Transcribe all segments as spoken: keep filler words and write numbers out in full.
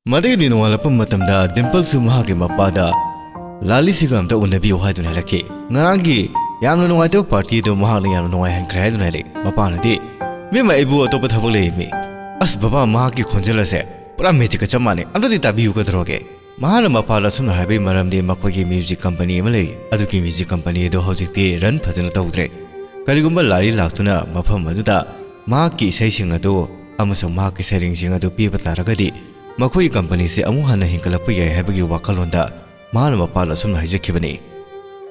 ꯃꯗꯨꯒꯤ ꯅꯣꯡꯉꯥꯜꯂꯛꯄ ꯃꯇꯝꯗ ꯗꯤꯝꯄꯜꯁꯨ ꯃꯍꯥꯛꯀꯤ ꯃꯄꯥꯗ, "ꯂꯥꯂꯤꯁꯤꯒ ꯑꯝꯇ ꯎꯅꯕꯤꯌꯨ" ꯍꯥꯏꯗꯨꯅ ꯍꯥꯏꯔꯛꯈꯤ꯫ ꯉꯔꯥꯡꯒꯤ ꯌꯥꯝꯅ ꯅꯨꯡꯉꯥꯏꯇꯕ ꯄꯥꯔꯇꯤ ꯑꯗꯨ ꯃꯍꯥꯛꯅ ꯌꯥꯝꯅ ꯅꯨꯡꯉꯥꯏꯍꯟꯈ꯭ꯔꯦ ꯍꯥꯏꯗꯨꯅ ꯍꯥꯏꯔꯛꯏ꯫ ꯃꯄꯥꯅꯗꯤ, "ꯏꯕꯦꯝꯃ, ꯑꯩꯕꯨ ꯑꯇꯣꯞꯄ ꯊꯕꯛ ꯂꯩꯃꯤ"꯫ "ꯑꯁ ꯕꯕꯥ, ꯃꯍꯥꯛꯀꯤ ꯈꯣꯟꯖꯦꯜ ꯑꯁꯦ ꯄꯨꯔꯥ ꯃꯦꯖꯤꯛꯀ ꯆꯞ ꯃꯥꯟꯅꯩ, ꯑꯝꯇꯗꯤ ꯇꯥꯕꯤꯌꯨ ꯀꯩꯗꯧꯔꯒꯦ?" ꯃꯍꯥꯛꯅ ꯃꯄꯥꯗ ꯑꯁꯨꯝꯅ ꯍꯥꯏꯕꯒꯤ ꯃꯔꯝꯗꯤ ꯃꯈꯣꯏꯒꯤ ꯃ꯭ꯌꯨꯖꯤꯛ ꯀꯝꯄꯅꯤ ꯑꯃ ꯂꯩ, ꯑꯗꯨꯒꯤ ꯃ꯭ꯌꯨꯖꯤꯛ ꯀꯝꯄꯅꯤ ꯑꯗꯨ ꯍꯧꯖꯤꯛꯇꯤ ꯔꯟ ꯐꯖꯅ ꯇꯧꯗ꯭ꯔꯦ꯫ ꯀꯔꯤꯒꯨꯝꯕ ꯂꯥꯂꯤ ꯂꯥꯛꯇꯨꯅ ꯃꯐꯝ ꯑꯗꯨꯗ ꯃꯍꯥꯛꯀꯤ ꯏꯁꯩꯁꯤꯡ ꯑꯗꯨ ꯑꯃꯁꯨꯡ ꯃꯍꯥꯛꯀꯤ ꯁꯩꯔꯦꯡꯁꯤꯡ ꯑꯗꯨ ꯄꯤꯕ ꯇꯥꯔꯒꯗꯤ, ꯃꯈꯣꯏꯒꯤ ꯀꯝꯄꯅꯤꯁꯤ ꯑꯃꯨꯛ ꯍꯟꯅ ꯍꯤꯡꯒꯠꯂꯛꯄ ꯌꯥꯏ ꯍꯥꯏꯕꯒꯤ ꯋꯥꯈꯜꯂꯣꯟꯗ ꯃꯍꯥꯛꯅ ꯃꯄꯥꯗ ꯑꯁꯨꯝꯅ ꯍꯥꯏꯖꯈꯤꯕꯅꯤ꯫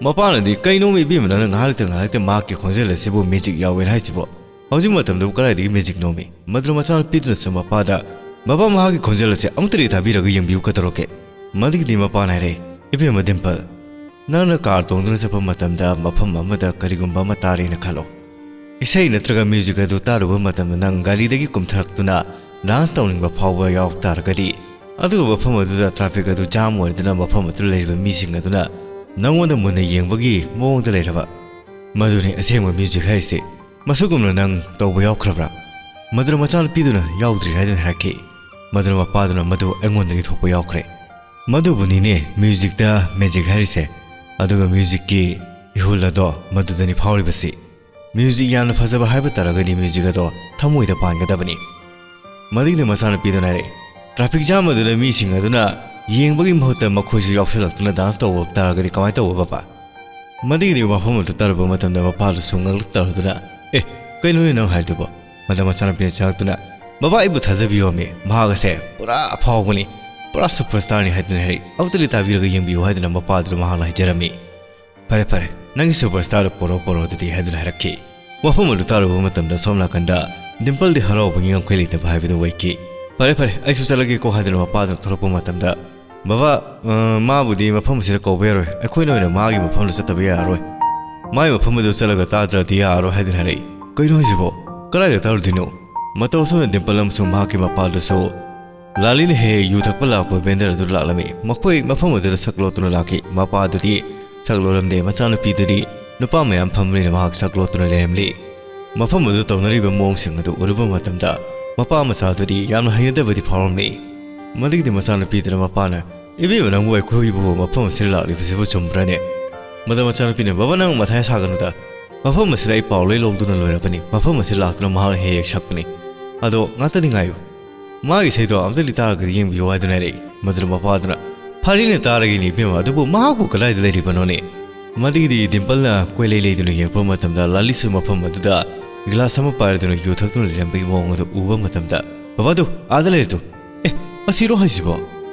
ꯃꯄꯥꯅꯗꯤ, "ꯀꯩꯅꯣꯃꯤ ꯏꯕꯦꯝꯃ, ꯅꯪꯅ ꯉꯥꯏꯍꯥꯛ ꯂꯩꯇ ꯉꯥꯏꯍꯥꯛ ꯂꯩꯇ ꯃꯍꯥꯛꯀꯤ ꯈꯣꯟꯖꯦꯜ ꯑꯁꯤꯕꯨ ꯃꯦꯖꯤꯛ ꯌꯥꯎꯋꯦꯅ ꯍꯥꯏꯁꯤꯕꯣ? ꯍꯧꯖꯤꯛ ꯃꯇꯝꯗꯕꯨ ꯀꯗꯥꯏꯗꯒꯤ ꯃꯦꯖꯤꯛꯅꯣꯃꯤ?" ꯃꯗꯨꯅ ꯃꯆꯥꯅꯨꯄꯤꯗꯨꯅꯁꯨ ꯃꯄꯥꯗ, "ꯕꯕꯥ, ꯃꯍꯥꯛꯀꯤ ꯈꯣꯟꯖꯦꯜ ꯑꯁꯤ ꯑꯃꯨꯛꯇꯗꯤ ꯇꯥꯕꯤꯔꯒ ꯌꯦꯡꯕꯤꯌꯨ ꯀꯩꯗꯧꯔꯒꯦ?" ꯃꯗꯨꯒꯤꯗꯤ ꯃꯄꯥꯅ ꯍꯥꯏꯔꯦ, "ꯏꯕꯦꯝꯃ ꯗꯤꯝꯄꯜ, ꯅꯪꯅ ꯀꯥꯔ ꯇꯣꯡꯗꯨꯅ ꯆꯠꯄ ꯃꯇꯝꯗ ꯃꯐꯝ ꯑꯃꯗ ꯀꯔꯤꯒꯨꯝꯕ ꯑꯃ ꯇꯥꯔꯦꯅ ꯈꯜꯂꯣ꯫ ꯏꯁꯩ ꯅꯠꯇ꯭ꯔꯒ ꯃ꯭ꯌꯨꯖꯤꯛ ꯑꯗꯨ ꯇꯥꯔꯨꯕ ꯃꯇꯝꯗ ꯅꯪ ꯒꯥꯔꯤꯗꯒꯤ ꯀꯨꯝꯊꯔꯛꯇꯨꯅ ꯗꯥꯟꯁ ꯇꯧꯅꯤꯡꯕ ꯐꯥꯎꯕ ꯌꯥꯎꯔꯛ ꯇꯥꯔꯒꯗꯤ, ꯑꯗꯨꯒ ꯃꯐꯝ ꯑꯗꯨꯗ ꯇ꯭ꯔꯥꯐꯤꯛ ꯑꯗꯨ ꯖꯥꯝ ꯑꯣꯏꯗꯨꯅ ꯃꯐꯝ ꯑꯗꯨꯗ ꯂꯩꯔꯤꯕ ꯃꯤꯁꯤꯡ ꯑꯗꯨꯅ ꯅꯪꯉꯣꯟꯗ ꯃꯨꯟꯅ ꯌꯦꯡꯕꯒꯤ ꯃꯑꯣꯡꯗ ꯂꯩꯔꯕ, ꯃꯗꯨꯅꯤ ꯑꯁꯦꯡꯕ ꯃ꯭ꯌꯨꯖꯤꯛ ꯍꯥꯏꯔꯤꯁꯦ꯫ ꯃꯁꯤꯒꯨꯝꯅ ꯅꯪ ꯇꯧꯕ ꯌꯥꯎꯈ꯭ꯔꯕ꯭ꯔꯥ?" ꯃꯗꯨꯅ ꯃꯆꯥꯅꯨꯄꯤꯗꯨꯅ ꯌꯥꯎꯗ꯭ꯔꯤ ꯍꯥꯏꯗꯨꯅ ꯍꯥꯏꯔꯛꯈꯤ꯫ ꯃꯗꯨꯅ ꯃꯄꯥꯗꯨꯅ ꯃꯗꯨ ꯑꯩꯉꯣꯟꯗꯒꯤ ꯊꯣꯛꯄ ꯌꯥꯎꯈ꯭ꯔꯦ꯫ "ꯃꯗꯨꯕꯨꯅꯤꯅꯦ ꯃ꯭ꯌꯨꯖꯤꯛꯇ ꯃꯦꯖꯤꯛ ꯍꯥꯏꯔꯤꯁꯦ꯫ ꯑꯗꯨꯒ ꯃ꯭ꯌꯨꯖꯤꯛꯀꯤ ꯏꯍꯨꯜ ꯑꯗꯣ ꯃꯗꯨꯗꯅꯤ ꯐꯥꯎꯔꯤꯕꯁꯤ꯫ ꯃ꯭ꯌꯨꯖꯤꯛ ꯌꯥꯝꯅ ꯐꯖꯕ ꯍꯥꯏꯕ ꯇꯥꯔꯒꯗꯤ ꯃ꯭ꯌꯨꯖꯤꯛ ꯑꯗꯣ ꯊꯃꯣꯏꯗ ꯄꯥꯟꯒꯗꯕꯅꯤ꯫" ꯃꯗꯨꯒꯤꯗ ꯃꯆꯥꯅꯨꯄꯤꯗꯨꯅ ꯍꯥꯏꯔꯛꯏ, "ꯇ꯭ꯔꯥꯐꯤꯛ ꯖꯥꯝ ꯑꯗꯨꯗ ꯃꯤꯁꯤꯡ ꯑꯗꯨꯅ ꯌꯦꯡꯕꯒꯤ ꯃꯍꯨꯠꯇ ꯃꯈꯣꯏꯁꯨ ꯌꯥꯎꯁꯜꯂꯛꯇꯨꯅ ꯗꯥꯟꯁ ꯇꯧꯕ ꯇꯥꯔꯒꯗꯤ ꯀꯃꯥꯏꯅ ꯇꯧꯕ, ꯕꯕꯥ?" ꯃꯗꯨꯒꯤꯗꯤ ꯋꯥꯐꯝ ꯑꯗꯨ ꯇꯥꯔꯨꯕ ꯃꯇꯝꯗ ꯃꯄꯥꯗꯨꯁꯨ ꯉꯛꯂꯛ ꯇꯧꯗꯨꯅ, "ꯑꯦ, ꯀꯩꯅꯣꯅꯦ ꯅꯪ ꯍꯥꯏꯔꯤꯗꯨꯕꯣ?" ꯃꯗ ꯃꯆꯥꯅꯨꯄꯤꯅ ꯆꯪꯂꯛꯇꯨꯅ, "ꯕꯕꯥ, ꯑꯩꯕꯨ ꯊꯥꯖꯕꯤꯌꯣꯃꯤ, ꯃꯍꯥꯛ ꯑꯁꯦ ꯄꯨꯔꯥ ꯑꯐꯥꯎꯕꯅꯤ, ꯄꯨꯔꯥ ꯁꯨꯄꯔꯁ꯭ꯇꯥꯔꯅꯤ" ꯍꯥꯏꯗꯨꯅ ꯍꯥꯏꯔꯛꯏ꯫ "ꯑꯃꯨꯛꯇꯗꯤ ꯇꯥꯕꯤꯔꯒ ꯌꯦꯡꯕꯤꯌꯨ" ꯍꯥꯏꯗꯨꯅ ꯃꯄꯥꯗꯨꯗ ꯃꯍꯥꯛꯅ ꯍꯥꯏꯖꯔꯝꯃꯤ꯫ "ꯐꯔꯦ ꯐꯔꯦ, ꯅꯪꯒꯤ ꯁꯨꯄꯔꯁ꯭ꯇꯥꯔꯗꯨ ꯄꯣꯔꯛꯑꯣ ꯄꯣꯔꯛꯑꯣ ꯑꯗꯨꯗꯤ" ꯍꯥꯏꯗꯨꯅ ꯍꯥꯏꯔꯛꯈꯤ꯫ ꯋꯥꯐꯝ ꯑꯗꯨ ꯇꯥꯔꯨꯕ ꯃꯇꯝꯗ ꯁꯣꯝ ꯅꯥꯀꯟꯗ ꯗꯤꯝꯄꯜꯗꯤ ꯍꯔꯥꯎꯕꯒꯤ ꯉꯝꯈꯩ ꯂꯩꯇꯕ ꯍꯥꯏꯕꯗꯨ ꯑꯣꯏꯈꯤ꯫ "ꯐꯔꯦ ꯐꯔꯦ, ꯑꯩꯁꯨ ꯆꯠꯂꯒꯦꯀꯣ" ꯍꯥꯏꯗꯨꯅ ꯃꯄꯥꯗꯨꯅ ꯊꯣꯛꯂꯛꯄ ꯃꯇꯝꯗ, "ꯕꯕꯥ, ꯑ, ꯃꯥꯕꯨꯗꯤ ꯃꯐꯝ ꯑꯁꯤꯗ ꯀꯧꯕ ꯌꯥꯔꯣꯏ, ꯑꯩꯈꯣꯏꯅ ꯑꯣꯏꯅ ꯃꯥꯒꯤ ꯃꯐꯝꯗ ꯆꯠꯇꯕ ꯌꯥꯔꯔꯣꯏ꯫ ꯃꯥꯒꯤ ꯃꯐꯝ ꯑꯗꯨ ꯆꯠꯂꯒ ꯇꯥꯗ꯭ꯔꯗꯤ ꯌꯥꯔꯔꯣꯏ" ꯍꯥꯏꯗꯨꯅ ꯍꯥꯏꯔꯛꯏ꯫ "ꯀꯩꯅꯣ ꯍꯥꯏꯁꯤꯕꯣ? ꯀꯗꯥꯏꯗ ꯇꯥꯔꯨꯗꯣꯏꯅꯣ?" ꯃꯇꯧ ꯑꯁꯨꯝꯅ ꯗꯤꯝꯄꯜ ꯑꯃꯁꯨꯡ ꯃꯍꯥꯛꯀꯤ ꯃꯄꯥꯗꯨꯁꯨ ꯂꯥꯂꯤꯅ ꯍꯦꯛ ꯍꯦꯛ ꯌꯨ ꯊꯛꯄ ꯂꯥꯛꯄ ꯚꯦꯟꯗꯔ ꯑꯗꯨ ꯂꯥꯛꯂꯝꯃꯤ꯫ ꯃꯈꯣꯏ ꯃꯐꯝ ꯑꯗꯨꯗ ꯁꯛ ꯂꯣꯠꯇꯨꯅ ꯂꯥꯛꯈꯤ꯫ ꯃꯄꯥ ꯑꯗꯨꯗꯤ ꯁꯛ ꯂꯣꯠꯂꯝꯗꯦ꯫ ꯃꯆꯥꯅꯨꯄꯤꯗꯨꯗꯤ ꯅꯨꯄꯥ ꯃꯌꯥꯝ ꯐꯝꯕꯅꯤꯅ ꯃꯍꯥꯛ ꯁꯛ ꯂꯣꯠꯇꯨꯅ ꯂꯩꯔꯝꯂꯤ꯫ ꯃꯐꯝ ꯑꯗꯨꯗ ꯇꯧꯅꯔꯤꯕ ꯃꯑꯣꯡꯁꯤꯡ ꯑꯗꯨ ꯎꯔꯨꯕ ꯃꯇꯝꯗ ꯃꯄꯥ ꯃꯆꯥꯗꯨꯗꯤ ꯌꯥꯝꯅ ꯍꯩꯅꯗꯕꯗꯤ ꯐꯥꯎꯔꯝꯃꯤ꯫ ꯃꯗꯨꯒꯤꯗꯤ ꯃꯆꯥꯅꯨꯄꯤꯗꯨꯅ ꯃꯄꯥꯅ, "ꯏꯕꯦꯝꯃ, ꯅꯪꯕꯨ ꯑꯩꯈꯣꯏꯕꯨ ꯃꯐꯝ ꯑꯁꯤꯗ ꯂꯥꯛꯂꯤꯕꯁꯤꯕꯨ ꯆꯨꯝꯕ꯭ꯔꯅꯦ?" ꯃꯗꯨ ꯃꯆꯥꯅꯨꯄꯤꯅ, "ꯕꯕꯥ, ꯅꯪ ꯃꯊꯥ ꯁꯥꯒꯅꯨꯗ꯫ ꯃꯐꯝ ꯑꯁꯤꯗ ꯑꯩ ꯄꯥꯎ ꯂꯣꯏ ꯂꯧꯗꯨꯅ ꯂꯣꯏꯔꯕꯅꯤ꯫ ꯃꯐꯝ ꯑꯁꯤꯗ ꯂꯥꯛꯇꯨꯅ ꯃꯍꯥꯛꯅ ꯍꯦꯛ ꯍꯦꯛ ꯁꯛꯄꯅꯤ꯫ ꯑꯗꯣ ꯉꯥꯛꯇꯗꯤ ꯉꯥꯏꯌꯨ꯫ ꯃꯥꯒꯤ ꯏꯁꯩꯗꯣ ꯑꯝꯇꯗꯤ ꯇꯥꯔꯒꯗꯤ ꯌꯦꯡꯕꯤꯌꯨ" ꯍꯥꯏꯗꯨꯅ ꯍꯥꯏꯔꯛꯏ꯫ ꯃꯗꯨꯗ ꯃꯄꯥꯗꯨꯅ, "ꯐꯔꯦꯅꯦ, ꯇꯥꯔꯒꯦꯅꯦ ꯏꯕꯦꯝꯃ, ꯑꯗꯨꯕꯨ ꯃꯍꯥꯛꯄꯨ ꯀꯗꯥꯏꯗ ꯂꯩꯔꯤꯕꯅꯣꯅꯦ?" ꯃꯗꯨꯒꯤꯗꯤ ꯗꯤꯝꯄꯜꯅ ꯀꯣꯏꯂꯩ ꯂꯩꯗꯨꯅ ꯌꯦꯡꯉꯛꯄ ꯃꯇꯝꯗ ꯂꯥꯂꯤꯁꯨ ꯃꯐꯝ ꯑꯗꯨꯗ ꯒꯤꯂꯥꯁ ꯑꯃ ꯄꯥꯏꯔꯗꯨꯅ ꯌꯨ ꯊꯛꯇꯨꯅ ꯂꯩꯔꯝꯕꯒꯤ ꯃꯑꯣꯡ ꯑꯗꯨ ꯎꯕ ꯃꯇꯝꯗ, "ꯕꯕꯥꯗꯨ ꯑꯥꯗ ꯂꯩꯔꯦ ꯇꯨ꯫ ꯑꯦ, ꯑꯁꯤꯔꯣ ꯍꯥꯏꯁꯤꯕꯣ?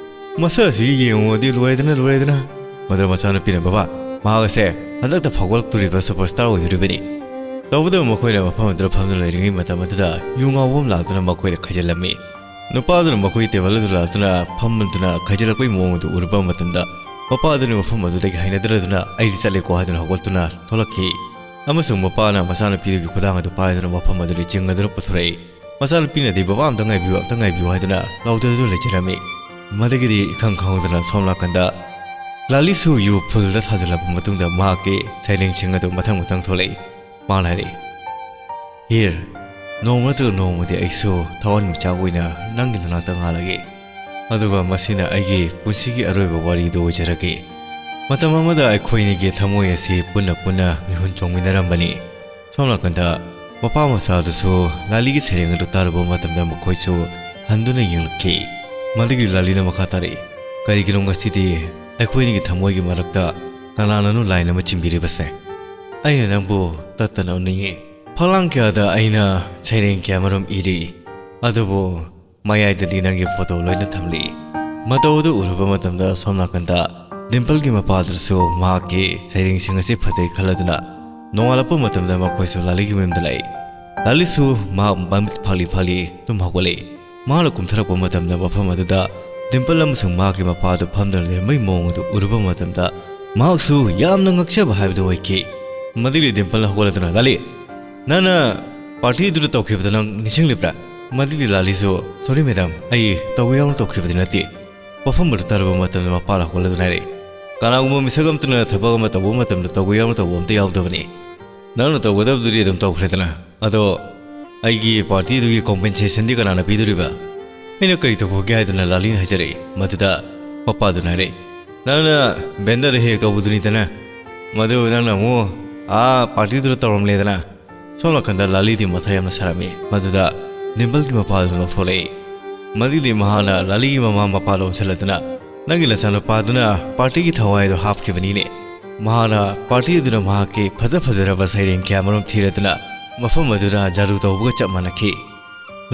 ꯃꯁꯛ ꯑꯁꯤ ꯌꯦꯡꯉꯨꯔꯗꯤ ꯂꯣꯏꯔꯦꯗꯅ, ꯂꯣꯏꯔꯦꯗꯅ!" ꯃꯗꯨꯗ ꯃꯆꯥꯅꯨꯄꯤꯅ, "ꯕꯕꯥ, ꯃꯍꯥꯛ ꯑꯁꯦ ꯍꯟꯗꯛꯇ ꯐꯥꯎꯒꯠꯂꯛꯇꯣꯔꯤꯕ ꯁꯨꯄꯔꯁ꯭ꯇꯥꯔ ꯑꯣꯏꯗꯣꯔꯤꯕꯅꯤ"꯫ ꯇꯧꯕꯇꯕꯨ ꯃꯈꯣꯏꯅ ꯃꯐꯝ ꯑꯗꯨꯗ ꯐꯝꯗꯨꯅ ꯂꯩꯔꯤꯉꯩ ꯃꯇꯝ ꯑꯗꯨꯗ ꯌꯨ ꯉꯥꯎꯕ ꯑꯃ ꯂꯥꯛꯇꯨꯅ ꯃꯈꯣꯏꯗ ꯈꯥꯏꯖꯤꯜꯂꯝꯃꯤ꯫ ꯅꯨꯄꯥ ꯑꯗꯨꯅ ꯃꯈꯣꯏꯒꯤ ꯇꯦꯕꯜ ꯑꯗꯨ ꯂꯥꯛꯇꯨꯅ ꯐꯝꯗꯨꯅ ꯈꯥꯏꯖꯤꯜꯂꯛꯄꯒꯤ ꯃꯑꯣꯡ ꯑꯗꯨ ꯎꯔꯨꯕ ꯃꯇꯝꯗ, ꯃꯄꯥ ꯑꯗꯨꯅ ꯃꯐꯝ ꯑꯗꯨꯗꯒꯤ ꯍꯥꯏꯅꯗ꯭ꯔꯗꯨꯅ, "ꯑꯩꯗꯤ ꯆꯠꯂꯦꯀꯣ" ꯍꯥꯏꯗꯨꯅ ꯍꯧꯒꯠꯇꯨꯅ ꯊꯣꯛꯂꯛꯈꯤ꯫ ꯑꯃꯁꯨꯡ ꯃꯄꯥꯅ ꯃꯆꯥꯅꯨꯄꯤꯗꯨꯒꯤ ꯈꯨꯗꯥꯡ ꯑꯗꯨ ꯄꯥꯏꯗꯨꯅ ꯃꯐꯝ ꯑꯗꯨꯗ ꯆꯤꯡꯗꯨꯅ ꯄꯨꯊꯣꯔꯛꯏ꯫ ꯃꯆꯥꯅꯨꯄꯤꯅꯗꯤ, "ꯕꯕꯥ, ꯑꯝꯇ ꯉꯥꯏꯕꯤꯌꯨ, ꯑꯝꯇ ꯉꯥꯏꯕꯤꯌꯨ" ꯍꯥꯏꯗꯨꯅ ꯂꯥꯎꯊꯗꯨꯅ ꯂꯩꯖꯔꯝꯃꯤ꯫ ꯃꯗꯨꯒꯤꯗꯤ ꯏꯈꯪ ꯈꯪꯍꯧꯗꯅ ꯁꯣꯝ ꯅꯥꯀꯟꯗ ꯂꯥꯂꯤꯁꯨ ꯌꯨ ꯐꯨꯜꯗ ꯊꯥꯖꯤꯜꯂꯕ ꯃꯇꯨꯡꯗ ꯃꯍꯥꯛꯀꯤ ꯁꯩꯔꯦꯡꯁꯤꯡ ꯑꯗꯨ ꯃꯊꯪ ꯃꯊꯪ ꯊꯣꯛꯂꯛꯏ꯫ ꯃꯥꯅ ꯍꯥꯏꯔꯛꯏ, "ꯍꯤꯔ, ꯅꯣꯡꯃ ꯅꯠꯇ꯭ꯔꯒ ꯅꯣꯡꯃꯗꯤ ꯑꯩꯁꯨ ꯊꯋꯥꯟꯃꯤꯆꯥꯛ ꯑꯣꯏꯅ ꯅꯪꯒꯤ ꯅꯅꯥꯛꯇ ꯉꯥꯜꯂꯒꯦ꯫ ꯑꯗꯨꯒ ꯃꯁꯤꯅ ꯑꯩꯒꯤ ꯄꯨꯟꯁꯤꯒꯤ ꯑꯔꯣꯏꯕ ꯋꯥꯔꯤꯗꯨ ꯑꯣꯏꯖꯔꯒꯦ꯫ ꯃꯇꯝ ꯑꯃꯗ ꯑꯩꯈꯣꯏ ꯑꯅꯤꯒꯤ ꯊꯃꯣꯏ ꯑꯁꯤ ꯄꯨꯟꯅ ꯄꯨꯟꯅ ꯃꯤꯍꯨꯟ ꯆꯣꯡꯃꯤꯟꯅꯔꯝꯕꯅꯤ"꯫ ꯁꯣꯝ ꯅꯥꯀꯟꯗ ꯃꯄꯥ ꯃꯆꯥ ꯑꯗꯨꯁꯨ ꯂꯥꯂꯤꯒꯤ ꯁꯩꯔꯦꯡ ꯑꯗꯨ ꯇꯥꯔꯨꯕ ꯃꯇꯝꯗ ꯃꯈꯣꯏꯁꯨ ꯍꯟꯗꯨꯅ ꯌꯦꯡꯂꯛꯈꯤ꯫ ꯃꯗꯨꯒꯤ ꯂꯥꯂꯤꯅ ꯃꯈꯥ ꯇꯥꯔꯛꯏ, "ꯀꯔꯤꯒꯤꯅꯣ ꯉꯁꯤꯗꯤ ꯑꯩꯈꯣꯏ ꯑꯅꯤꯒꯤ ꯊꯃꯣꯏꯒꯤ ꯃꯔꯛꯇ ꯀꯅꯥꯅꯅꯣ ꯂꯥꯏꯟ ꯑꯃ ꯆꯤꯡꯕꯤꯔꯤꯕꯁꯦ? ꯑꯩꯅ ꯅꯪꯕꯨ ꯇꯠꯇꯅ ꯎꯅꯤꯡꯏ꯫ ꯐꯛꯂꯥꯡ ꯀꯌꯥꯗ ꯑꯩꯅ ꯁꯩꯔꯦꯡ ꯀꯌꯥꯃꯔꯨꯝ ꯏꯔꯤ, ꯑꯗꯨꯕꯨ ꯃꯌꯥꯏꯗꯗꯤ ꯅꯪꯒꯤ ꯐꯣꯇꯣ ꯂꯣꯏꯅ ꯊꯝꯂꯤ"꯫ ꯃꯇꯧ ꯑꯗꯨ ꯎꯔꯨꯕ ꯃꯇꯝꯗ ꯁꯣꯝ ꯅꯥꯀꯟꯗ ꯗꯤꯝꯄꯜꯒꯤ ꯃꯄꯥꯗꯨꯁꯨ ꯃꯍꯥꯛꯀꯤ ꯁꯩꯔꯦꯡꯁꯤꯡ ꯑꯁꯤ ꯐꯖꯩ ꯈꯜꯂꯗꯨꯅ ꯅꯣꯡꯉꯥꯜꯂꯛꯄ ꯃꯇꯝꯗ ꯃꯈꯣꯏꯁꯨ ꯂꯥꯂꯤꯒꯤ ꯃꯌꯨꯝꯗ ꯂꯥꯛꯏ꯫ ꯂꯥꯂꯤꯁꯨ ꯃꯍꯥꯛ ꯃꯃꯤꯠ ꯐꯥꯛꯂꯤ ꯐꯥꯛꯂꯤ ꯑꯗꯨꯝ ꯍꯧꯒꯠꯂꯛꯏ꯫ ꯃꯍꯥꯛꯅ ꯀꯨꯝꯊꯔꯛꯄ ꯃꯇꯝꯗ ꯃꯐꯝ ꯑꯗꯨꯗ ꯗꯤꯝꯄꯜ ꯑꯃꯁꯨꯡ ꯃꯍꯥꯛꯀꯤ ꯃꯄꯥꯗꯨ ꯐꯝꯗꯨꯅ ꯂꯩꯔꯝꯕꯒꯤ ꯃꯑꯣꯡ ꯑꯗꯨ ꯎꯔꯨꯕ ꯃꯇꯝꯗ ꯃꯍꯥꯛꯁꯨ ꯌꯥꯝꯅ ꯉꯛꯆꯕ ꯍꯥꯏꯕꯗꯨ ꯑꯣꯏꯈꯤ꯫ ꯃꯗꯨꯒꯤ ꯗꯤꯝꯄꯜꯅ ꯍꯧꯒꯠꯂꯗꯨꯅ, "ꯂꯥꯂꯤ, ꯅꯪꯅ ꯄꯥꯔꯇꯤꯗꯨꯗ ꯇꯧꯈꯤꯕꯗꯨ ꯅꯪ ꯅꯤꯡꯁꯤꯡꯂꯤꯕ꯭ꯔꯥ?" ꯃꯗꯨꯒꯤ ꯂꯥꯂꯤꯁꯨ, "ꯁꯣꯔꯤ ꯃꯦꯗꯥꯝ, ꯑꯩ ꯇꯧꯕ ꯌꯥꯎꯅ ꯇꯧꯈꯤꯕꯗꯤ ꯅꯠꯇꯦ"꯫ ꯋꯥꯐꯝ ꯑꯗꯨ ꯇꯥꯔꯕ ꯃꯇꯝꯗ ꯃꯄꯥꯅ ꯍꯧꯒꯠꯂꯗꯨꯅ ꯍꯥꯏꯔꯛꯏ, "ꯀꯅꯥꯒꯨꯝꯕ ꯃꯤꯁꯛ ꯑꯃꯠꯇꯅ ꯊꯕꯛ ꯑꯃ ꯇꯧꯕ ꯃꯇꯝꯗ ꯇꯧꯕ ꯌꯥꯎꯅ ꯇꯧꯕ ꯑꯝꯇ ꯌꯥꯎꯗꯕꯅꯤ꯫ ꯅꯪꯅ ꯇꯧꯒꯗꯕꯗꯨꯗꯤ ꯑꯗꯨꯝ ꯇꯧꯈ꯭ꯔꯦꯗꯅ꯫ ꯑꯗꯣ ꯑꯩꯒꯤ ꯄꯥꯔꯇꯤꯗꯨꯒꯤ ꯀꯣꯝꯄꯦꯟꯁꯦꯁꯟꯗꯤ ꯀꯅꯥꯅ ꯄꯤꯗꯣꯔꯤꯕ?" ꯑꯩꯅ ꯀꯔꯤ ꯇꯧꯈ꯭ꯔꯒꯦ ꯍꯥꯏꯗꯨꯅ ꯂꯥꯂꯤꯅ ꯍꯥꯏꯖꯔꯛꯏ꯫ ꯃꯗꯨꯗ ꯃꯄꯥꯗꯨꯅ ꯍꯥꯏꯔꯛꯏ, "ꯅꯪꯅ ꯕꯦꯟꯗꯔꯗ ꯍꯦꯛ ꯇꯧꯕꯗꯨꯅꯤꯗꯅ, ꯃꯗꯨ ꯅꯪꯅ ꯑꯃꯨꯛ ꯑꯥ ꯄꯥꯔꯇꯤꯗꯨꯗ ꯇꯧꯔꯝꯂꯦꯗꯅ?" ꯁꯣꯝ ꯅꯥꯀꯟꯗ ꯂꯥꯂꯤꯗꯤ ꯃꯊꯥ ꯌꯥꯝꯅ ꯁꯥꯔꯝꯃꯤ꯫ ꯃꯗꯨꯗ ꯗꯤꯝꯄꯜꯒꯤ ꯃꯄꯥꯗꯨꯅ ꯂꯧꯊꯣꯛꯂꯛꯏ꯫ ꯃꯗꯨꯗꯤ ꯃꯍꯥꯛꯅ ꯂꯥꯂꯤꯒꯤ ꯃꯃꯥ ꯃꯄꯥ ꯂꯣꯝꯁꯤꯜꯂꯗꯨꯅ, "ꯅꯪꯒꯤ ꯅꯆꯥꯅꯨꯄꯥꯗꯨꯅ ꯄꯥꯔꯇꯤꯒꯤ ꯊꯋꯥꯏ ꯑꯗꯨ ꯍꯥꯞꯈꯤꯕꯅꯤꯅꯦ꯫ ꯃꯍꯥꯛꯅ ꯄꯥꯔꯇꯤ ꯑꯗꯨꯗ ꯃꯍꯥꯛꯀꯤ ꯐꯖ ꯐꯖꯔꯕ ꯁꯩꯔꯦꯡ ꯀꯌꯥ ꯃꯔꯨꯝ ꯊꯤꯔꯗꯨꯅ ꯃꯐꯝ ꯑꯗꯨꯗ ꯖꯥꯗꯨ ꯇꯧꯕꯒ ꯆꯞ ꯃꯥꯟꯅꯈꯤ꯫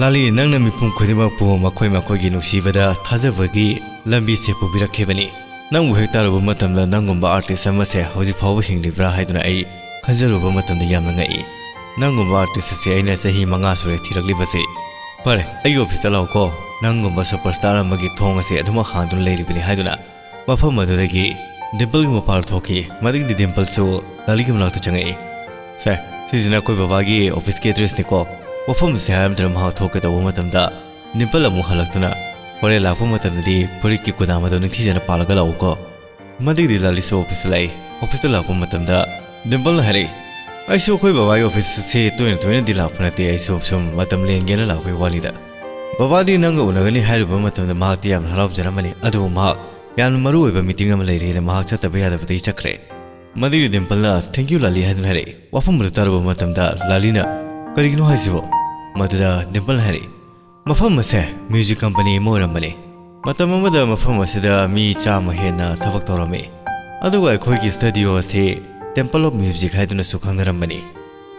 ꯂꯥꯂꯤ, ꯅꯪꯅ ꯃꯤꯄꯨꯝ ꯈꯨꯗꯤꯡꯃꯛꯄꯨ ꯃꯈꯣꯏ ꯃꯈꯣꯏꯒꯤ ꯅꯨꯡꯁꯤꯕꯗ ꯊꯥꯖꯕꯒꯤ ꯂꯝꯕꯤꯁꯦ ꯄꯨꯕꯤꯔꯛꯈꯤꯕꯅꯤ꯫ ꯅꯪꯕꯨ ꯍꯦꯛ ꯇꯥꯔꯨꯕ ꯃꯇꯝꯗ ꯅꯪꯒꯨꯝꯕ ꯑꯥꯔꯇꯤꯁ ꯑꯃꯁꯦ ꯍꯧꯖꯤꯛ ꯐꯥꯎꯕ ꯍꯤꯡꯂꯤꯕ꯭ꯔꯥ ꯍꯥꯏꯗꯨꯅ ꯑꯩ ꯈꯟꯖꯔꯨꯕ ꯃꯇꯝꯗ ꯌꯥꯝꯅ ꯉꯛꯏ꯫ ꯅꯪꯒꯨꯝꯕ ꯑꯥꯔꯇꯤꯁ ꯑꯁꯦ ꯑꯩꯅ ꯆꯍꯤ ꯃꯉꯥ ꯁꯨꯔꯦ ꯊꯤꯔꯛꯂꯤꯕꯁꯦ꯫ ꯐꯔꯦ, ꯑꯩꯒꯤ ꯑꯣꯐꯤꯁꯇ ꯂꯥꯛꯎꯀꯣ꯫ ꯅꯪꯒꯨꯝꯕ ꯁꯨꯄꯔꯁ꯭ꯇꯥꯔ ꯑꯃꯒꯤ ꯊꯣꯡ ꯑꯁꯦ ꯑꯗꯨꯃꯛ ꯍꯥꯡꯗꯨꯅ ꯂꯩꯔꯤꯕꯅꯤ" ꯍꯥꯏꯗꯨꯅ ꯃꯐꯝ ꯑꯗꯨꯗꯒꯤ ꯗꯤꯝꯄꯜꯒꯤ ꯃꯄꯥ ꯊꯣꯛꯈꯤ꯫ ꯃꯗꯨꯒꯤꯗꯤ ꯗꯤꯝꯄꯜꯁꯨ ꯂꯥꯂꯤꯒꯤ ꯃꯅꯥꯛꯇ ꯆꯪꯉꯛꯏ꯫ "ꯁꯦ, ꯁꯤꯁꯤꯅ ꯑꯩꯈꯣꯏ ꯕꯕꯥꯒꯤ ꯑꯣꯐꯤꯁꯀꯤ ꯑꯦꯗ꯭ꯔꯦꯁꯅꯤꯀꯣ꯫ ꯋꯥꯐꯝ ꯑꯁꯦ ꯍꯥꯏꯔꯝꯗꯅ ꯃꯍꯥꯛ ꯊꯣꯛꯀꯦ ꯇꯧꯕ ꯃꯇꯝꯗ ꯗꯤꯝꯄꯜ ꯑꯃꯨꯛ ꯍꯜꯂꯛꯇꯨꯅ, ꯍꯣꯔꯦꯟ ꯂꯥꯛꯄ ꯃꯇꯝꯗꯗꯤ ꯐꯨꯔꯤꯠꯀꯤ ꯀꯨꯗꯥꯝ ꯑꯗꯨ ꯅꯤꯡꯊꯤꯖꯅ ꯄꯥꯜꯂꯒ ꯂꯥꯛꯎꯀꯣ꯫" ꯃꯗꯨꯒꯤꯗꯤ ꯂꯥꯂꯤꯁꯨ ꯑꯣꯐꯤꯁꯇ ꯂꯥꯛꯏ꯫ ꯑꯣꯐꯤꯁꯇ ꯂꯥꯛꯄ ꯃꯇꯝꯗ ꯗꯤꯝꯄꯜꯅ ꯍꯥꯏꯔꯛꯏ, "ꯑꯩꯁꯨ ꯑꯩꯈꯣꯏ ꯕꯕꯥꯒꯤ ꯑꯣꯐꯤꯁꯁꯦ ꯇꯣꯏꯅ ꯇꯣꯏꯅꯗꯤ ꯂꯥꯛꯄ ꯅꯠꯇꯦ, ꯑꯩꯁꯨ ꯁꯨꯝ ꯃꯇꯝ ꯂꯦꯟꯒꯦꯅ ꯂꯥꯛꯄꯒꯤ ꯋꯥꯅꯤꯗ꯫" ꯕꯕꯥꯗꯤ ꯅꯪꯒ ꯎꯅꯒꯅꯤ ꯍꯥꯏꯔꯨꯕ ꯃꯇꯝꯗ ꯃꯍꯥꯛꯇꯤ ꯌꯥꯝꯅ ꯍꯔꯥꯎꯖꯔꯝꯃꯅꯤ, ꯑꯗꯨꯕꯨ ꯃꯍꯥꯛ ꯌꯥꯝꯅ ꯃꯔꯨ ꯑꯣꯏꯕ ꯃꯤꯇꯤꯡ ꯑꯃ ꯂꯩꯔꯦꯅ ꯃꯍꯥꯛ ꯆꯠꯇꯕ ꯌꯥꯗꯕꯗꯒꯤ ꯆꯠꯈ꯭ꯔꯦ꯫ ꯃꯗꯨꯒꯤ ꯗꯤꯝꯄꯜꯅ "Thank you, ꯂꯥꯂꯤ" ꯍꯥꯏꯗꯨꯅ ꯍꯥꯏꯔꯛꯏ꯫ ꯋꯥꯐꯝ ꯑꯗꯨ ꯇꯥꯔꯨꯕ ꯃꯇꯝꯗ ꯂꯥꯂꯤꯅ "ꯀꯔꯤꯒꯤꯅꯣ ꯍꯥꯏꯁꯤꯕꯣ?" ꯃꯗꯨꯗ ꯗꯤꯝꯄꯜꯅ ꯍꯥꯏꯔꯛꯏ, "ꯃꯐꯝ ꯑꯁꯦ ꯃ꯭ꯌꯨꯖꯤꯛ ꯀꯝꯄꯅꯤ ꯑꯃ ꯑꯣꯏꯔꯝꯕꯅꯤ꯫ ꯃꯇꯝ ꯑꯃꯗ ꯃꯐꯝ ꯑꯁꯤꯗ ꯃꯤ ꯆꯥꯝꯃ ꯍꯦꯟꯅ ꯊꯕꯛ ꯇꯧꯔꯝꯃꯤ꯫ ꯑꯗꯨꯒ ꯑꯩꯈꯣꯏꯒꯤ ꯁ꯭ꯇꯨꯗꯤꯑꯣ ꯑꯁꯤ Temple of Music ꯍꯥꯏꯗꯨꯅꯁꯨ ꯈꯪꯅꯔꯝꯕꯅꯤ꯫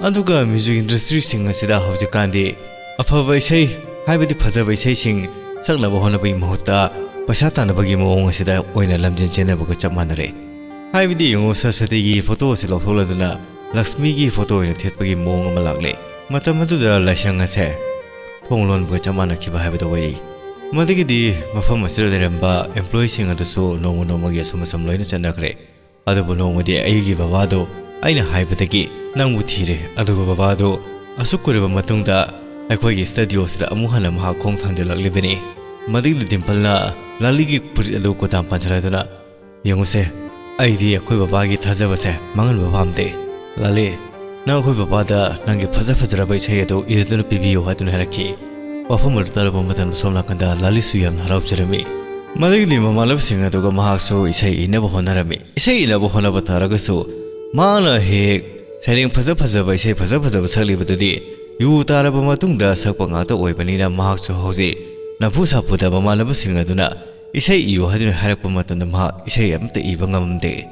ꯑꯗꯨꯒ ꯃ꯭ꯌꯨꯖꯤꯛ ꯏꯟꯗꯁꯇ꯭ꯔꯤꯁꯤꯡ ꯑꯁꯤꯗ ꯍꯧꯖꯤꯛꯀꯥꯟꯗꯤ ꯑꯐꯕ ꯏꯁꯩ, ꯍꯥꯏꯕꯗꯤ ꯐꯖꯕ ꯏꯁꯩꯁꯤꯡ ꯁꯛꯅꯕ ꯍꯣꯠꯅꯕꯒꯤ ꯃꯍꯨꯠꯇ ꯄꯩꯁꯥ ꯇꯥꯟꯅꯕꯒꯤ ꯃꯑꯣꯡ ꯑꯁꯤꯗ ꯑꯣꯏꯅ ꯂꯝꯖꯦꯟ ꯆꯦꯟꯅꯕꯒ ꯆꯞ ꯃꯥꯟꯅꯔꯦ꯫ ꯍꯥꯏꯕꯗꯤ ꯌꯦꯡꯉꯨ, ꯁꯔꯁꯇꯤꯒꯤ ꯐꯣꯇꯣ ꯑꯁꯤ ꯂꯧꯊꯣꯛꯂꯗꯨꯅ ꯂꯛꯁꯃꯤꯒꯤ ꯐꯣꯇꯣ ꯑꯣꯏꯅ ꯊꯦꯠꯄꯒꯤ ꯃꯑꯣꯡ ꯑꯃ ꯂꯥꯛꯂꯦ꯫ ꯃꯇꯝ ꯑꯗꯨꯗ ꯂꯥꯏꯁꯪ ꯑꯁꯦ ꯊꯣꯡ ꯂꯣꯟꯕꯒ ꯆꯞ ꯃꯥꯟꯅꯈꯤꯕ ꯍꯥꯏꯕꯗꯨ ꯑꯣꯏꯔꯤ꯫ ꯃꯗꯨꯒꯤꯗꯤ ꯃꯐꯝ ꯑꯁꯤꯗ ꯂꯩꯔꯝꯕ ꯑꯦꯝꯄ꯭ꯂꯣꯌꯤꯁꯤꯡ ꯑꯗꯨꯁꯨ ꯅꯣꯡꯃ ꯅꯣꯡꯃꯒꯤ ꯑꯁꯨꯝ ꯑꯁꯨꯝ ꯂꯣꯏꯅ ꯆꯠꯅꯈ꯭ꯔꯦ꯫ ꯑꯗꯨꯕꯨ ꯅꯣꯡꯃꯗꯤ ꯑꯩꯒꯤ ꯕꯕꯥꯗꯨ ꯑꯩꯅ ꯍꯥꯏꯕꯗꯒꯤ ꯅꯪꯕꯨ ꯊꯤꯔꯦ, ꯑꯗꯨꯒ ꯕꯕꯥꯗꯨ ꯑꯁꯨꯛ ꯀꯨꯏꯔꯕ ꯃꯇꯨꯡꯗ ꯑꯩꯈꯣꯏꯒꯤ ꯁ꯭ꯇꯨꯗꯤꯑꯣꯁꯤꯗ ꯑꯃꯨꯛ ꯍꯟꯅ ꯃꯍꯥꯛ ꯈꯣꯡ ꯊꯥꯡꯖꯤꯜꯂꯛꯂꯤꯕꯅꯤ꯫" ꯃꯗꯨꯒꯤꯗꯤ ꯗꯤꯝꯄꯜꯅ ꯂꯥꯂꯤꯒꯤ ꯐꯨꯔꯤꯠ ꯑꯗꯨ ꯀꯨꯗꯥꯝ ꯄꯥꯟꯁꯤꯜꯂꯗꯨꯅ, "ꯌꯦꯡꯉꯨꯁꯦ, ꯑꯩꯗꯤ ꯑꯩꯈꯣꯏ ꯕꯕꯥꯒꯤ ꯊꯥꯖꯕꯁꯦ ꯃꯥꯡꯍꯟꯕ ꯄꯥꯝꯗꯦ꯫ ꯂꯥꯂꯤ, ꯅꯪ ꯑꯩꯈꯣꯏ ꯕꯕꯥꯗ ꯅꯪꯒꯤ ꯐꯖ ꯐꯖꯔꯕ ꯏꯁꯩ ꯑꯗꯨ ꯏꯔꯗꯨꯅ ꯄꯤꯕꯤꯌꯨ" ꯍꯥꯏꯗꯨꯅ ꯍꯥꯏꯔꯛꯈꯤ꯫ ꯋꯥꯐꯝ ꯑꯗꯨ ꯇꯥꯔꯛꯄ ꯃꯇꯝꯗ ꯁꯣꯝ ꯅꯥꯀꯟꯗ ꯂꯥꯂꯤꯁꯨ ꯌꯥꯝꯅ ꯍꯔꯥꯎꯖꯔꯝꯃꯤ꯫ ꯃꯗꯒꯤꯗꯤ ꯃꯃꯥꯟꯅꯕꯁꯤꯡ ꯑꯗꯨꯒ ꯃꯍꯥꯛꯁꯨ ꯏꯁꯩ ꯏꯅꯕ ꯍꯣꯠꯅꯔꯝꯃꯤ꯫ ꯏꯁꯩ ꯏꯅꯕ ꯍꯣꯠꯅꯕ ꯇꯥꯔꯒꯁꯨ ꯃꯍꯥꯛꯅ ꯍꯦꯛ ꯍꯦꯛ ꯁꯩꯔꯦꯡ ꯐꯖ ꯐꯖꯕ, ꯏꯁꯩ ꯐꯖ ꯐꯖꯕ ꯁꯛꯂꯤꯕꯗꯨꯗꯤ ꯌꯨ ꯇꯥꯔꯕ ꯃꯇꯨꯡꯗ ꯁꯛꯄ ꯉꯥꯛꯇ ꯑꯣꯏꯕꯅꯤꯅ ꯃꯍꯥꯛꯁꯨ ꯍꯧꯖꯤꯛ ꯅꯝꯐꯨ ꯁꯥꯐꯨꯗ ꯃꯃꯥꯟꯅꯕꯁꯤꯡ ꯑꯗꯨꯅ ꯏꯁꯩ ꯏꯌꯨ ꯍꯥꯏꯗꯨꯅ ꯍꯥꯏꯔꯛꯄ ꯃꯇꯝꯗ ꯃꯍꯥꯛ ꯏꯁꯩ ꯑꯃꯠꯇ ꯏꯕ ꯉꯝꯗꯦ꯫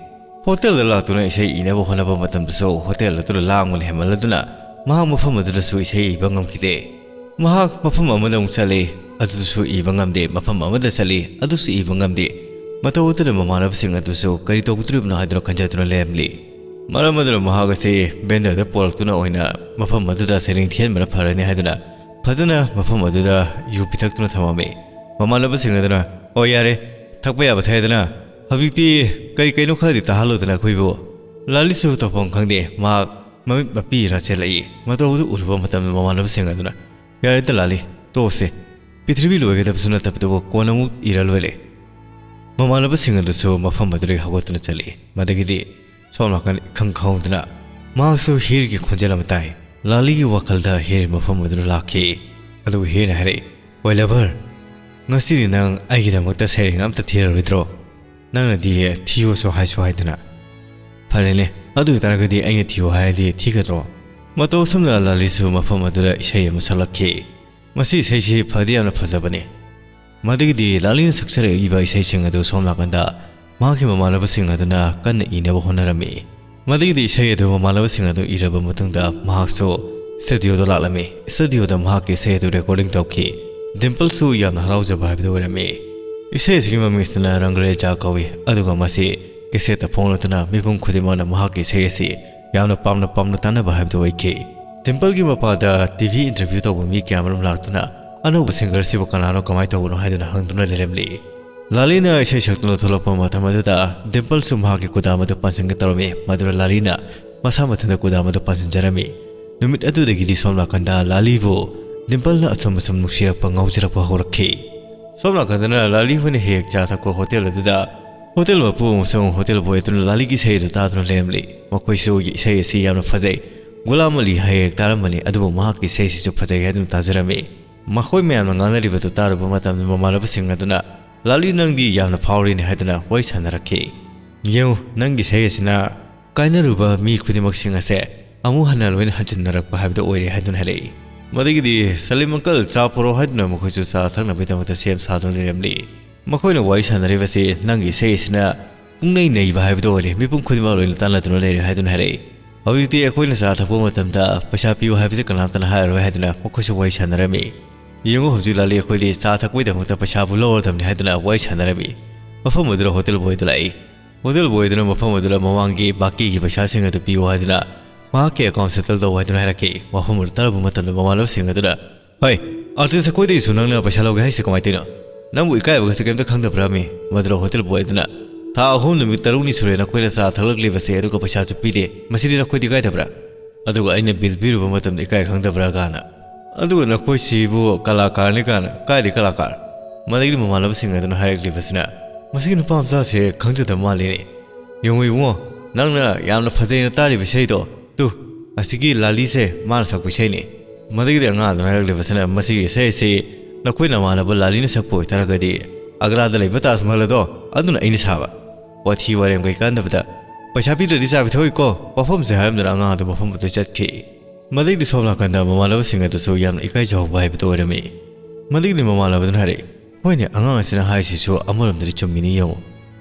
ꯍꯣꯇꯦꯜꯗ ꯂꯥꯛꯇꯨꯅ ꯏꯁꯩ ꯏꯅꯕ ꯍꯣꯠꯅꯕ ꯃꯇꯝꯗꯁꯨ ꯍꯣꯇꯦꯜ ꯑꯗꯨꯗ ꯂꯥꯡꯕꯅ ꯍꯦꯟꯃꯜꯂꯗꯨꯅ ꯃꯍꯥꯛ ꯃꯐꯝ ꯑꯗꯨꯗꯁꯨ ꯏꯁꯩ ꯏꯕ ꯉꯝꯈꯤꯗꯦ꯫ ꯃꯍꯥꯛ ꯃꯐꯝ ꯑꯃꯗ ꯑꯃꯨꯛ ꯆꯠꯂꯤ, ꯑꯗꯨꯁꯨ ꯏꯕ ꯉꯝꯗꯦ, ꯃꯐꯝ ꯑꯃꯗ ꯆꯠꯂꯤ, ꯑꯗꯨꯁꯨ ꯏꯕ ꯉꯝꯗꯦ꯫ ꯃꯇꯧ ꯑꯗꯨꯅ ꯃꯃꯥꯟꯅꯕꯁꯤꯡ ꯑꯗꯨꯁꯨ ꯀꯔꯤ ꯇꯧꯒꯗꯧꯔꯤꯕꯅꯣ ꯍꯥꯏꯗꯨꯅ ꯈꯟꯖꯗꯨꯅ ꯂꯩꯔꯝꯂꯤ꯫ ꯃꯔꯝ ꯑꯗꯨꯅ ꯃꯍꯥꯛ ꯑꯁꯤ ꯕꯦꯟꯗꯔꯗ ꯄꯣꯔꯛꯇꯨꯅ ꯑꯣꯏꯅ ꯃꯐꯝ ꯑꯗꯨꯗ ꯁꯩꯔꯦꯡ ꯊꯤꯍꯟꯕꯅ ꯐꯔꯅꯤ ꯍꯥꯏꯗꯨꯅ ꯐꯖꯅ ꯃꯐꯝ ꯑꯗꯨꯗ ꯌꯨ ꯄꯤꯊꯛꯇꯨꯅ ꯊꯝꯃꯝꯃꯤ꯫ ꯃꯃꯥꯟꯅꯕꯁꯤꯡ ꯑꯗꯨꯅ, "ꯑꯣ, ꯌꯥꯔꯦ, ꯊꯛꯄ ꯌꯥꯕ ꯊꯛꯑꯦꯗꯅ, ꯍꯧꯖꯤꯛꯇꯤ ꯀꯔꯤ ꯀꯩꯅꯣ ꯈꯔꯗꯤ ꯇꯥꯍꯜꯂꯣꯗꯅ ꯑꯩꯈꯣꯏꯕꯨ"꯫ ꯂꯥꯂꯤꯁꯨ ꯇꯧꯐꯝ ꯈꯪꯗꯦ, ꯃꯍꯥꯛ ꯃꯃꯤꯠ ꯃꯄꯤ ꯏꯔꯥ ꯆꯦꯜꯂꯛꯏ꯫ ꯃꯇꯧ ꯑꯗꯨ ꯎꯔꯨꯕ ꯃꯇꯝꯗ ꯃꯃꯥꯟꯅꯕꯁꯤꯡ ꯑꯗꯨꯅ, "ꯌꯥꯔꯦꯗ ꯂꯥꯂꯤ, ꯇꯣꯛꯑꯁꯦ꯫ ꯄ꯭ꯔꯤꯊꯤꯕꯤ ꯂꯣꯏꯒꯗꯕꯁꯨ ꯅꯠꯇꯕꯗꯨꯕꯨ ꯀꯣꯟꯅ ꯑꯃꯨꯛ ꯏꯔ ꯂꯣꯏꯔꯦ"꯫ ꯃꯃꯥꯟꯅꯕꯁꯤꯡ ꯑꯗꯨꯁꯨ ꯃꯐꯝ ꯑꯗꯨꯗꯒꯤ ꯍꯧꯒꯠꯇꯨꯅ ꯆꯠꯂꯤ꯫ ꯃꯗꯒꯤꯗꯤ ꯁꯣꯝ ꯅꯥꯀꯟ ꯏꯈꯪ ꯈꯪꯍꯧꯗꯅ ꯃꯍꯥꯛꯁꯨ ꯍꯤꯔꯒꯤ ꯈꯣꯟꯖꯦꯜ ꯑꯃ ꯇꯥꯏ꯫ ꯂꯥꯂꯤꯒꯤ ꯋꯥꯈꯜꯗ ꯍꯤꯔ ꯃꯐꯝ ꯑꯗꯨꯗ ꯂꯥꯛꯈꯤ꯫ ꯑꯗꯨꯒ ꯍꯤꯔꯅ ꯍꯥꯏꯔꯛꯏ, "ꯑꯣꯏ ꯂꯚꯔ, ꯉꯁꯤꯗꯤ ꯅꯪ ꯑꯩꯒꯤꯗꯃꯛꯇ ꯁꯩꯔꯦꯡ ꯑꯝꯇ ꯊꯤꯔꯔꯣꯏꯗ꯭ꯔꯣ? ꯅꯪꯅꯗꯤ ꯊꯤꯌꯣꯁꯨ ꯍꯥꯏꯁꯨ ꯍꯥꯏꯗꯅ꯫ ꯐꯔꯦꯅꯦ, ꯑꯗꯨ ꯑꯣꯏꯇꯥꯔꯒꯗꯤ ꯑꯩꯅ ꯊꯤꯌꯣ ꯍꯥꯏꯔꯗꯤ ꯊꯤꯒꯗ꯭ꯔꯣ?" ꯃꯇꯧ ꯑꯁꯨꯝꯅ ꯂꯥꯂꯤꯁꯨ ꯃꯐꯝ ꯑꯗꯨꯗ ꯏꯁꯩ ꯑꯃ ꯁꯛꯂꯛꯈꯤ꯫ ꯃꯁꯤ ꯏꯁꯩꯁꯤ ꯐꯗꯤ ꯌꯥꯝꯅ ꯐꯖꯕꯅꯤ꯫ ꯃꯗꯒꯤꯗꯤ ꯂꯥꯂꯤꯅ ꯁꯛꯆꯔꯛꯏꯕ ꯏꯁꯩꯁꯤꯡ ꯑꯗꯨ ꯁꯣꯝ ꯅꯥꯀꯟꯗ ꯃꯍꯥꯛꯀꯤ ꯃꯃꯥꯟꯅꯕꯁꯤꯡ ꯑꯗꯨꯅ ꯀꯟꯅ ꯏꯅꯕ ꯍꯣꯠꯅꯔꯝꯃꯤ꯫ ꯃꯗꯒꯤꯗꯤ ꯏꯁꯩ ꯑꯗꯨ ꯃꯃꯥꯟꯅꯕꯁꯤꯡ ꯑꯗꯨ ꯏꯔꯕ ꯃꯇꯨꯡꯗ ꯃꯍꯥꯛꯁꯨ ꯁ꯭ꯇꯨꯗꯤꯑꯣꯗ ꯂꯥꯛꯂꯝꯃꯤ꯫ ꯁ꯭ꯇꯨꯗꯤꯑꯣꯗ ꯃꯍꯥꯛꯀꯤ ꯏꯁꯩ ꯑꯗꯨ ꯔꯦꯀꯣꯔꯗꯤꯡ ꯇꯧꯈꯤ꯫ ꯗꯤꯝꯄꯜꯁꯨ ꯌꯥꯝꯅ ꯍꯔꯥꯎꯖꯕ ꯍꯥꯏꯕꯗꯨ ꯑꯣꯏꯔꯝꯃꯤ꯫ ꯏꯁꯩ ꯑꯁꯤꯒꯤ ꯃꯃꯤꯡ ꯑꯁꯤꯅ ꯔꯪꯒꯔꯦꯖꯥ ꯀꯧꯏ, ꯑꯗꯨꯒ ꯃꯁꯤ ꯀꯦꯁꯦꯠꯇ ꯐꯣꯡꯂꯛꯇꯨꯅ ꯃꯤꯄꯨꯝ ꯈꯨꯗꯤꯡꯃꯛꯅ ꯃꯍꯥꯛꯀꯤ ꯏꯁꯩ ꯑꯁꯤ ꯌꯥꯝꯅ ꯄꯥꯝꯅ ꯄꯥꯝꯅ ꯇꯥꯅꯕ ꯍꯥꯏꯕꯗꯨ ꯑꯣꯏꯈꯤ꯫ ꯗꯤꯝꯄꯜꯒꯤ ꯃꯄꯥꯗ ꯇꯤ ꯚꯤ ꯏꯟꯇꯔꯚ꯭ꯌꯨ ꯇꯧꯕ ꯃꯤ ꯀꯌꯥ ꯑꯃꯔꯣꯝ ꯂꯥꯛꯇꯨꯅ ꯑꯅꯧꯕ ꯁꯤꯡꯒꯔꯁꯤꯕꯨ ꯀꯅꯥꯅꯣ, ꯀꯃꯥꯏꯅ ꯇꯧꯕꯅꯣ ꯍꯥꯏꯗꯨꯅ ꯍꯪꯗꯨꯅ ꯂꯩꯔꯝꯂꯤ꯫ ꯂꯥꯂꯤꯅ ꯏꯁꯩ ꯁꯛꯇꯨꯅ ꯊꯣꯛꯂꯛꯄ ꯃꯇꯝ ꯑꯗꯨꯗ ꯗꯤꯝꯄꯜꯁꯨ ꯃꯍꯥꯛꯀꯤ ꯀꯨꯗꯥꯝ ꯑꯗꯨ ꯄꯥꯟꯁꯤꯟꯒꯦ ꯇꯧꯔꯝꯃꯤ꯫ ꯃꯗꯨꯗ ꯂꯥꯂꯤꯅ ꯃꯁꯥ ꯃꯊꯟꯇ ꯀꯨꯗꯥꯝ ꯑꯗꯨ ꯄꯥꯟꯁꯤꯟꯖꯔꯝꯃꯤ꯫ ꯅꯨꯃꯤꯠ ꯑꯗꯨꯗꯒꯤꯗꯤ ꯁꯣꯝ ꯅꯥꯀꯟꯗ ꯂꯥꯂꯤꯕꯨ ꯗꯤꯝꯄꯜꯅ ꯑꯁꯨꯝ ꯑꯁꯨꯝ ꯅꯨꯡꯁꯤꯔꯛꯄ, ꯉꯥꯎꯖꯔꯛꯄ ꯍꯧꯔꯛꯈꯤ꯫ ꯁꯣꯝ ꯅꯥꯀꯟꯗꯅ ꯂꯥꯂꯤ ꯍꯣꯏꯅ ꯍꯦꯛ ꯆꯥ ꯊꯛꯄ ꯍꯣꯇꯦꯜ ꯑꯗꯨꯗ ꯍꯣꯇꯦꯜ ꯃꯄꯨ ꯑꯃꯁꯨꯡ ꯍꯣꯇꯦꯜ ꯕꯣꯏ ꯑꯗꯨꯅ ꯂꯥꯂꯤꯒꯤ ꯏꯁꯩ ꯑꯗꯨ ꯇꯥꯗꯨꯅ ꯂꯩꯔꯝꯂꯤ꯫ ꯃꯈꯣꯏꯁꯨ ꯏꯁꯩ ꯑꯁꯤ ꯌꯥꯝꯅ ꯐꯖꯩ, ꯒꯨꯂꯥꯝ ꯑꯂꯤ ꯍꯥꯏ ꯍꯦꯛ ꯇꯥꯔꯝꯕꯅꯤ, ꯑꯗꯨꯕꯨ ꯃꯍꯥꯛꯀꯤ ꯏꯁꯩ ꯑꯁꯤꯁꯨ ꯐꯖꯩ ꯍꯥꯏꯗꯨꯅ ꯇꯥꯖꯔꯝꯃꯤ꯫ ꯃꯈꯣꯏ ꯃꯌꯥꯝꯅ ꯉꯥꯡꯅꯔꯤꯕꯗꯨ ꯇꯥꯔꯨꯕ ꯃꯇꯝꯗ ꯃꯃꯥꯟꯅꯕꯁꯤꯡ ꯑꯗꯨꯅ, "ꯂꯥꯂꯤ, ꯅꯪꯗꯤ ꯌꯥꯝꯅ ꯐꯥꯎꯔꯤꯅꯦ" ꯍꯥꯏꯗꯨꯅ ꯋꯥꯔꯤ ꯁꯥꯟꯅꯔꯛꯈꯤ꯫ "ꯌꯦꯡꯉꯨ, ꯅꯪꯒꯤ ꯏꯁꯩ ꯑꯁꯤꯅ ꯀꯥꯏꯅꯔꯨꯕ ꯃꯤ ꯈꯨꯗꯤꯡꯃꯛꯁꯤꯡ ꯑꯁꯦ ꯑꯃꯨꯛ ꯍꯟꯅ ꯂꯣꯏꯅ ꯍꯟꯖꯤꯟꯅꯔꯛꯄ ꯍꯥꯏꯕꯗꯨ ꯑꯣꯏꯔꯦ" ꯍꯥꯏꯗꯨꯅ ꯍꯥꯏꯔꯛꯏ꯫ ꯃꯗꯒꯤꯗꯤ, "ꯁꯂꯤꯝ ꯑꯪꯀꯜ, ꯆꯥ ꯄꯨꯔꯛꯑꯣ" ꯍꯥꯏꯗꯨꯅ ꯃꯈꯣꯏꯁꯨ ꯆꯥ ꯊꯛꯅꯕꯒꯤꯗꯃꯛꯇ ꯁꯦꯝ ꯁꯥꯗꯨꯅ ꯂꯩꯔꯝꯂꯤ꯫ ꯃꯈꯣꯏꯅ ꯋꯥꯔꯤ ꯁꯥꯟꯅꯔꯤꯕꯁꯤ ꯅꯪꯒꯤ ꯏꯁꯩ ꯑꯁꯤꯅ ꯄꯨꯡꯅꯩ ꯅꯩꯕ ꯍꯥꯏꯕꯗꯨ ꯑꯣꯏꯔꯦ, ꯃꯤꯄꯨꯝ ꯈꯨꯗꯤꯡꯃꯛ ꯂꯣꯏꯅ ꯇꯥꯟꯅꯗꯨꯅ ꯂꯩꯔꯦ ꯍꯥꯏꯗꯨꯅ ꯍꯥꯏꯔꯛꯏ꯫ ꯍꯧꯖꯤꯛꯇꯤ ꯑꯩꯈꯣꯏꯅ ꯆꯥ ꯊꯛꯄ ꯃꯇꯝꯗ ꯄꯩꯁꯥ ꯄꯤꯌꯨ ꯍꯥꯏꯕꯁꯤ ꯀꯅꯥꯝꯇꯅ ꯍꯥꯏꯔꯔꯣꯏ ꯍꯥꯏꯗꯨꯅ ꯃꯈꯣꯏꯁꯨ ꯋꯥꯔꯤ ꯁꯥꯟꯅꯔꯝꯃꯤ꯫ "ꯌꯦꯡꯉꯨ, ꯍꯧꯖꯤꯛ ꯂꯥꯂꯤ ꯑꯩꯈꯣꯏꯗꯤ ꯆꯥ ꯊꯛꯄꯒꯤꯗꯃꯛꯇ ꯄꯩꯁꯥꯕꯨ ꯂꯧꯔꯗꯕꯅꯤ" ꯍꯥꯏꯗꯨꯅ ꯋꯥꯔꯤ ꯁꯥꯟꯅꯔꯝꯃꯤ꯫ ꯃꯐꯝ ꯑꯗꯨꯗ ꯍꯣꯇꯦꯜ ꯕꯣꯏ ꯑꯗꯨ ꯂꯥꯛꯏ꯫ ꯍꯣꯇꯦꯜ ꯕꯣꯏ ꯑꯗꯨꯅ ꯃꯐꯝ ꯑꯗꯨꯗ ꯃꯃꯥꯡꯒꯤ ꯕꯥꯀꯤꯒꯤ ꯄꯩꯁꯥꯁꯤꯡ ꯑꯗꯨ ꯄꯤꯌꯨ ꯍꯥꯏꯗꯨꯅ ꯃꯍꯥꯛꯀꯤ ꯑꯦꯀꯥꯎꯟ ꯁꯦꯇꯜ ꯇꯧ ꯍꯥꯏꯗꯨꯅ ꯍꯥꯏꯔꯛꯈꯤ꯫ ꯋꯥꯐꯝ ꯑꯗꯨ ꯇꯥꯔꯨꯕ ꯃꯇꯝꯗ ꯃꯃꯥꯟꯅꯕꯁꯤꯡ ꯑꯗꯨꯅ, "ꯍꯣꯏ, ꯑꯥꯔꯇꯤꯁ ꯑꯩꯈꯣꯏꯗꯒꯤꯁꯨ ꯅꯪꯅ ꯄꯩꯁꯥ ꯂꯧꯒꯦ ꯍꯥꯏꯁꯦ ꯀꯃꯥꯏꯅ ꯇꯧꯔꯤꯅꯣ? ꯅꯪꯕꯨ ꯏꯀꯥꯏꯕꯒꯁꯦ ꯀꯩꯝꯇ ꯈꯪꯗꯕ꯭ꯔꯥ ꯃꯤ?" ꯃꯗꯨꯗ ꯍꯣꯇꯦꯜ ꯕꯣꯏ ꯑꯗꯨꯅ, "ꯊꯥ ꯑꯍꯨꯝ ꯅꯨꯃꯤꯠ ꯇꯔꯨꯛꯅꯤ ꯁꯨꯔꯦ ꯅꯈꯣꯏꯅ ꯆꯥ ꯊꯛꯂꯛꯂꯤꯕꯁꯦ, ꯑꯗꯨꯒ ꯄꯩꯁꯥꯁꯨ ꯄꯤꯗꯦ꯫ ꯃꯁꯤꯗꯤ ꯅꯈꯣꯏꯗꯤ ꯏꯀꯥꯏꯗꯕ꯭ꯔꯥ? ꯑꯗꯨꯒ ꯑꯩꯅ ꯕꯤꯜ ꯄꯤꯔꯨꯕ ꯃꯇꯝꯗ ꯏꯀꯥꯏ ꯈꯪꯗꯕ꯭ꯔꯥ?" ꯀꯥꯅ꯫ "ꯑꯗꯨꯒ ꯅꯈꯣꯏꯁꯤꯕꯨ ꯀꯂꯥꯀꯥꯔꯅꯤ ꯀꯥꯅ, ꯀꯥꯏꯗꯩ ꯀꯂꯥꯀꯥꯔ?" ꯃꯗꯒꯤꯗꯤ ꯃꯃꯥꯟꯅꯕꯁꯤꯡ ꯑꯗꯨꯅ ꯍꯥꯏꯔꯛꯂꯤꯕꯁꯤꯅ, "ꯃꯁꯤꯒꯤ ꯅꯨꯄꯥ ꯃꯆꯥꯁꯦ ꯈꯪꯖꯗꯕ ꯃꯥꯜꯂꯤꯅꯦ꯫ ꯌꯦꯡꯉꯨ ꯏꯕꯨꯡꯉꯣ, ꯅꯪꯅ ꯌꯥꯝꯅ ꯐꯖꯩꯅ ꯇꯥꯔꯤꯕ ꯏꯁꯩꯗꯣ, ꯇꯨ, ꯑꯁꯤꯒꯤ ꯂꯥꯂꯤꯁꯦ ꯃꯥꯅ ꯁꯛꯄ ꯏꯁꯩꯅꯤ꯫" ꯃꯗꯒꯤꯗꯤ ꯑꯉꯥꯡ ꯑꯗꯨꯅ ꯍꯥꯏꯔꯛꯂꯤꯕꯁꯤꯅ, "ꯃꯁꯤꯒꯤ ꯏꯁꯩ ꯑꯁꯤ ꯅꯈꯣꯏ ꯅꯃꯥꯟꯅꯕ ꯂꯥꯂꯤꯅ ꯁꯛꯄ ꯑꯣꯏꯇꯥꯔꯒꯗꯤ ꯑꯒ꯭ꯔꯥꯗ ꯂꯩꯕ ꯇꯥꯖ ꯃꯍꯜ ꯑꯗꯣ ꯑꯗꯨꯅ ꯑꯩꯅ ꯁꯥꯕ꯫ ꯋꯥꯊꯤ ꯋꯥꯔꯦꯝ ꯀꯩ ꯀꯥꯟꯗꯕꯗ, ꯄꯩꯁꯥ ꯄꯤꯗ꯭ꯔꯗꯤ ꯆꯥ ꯄꯤꯊꯣꯛꯑꯣꯏꯀꯣ, ꯋꯥꯐꯝꯁꯦ" ꯍꯥꯏꯔꯝꯗꯅ ꯑꯉꯥꯡ ꯑꯗꯨ ꯃꯐꯝ ꯑꯗꯨ ꯆꯠꯈꯤ꯫ ꯃꯗꯒꯤꯗꯤ ꯁꯣꯝ ꯅꯥꯀꯟꯗ ꯃꯃꯥꯟꯅꯕꯁꯤꯡ ꯑꯗꯨꯁꯨ ꯌꯥꯝꯅ ꯏꯀꯥꯏꯖꯍꯧꯕ ꯍꯥꯏꯕꯗꯨ ꯑꯣꯏꯔꯝꯃꯤ꯫ ꯃꯗꯒꯤꯗꯤ ꯃꯃꯥꯟꯅꯕꯗꯨꯅ ꯍꯥꯏꯔꯛꯏ, "ꯍꯣꯏꯅꯦ, ꯑꯉꯥꯡ ꯑꯁꯤꯅ ꯍꯥꯏꯔꯤꯁꯤꯁꯨ ꯑꯃꯔꯣꯝꯗꯗꯤ ꯆꯨꯝꯃꯤꯅꯤ ꯌꯦꯡꯉꯨ꯫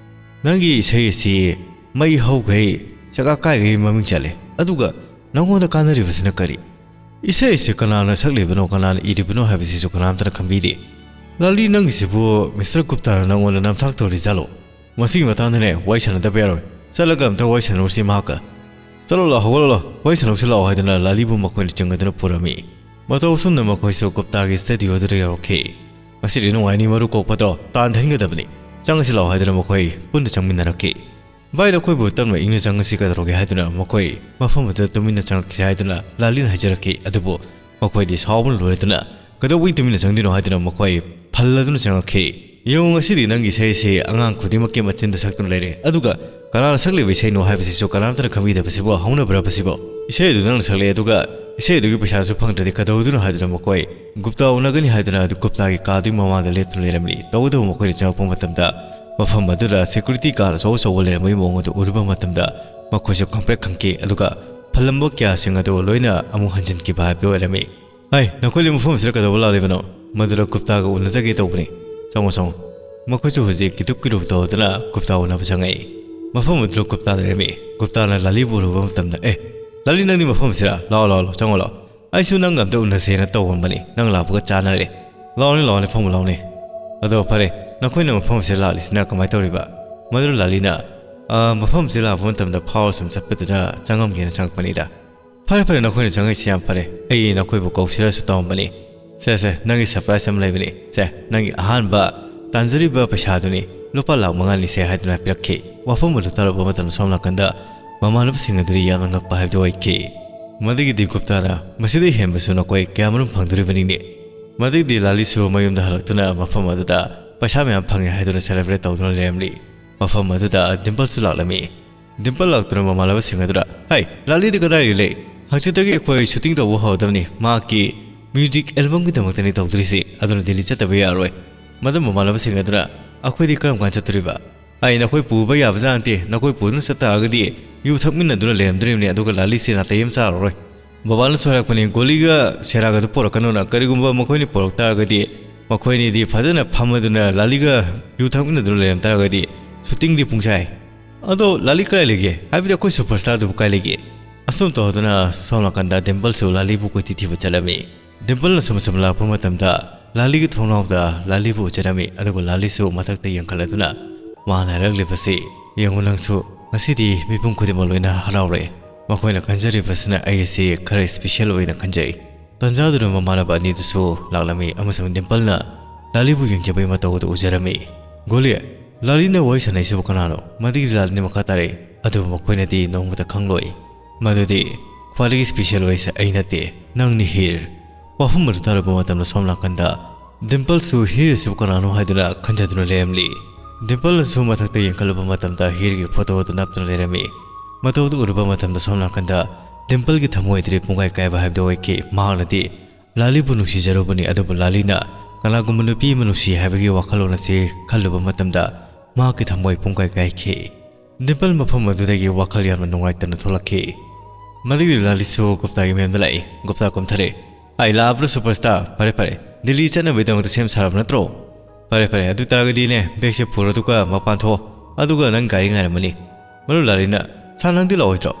ꯅꯪꯒꯤ ꯏꯁꯩ ꯑꯁꯤ ꯃꯩ ꯍꯧꯈꯩ ꯆꯀꯥ ꯀꯥꯏꯈꯩ ꯃꯃꯤꯡ ꯆꯠꯂꯦ, ꯑꯗꯨꯒ ꯅꯪꯉꯣꯟꯗ ꯀꯥꯟꯅꯔꯤꯕꯁꯤꯅ ꯀꯔꯤ? ꯏꯁꯩ ꯑꯁꯤ ꯀꯅꯥꯅ ꯁꯛꯂꯤꯕꯅꯣ, ꯀꯅꯥꯅ ꯏꯔꯤꯕꯅꯣ ꯍꯥꯏꯕꯁꯤꯁꯨ ꯀꯅꯥꯝꯇꯅ ꯈꯪꯕꯤꯗꯦ꯫ ꯂꯥꯂꯤ, ꯅꯪꯒꯤꯁꯤꯕꯨ ꯃꯤꯁꯇꯔ ꯒꯨꯞꯇꯥꯅ ꯅꯪꯉꯣꯟꯗ ꯅꯝꯊꯥꯛ ꯇꯧꯔꯤꯖꯥꯠꯂꯣ? ꯃꯁꯤꯒꯤ ꯃꯇꯥꯡꯗꯅꯦ ꯋꯥꯔꯤ ꯁꯥꯟꯅꯗꯕ ꯌꯥꯔꯣꯏ꯫ ꯆꯠꯂꯒ ꯑꯝꯇ ꯋꯥꯔꯤ ꯁꯥꯟꯅꯔꯨꯁꯤ ꯃꯍꯥꯛꯀ꯫ ꯆꯠꯂꯣ ꯂꯥꯎ, ꯍꯧꯒꯠꯂꯣ ꯂꯥꯎ, ꯋꯥꯔꯤ ꯁꯥꯟꯅꯔꯨꯁꯤ ꯂꯥꯎ" ꯍꯥꯏꯗꯨꯅ ꯂꯥꯂꯤꯕꯨ ꯃꯈꯣꯏꯅ ꯆꯤꯡꯒꯗꯨꯅ ꯄꯨꯔꯝꯃꯤ꯫ ꯃꯇꯧ ꯑꯁꯨꯝꯅ ꯃꯈꯣꯏꯁꯨ ꯒꯨꯞꯇꯥꯒꯤ ꯁ꯭ꯇꯨꯗꯤꯑꯣꯗꯨꯗ ꯌꯧꯔꯛꯈꯤ꯫ "ꯉꯁꯤꯗꯤ ꯅꯨꯡꯉꯥꯏꯅꯤ, ꯃꯔꯨ ꯀꯣꯛꯄꯗꯣ ꯇꯥꯟꯊꯍꯟꯒꯗꯕꯅꯤ꯫ ꯆꯪꯉꯁꯤ ꯂꯥꯎ" ꯍꯥꯏꯗꯨꯅ ꯃꯈꯣꯏ ꯄꯨꯟꯅ ꯆꯪꯃꯤꯟꯅꯔꯛꯈꯤ꯫ "ꯚꯥꯏ, ꯅꯈꯣꯏꯕꯨ ꯇꯞꯅ ꯏꯪꯅ ꯆꯪꯉꯁꯤ ꯀꯩꯗꯧꯔꯒꯦ?" ꯍꯥꯏꯗꯨꯅ ꯃꯈꯣꯏ ꯃꯐꯝ ꯑꯗꯨꯗ ꯇꯨꯃꯤꯟꯅ ꯆꯪꯉꯛꯁꯤ ꯍꯥꯏꯗꯨꯅ ꯂꯥꯂꯤꯅ ꯍꯥꯏꯖꯔꯛꯈꯤ꯫ ꯑꯗꯨꯕꯨ ꯃꯈꯣꯏꯗꯤ ꯁꯥꯎꯕꯅ ꯂꯣꯏꯔꯗꯨꯅ, "ꯀꯩꯗꯧꯕꯩ ꯇꯨꯃꯤꯟꯅ ꯆꯪꯗꯣꯏꯅꯣ?" ꯍꯥꯏꯗꯨꯅ ꯃꯈꯣꯏ ꯐꯜꯂꯗꯨꯅ ꯆꯪꯉꯛꯈꯤ꯫ "ꯌꯦꯡꯉꯨ, ꯉꯁꯤꯗꯤ ꯅꯪꯒꯤ ꯏꯁꯩ ꯑꯁꯤ ꯑꯉꯥꯡ ꯈꯨꯗꯤꯡꯃꯛꯀꯤ ꯃꯆꯤꯟꯗ ꯁꯛꯇꯨꯅ ꯂꯩꯔꯦ, ꯑꯗꯨꯒ ꯀꯅꯥꯅ ꯁꯛꯂꯤꯕ ꯏꯁꯩꯅꯣ ꯍꯥꯏꯕꯁꯤꯁꯨ ꯀꯅꯥꯝꯇꯅ ꯈꯪꯕꯤꯗꯕꯁꯤꯕꯨ ꯍꯧꯅꯕ꯭ꯔꯕ ꯁꯤꯕꯣ? ꯏꯁꯩ ꯑꯗꯨ ꯅꯪꯅ ꯁꯛꯂꯛꯑꯦ, ꯑꯗꯨꯒ ꯏꯁꯩꯗꯨꯒꯤ ꯄꯩꯁꯥꯁꯨ ꯐꯪꯗ꯭ꯔꯗꯤ ꯀꯩꯗꯧꯗꯣꯏꯅꯣ ꯍꯥꯏꯗꯨꯅ ꯃꯈꯣꯏ ꯒꯨꯞꯇꯥ ꯎꯅꯒꯅꯤ ꯍꯥꯏꯗꯨꯅ ꯑꯗꯨ ꯒꯨꯞꯇꯥꯒꯤ ꯀꯥꯗꯨꯒꯤ ꯃꯃꯥꯡꯗ ꯂꯦꯞꯇꯨꯅ ꯂꯩꯔꯝꯂꯤ꯫ ꯇꯧꯕꯇꯕꯨ ꯃꯈꯣꯏꯅ ꯆꯪꯉꯛꯄ ꯃꯇꯝꯗ ꯃꯐꯝ ꯑꯗꯨꯗ security guard ꯑꯆꯧ ꯑꯆꯧꯕ ꯂꯩꯔꯝꯕꯒꯤ ꯃꯑꯣꯡ ꯑꯗꯨ ꯎꯔꯨꯕ ꯃꯇꯝꯗ ꯃꯈꯣꯏꯁꯨ ꯈꯪꯄ꯭ꯔꯦꯛ ꯈꯪꯈꯤ, ꯑꯗꯨꯒ ꯐꯜꯂꯝꯕ ꯀꯌꯥꯁꯤꯡ ꯑꯗꯨ ꯂꯣꯏꯅ ꯑꯃꯨꯛ ꯍꯟꯖꯤꯟꯈꯤꯕ ꯍꯥꯏꯕꯗꯨ ꯑꯣꯏꯔꯝꯃꯤ꯫ "ꯍꯥꯏ, ꯅꯈꯣꯏ ꯃꯐꯝ ꯑꯁꯤꯗ ꯀꯩꯗꯧꯕ ꯂꯥꯛꯂꯤꯕꯅꯣ? ꯃꯗꯨꯗ ꯒꯨꯞꯇꯥꯒ ꯎꯅꯖꯒꯦ ꯇꯧꯕꯅꯤ꯫ ꯆꯪꯉꯣ, ꯆꯪꯉꯣ꯫" ꯃꯈꯣꯏꯁꯨ ꯍꯧꯖꯤꯛ ꯀꯤꯗꯨꯞ ꯀꯤꯗꯨꯞ ꯇꯧꯗꯨꯅ ꯒꯨꯞꯇꯥ ꯎꯅꯕ ꯆꯪꯉꯛꯏ꯫ ꯃꯐꯝ ꯑꯗꯨꯗ ꯒꯨꯞꯇꯥ ꯂꯩꯔꯝꯃꯤ꯫ ꯒꯨꯞꯇꯥꯅ ꯂꯥꯂꯤꯕꯨ ꯎꯔꯨꯕ ꯃꯇꯝꯗ, "ꯑꯦ, ꯂꯥꯂꯤ, ꯅꯪꯗꯤ ꯃꯐꯝ ꯑꯁꯤꯗ? ꯂꯥꯛꯑꯣ, ꯂꯥꯛꯑꯣ, ꯂꯥꯛꯑꯣ, ꯆꯪꯉꯣ, ꯂꯥꯛꯑꯣ꯫ ꯑꯩꯁꯨ ꯅꯪꯒ ꯑꯝꯇ ꯎꯅꯁꯦꯅ ꯇꯧꯔꯝꯕꯅꯤ꯫ ꯅꯪ ꯂꯥꯛꯄꯒ ꯆꯥꯟꯅꯔꯦ꯫ ꯂꯥꯛꯑꯣꯅꯦ, ꯂꯥꯛꯑꯣꯅꯦ, ꯐꯝꯃꯨ ꯂꯥꯛꯑꯣꯅꯦ꯫ ꯑꯗꯣ ꯐꯔꯦ, ꯅꯈꯣꯏꯅ ꯃꯐꯝ ꯑꯁꯤꯗ ꯂꯥꯛꯂꯤꯁꯤꯅ ꯀꯃꯥꯏꯅ ꯇꯧꯔꯤꯕ?" ꯃꯗꯨꯗ ꯂꯥꯂꯤꯅ, "ꯑ, ꯃꯐꯝ ꯑꯁꯤꯗ ꯂꯥꯛꯄ ꯃꯇꯝꯗ ꯐꯥꯎꯔ ꯁꯨꯝ ꯆꯠꯄꯗꯨꯗ ꯆꯪꯉꯝꯒꯦꯅ ꯆꯪꯉꯛꯄꯅꯤꯗ꯫" "ꯐꯔꯦ, ꯐꯔꯦ, ꯅꯈꯣꯏꯅ ꯆꯪꯉꯛꯏꯁꯤ ꯌꯥꯝ ꯐꯔꯦ꯫ ꯑꯩ ꯅꯈꯣꯏꯕꯨ ꯀꯧꯁꯤꯔꯁꯨ ꯇꯧꯔꯝꯕꯅꯤ꯫ ꯁꯦ, ꯁꯦ, ꯅꯪꯒꯤ surprise ꯑꯃ ꯂꯩꯕꯅꯤ꯫ ꯁꯦ, ꯅꯪꯒꯤ ꯑꯍꯥꯟꯕ ꯇꯥꯟꯖꯔꯤꯕ ꯄꯩꯁꯥꯗꯨꯅꯤ, ꯂꯨꯄꯥ ꯂꯥꯈ ꯃꯉꯥꯅꯤ ꯁꯦ" ꯍꯥꯏꯗꯨꯅ ꯄꯤꯔꯛꯈꯤ꯫ ꯋꯥꯐꯝ ꯑꯗꯨ ꯇꯥꯔꯨꯕ ꯃꯇꯝꯗ ꯁꯣꯝ ꯅꯥꯀꯟꯗ ꯃꯃꯥꯟꯅꯕꯁꯤꯡ ꯑꯗꯨꯗꯤ ꯌꯥꯝꯅ ꯉꯛꯄ ꯍꯥꯏꯕꯗꯨ ꯑꯣꯏꯈꯤ꯫ ꯃꯗꯨꯒꯤꯗꯤ ꯒꯨꯞꯇꯥꯅ, "ꯃꯁꯤꯗꯩ ꯍꯦꯟꯕꯁꯨ ꯅꯈꯣꯏ ꯀꯌꯥꯃꯔꯨꯝ ꯐꯪꯗꯣꯔꯤꯕꯅꯤꯅꯦ?" ꯃꯗꯨꯒꯤꯗꯤ ꯂꯥꯂꯤꯁꯨ ꯃꯌꯨꯝꯗ ꯍꯜꯂꯛꯇꯨꯅ ꯃꯐꯝ ꯑꯗꯨꯗ ꯄꯩꯁꯥ ꯃꯌꯥꯝ ꯐꯪꯉꯦ ꯍꯥꯏꯗꯨꯅ celebrate ꯇꯧꯗꯨꯅ ꯂꯩꯔꯝꯂꯤ꯫ ꯃꯐꯝ ꯑꯗꯨꯗ ꯗꯤꯝꯄꯜꯁꯨ ꯂꯥꯛꯂꯝꯃꯤ꯫ ꯗꯤꯝꯄꯜ ꯂꯥꯛꯇꯨꯅ ꯃꯃꯥꯟꯅꯕꯁꯤꯡ ꯑꯗꯨꯗ, "ꯍꯥꯏ, ꯂꯥꯂꯤꯗꯤ ꯀꯗꯥꯏꯗ ꯂꯩ? ꯍꯪꯆꯤꯠꯇꯒꯤ ꯑꯩꯈꯣꯏ shooting ꯇꯧꯕ ꯍꯧꯔꯗꯕꯅꯤ꯫ ꯃꯍꯥꯛꯀꯤ music albumꯒꯤꯗꯃꯛꯇꯅꯤ ꯇꯧꯗꯣꯔꯤꯁꯤ꯫ ꯑꯗꯨꯅ ꯗꯤꯜꯂꯤ ꯆꯠꯇꯕ ꯌꯥꯔꯣꯏ꯫" ꯃꯗꯨ ꯃꯃꯥꯟꯅꯕꯁꯤꯡ ꯑꯗꯨꯅ, "ꯑꯩꯈꯣꯏꯗꯤ ꯀꯔꯝ ꯀꯥꯟꯗ ꯆꯠꯇꯣꯔꯤꯕ?" "ꯑꯩ ꯅꯈꯣꯏ ꯄꯨꯕ ꯌꯥꯕꯖꯥꯠ ꯅꯠꯇꯦ꯫ ꯅꯈꯣꯏ ꯄꯨꯗꯨꯅ ꯆꯠꯇꯥꯔꯒꯗꯤ ꯌꯨ ꯊꯛꯃꯤꯟꯅꯗꯨꯅ ꯂꯩꯔꯝꯗꯣꯔꯤꯕꯅꯤ, ꯑꯗꯨꯒ ꯂꯥꯂꯤꯁꯤ ꯅꯥꯇꯩ ꯑꯃ ꯆꯥꯔꯔꯣꯏ꯫ ꯕꯕꯥꯅꯁꯨ ꯍꯥꯏꯔꯛꯄꯅꯤ, ꯒꯣꯂꯤꯒ ꯁꯦꯔꯥꯒꯗꯨ ꯄꯣꯔꯛꯀꯅꯨꯅ꯫ ꯀꯔꯤꯒꯨꯝꯕ ꯃꯈꯣꯏꯅꯤ ꯄꯣꯔꯛ ꯇꯥꯔꯒꯗꯤ, ꯃꯈꯣꯏꯅꯤꯗꯤ ꯐꯖꯅ ꯐꯝꯃꯗꯨꯅ ꯂꯥꯂꯤꯒ ꯌꯨ ꯊꯛꯃꯤꯟꯅꯗꯨꯅ ꯂꯩꯔꯝ ꯇꯥꯔꯒꯗꯤ shootingꯗꯤ ꯄꯨꯡꯆꯥꯏ꯫" "ꯑꯗꯣ ꯂꯥꯂꯤ ꯀꯗꯥꯏ ꯂꯩꯒꯦ? ꯍꯥꯏꯕꯗꯤ ꯑꯩꯈꯣꯏ superstarꯗꯨꯕꯨ ꯀꯥꯏ ꯂꯩꯒꯦ?" ꯑꯁꯨꯝ ꯇꯧꯗꯨꯅ ꯁꯣꯝ ꯅꯥꯀꯟꯗ ꯗꯤꯝꯄꯜꯁꯨ ꯂꯥꯂꯤꯕꯨ ꯀꯣꯏꯊꯤ ꯊꯤꯕ ꯆꯠꯂꯝꯃꯤ꯫ ꯗꯤꯝꯄꯜꯅ ꯁꯨꯝ ꯁꯨꯝ ꯂꯥꯛꯄ ꯃꯇꯝꯗ ꯂꯥꯂꯤꯒꯤ ꯊꯣꯡꯅꯥꯎꯗ ꯂꯥꯂꯤꯕꯨ ꯎꯖꯔꯝꯃꯤ, ꯑꯗꯨꯒ ꯂꯥꯂꯤꯁꯨ ꯃꯊꯛꯇ ꯌꯦꯡꯈꯠꯂꯗꯨꯅ ꯃꯥꯅ ꯍꯥꯏꯔꯛꯂꯤꯕꯁꯤ, "ꯌꯦꯡꯉꯨ ꯅꯪꯁꯨ, ꯉꯁꯤꯗꯤ ꯃꯤꯄꯨꯝ ꯈꯨꯗꯤꯡꯃꯛ ꯂꯣꯏꯅ ꯍꯔꯥꯎꯔꯦ꯫ ꯃꯈꯣꯏꯅ ꯈꯟꯖꯔꯤꯕꯁꯤꯅ ꯑꯩ ꯑꯁꯤ ꯈꯔ special ꯑꯣꯏꯅ ꯈꯟꯖꯩ꯫" ꯇꯟꯖꯥꯗꯨꯗ ꯃꯃꯥꯟꯅꯕ ꯑꯅꯤꯗꯨꯁꯨ ꯂꯥꯛꯂꯝꯃꯤ ꯑꯃꯁꯨꯡ ꯗꯤꯝꯄꯜꯅ ꯂꯥꯂꯤꯕꯨ ꯌꯦꯡꯖꯕꯒꯤ ꯃꯇꯧ ꯑꯗꯨ ꯎꯖꯔꯝꯃꯤ꯫ "ꯒꯣꯂꯤ, ꯂꯥꯂꯤꯅ ꯋꯥꯔꯤ ꯁꯥꯟꯅꯩꯁꯤꯕꯨ ꯀꯅꯥꯅꯣ?" ꯃꯗꯨꯒꯤ ꯂꯥꯂꯤꯅ ꯃꯈꯥ ꯇꯥꯔꯛꯏ, "ꯑꯗꯨꯕꯨ ꯃꯈꯣꯏꯅꯗꯤ ꯅꯣꯡꯃꯇ ꯈꯪꯂꯣꯏ꯫ ꯃꯗꯨꯗꯤ ꯈ꯭ꯋꯥꯏꯗꯒꯤ special ꯑꯣꯏꯔꯤꯁꯦ ꯑꯩ ꯅꯠꯇꯦ, ꯅꯪꯅꯤ ꯍꯤꯔ꯫" ꯋꯥꯐꯝ ꯑꯗꯨ ꯇꯥꯔꯨꯕ ꯃꯇꯝꯗ ꯁꯣꯝ ꯅꯥꯀꯟꯗ ꯗꯤꯝꯄꯜꯁꯨ ꯍꯤꯔ ꯑꯁꯤꯕꯨ ꯀꯅꯥꯅꯣ ꯍꯥꯏꯗꯨꯅ ꯈꯟꯖꯗꯨꯅ ꯂꯩꯔꯝꯂꯤ꯫ ꯗꯤꯝꯄꯜꯅꯁꯨ ꯃꯊꯛꯇ ꯌꯦꯡꯈꯠꯂꯨꯕ ꯃꯇꯝꯗ ꯍꯤꯔꯒꯤ photo ꯑꯗꯨ ꯅꯞꯇꯨꯅ ꯂꯩꯔꯝꯃꯤ꯫ ꯃꯇꯧ ꯑꯗꯨ ꯎꯔꯨꯕ ꯃꯇꯝꯗ ꯁꯣꯝ ꯅꯥꯀꯟꯗ ꯗꯤꯝꯄꯜꯒꯤ ꯊꯃꯣꯏꯗꯗꯤ ꯄꯨꯡꯀꯥꯏ ꯀꯥꯏꯕ ꯍꯥꯏꯕꯗꯨ ꯑꯣꯏꯈꯤ꯫ ꯃꯍꯥꯛꯅꯗꯤ ꯂꯥꯂꯤꯕꯨ ꯅꯨꯡꯁꯤꯖꯔꯨꯕꯅꯤ, ꯑꯗꯨꯕꯨ ꯂꯥꯂꯤꯅ ꯀꯅꯥꯒꯨꯝꯕ ꯅꯨꯄꯤ ꯑꯃ ꯅꯨꯡꯁꯤ ꯍꯥꯏꯕꯒꯤ ꯋꯥꯈꯜꯂꯣꯟ ꯑꯁꯤ ꯈꯜꯂꯨꯕ ꯃꯇꯝꯗ ꯃꯍꯥꯛꯀꯤ ꯊꯃꯣꯏ ꯄꯨꯡꯀꯥꯏ ꯀꯥꯏꯈꯤ꯫ ꯗꯤꯝꯄꯜ ꯃꯐꯝ ꯑꯗꯨꯗꯒꯤ ꯋꯥꯈꯜ ꯌꯥꯝꯅ ꯅꯨꯡꯉꯥꯏꯇꯅ ꯊꯣꯛꯂꯛꯈꯤ꯫ ꯃꯗꯨꯒꯤ ꯂꯥꯂꯤꯁꯨ ꯒꯨꯞꯇꯥꯒꯤ ꯃꯌꯨꯝꯗ ꯂꯥꯛꯏ꯫ ꯒꯨꯞꯇꯥ ꯀꯨꯝꯊꯔꯦ꯫ "ꯑꯩ ꯂꯥꯛꯑꯕ꯭ꯔꯣ ꯁꯨꯄꯔꯁ꯭ꯇꯥꯔ? ꯐꯔꯦ ꯐꯔꯦ, ꯗꯤꯜꯂꯤ ꯆꯠꯅꯕꯒꯤꯗꯃꯛꯇ ꯁꯦꯝ ꯁꯥꯔꯕ ꯅꯠꯇ꯭ꯔꯣ? ꯐꯔꯦ ꯐꯔꯦ, ꯑꯗꯨ ꯇꯥꯔꯒꯗꯤꯅꯦ, ꯕꯦꯒꯁꯦ ꯄꯨꯔꯣ, ꯑꯗꯨꯒ ꯃꯄꯥꯟ ꯊꯣꯛꯑꯣ, ꯑꯗꯨꯒ ꯅꯪ ꯒꯥꯔꯤ ꯉꯥꯏꯔꯝꯃꯅꯤ꯫" ꯃꯗꯨ ꯂꯥꯂꯤꯅ, "ꯁꯥꯔ, ꯅꯪꯗꯤ ꯂꯥꯛꯑꯣꯏꯗ꯭ꯔꯣ?"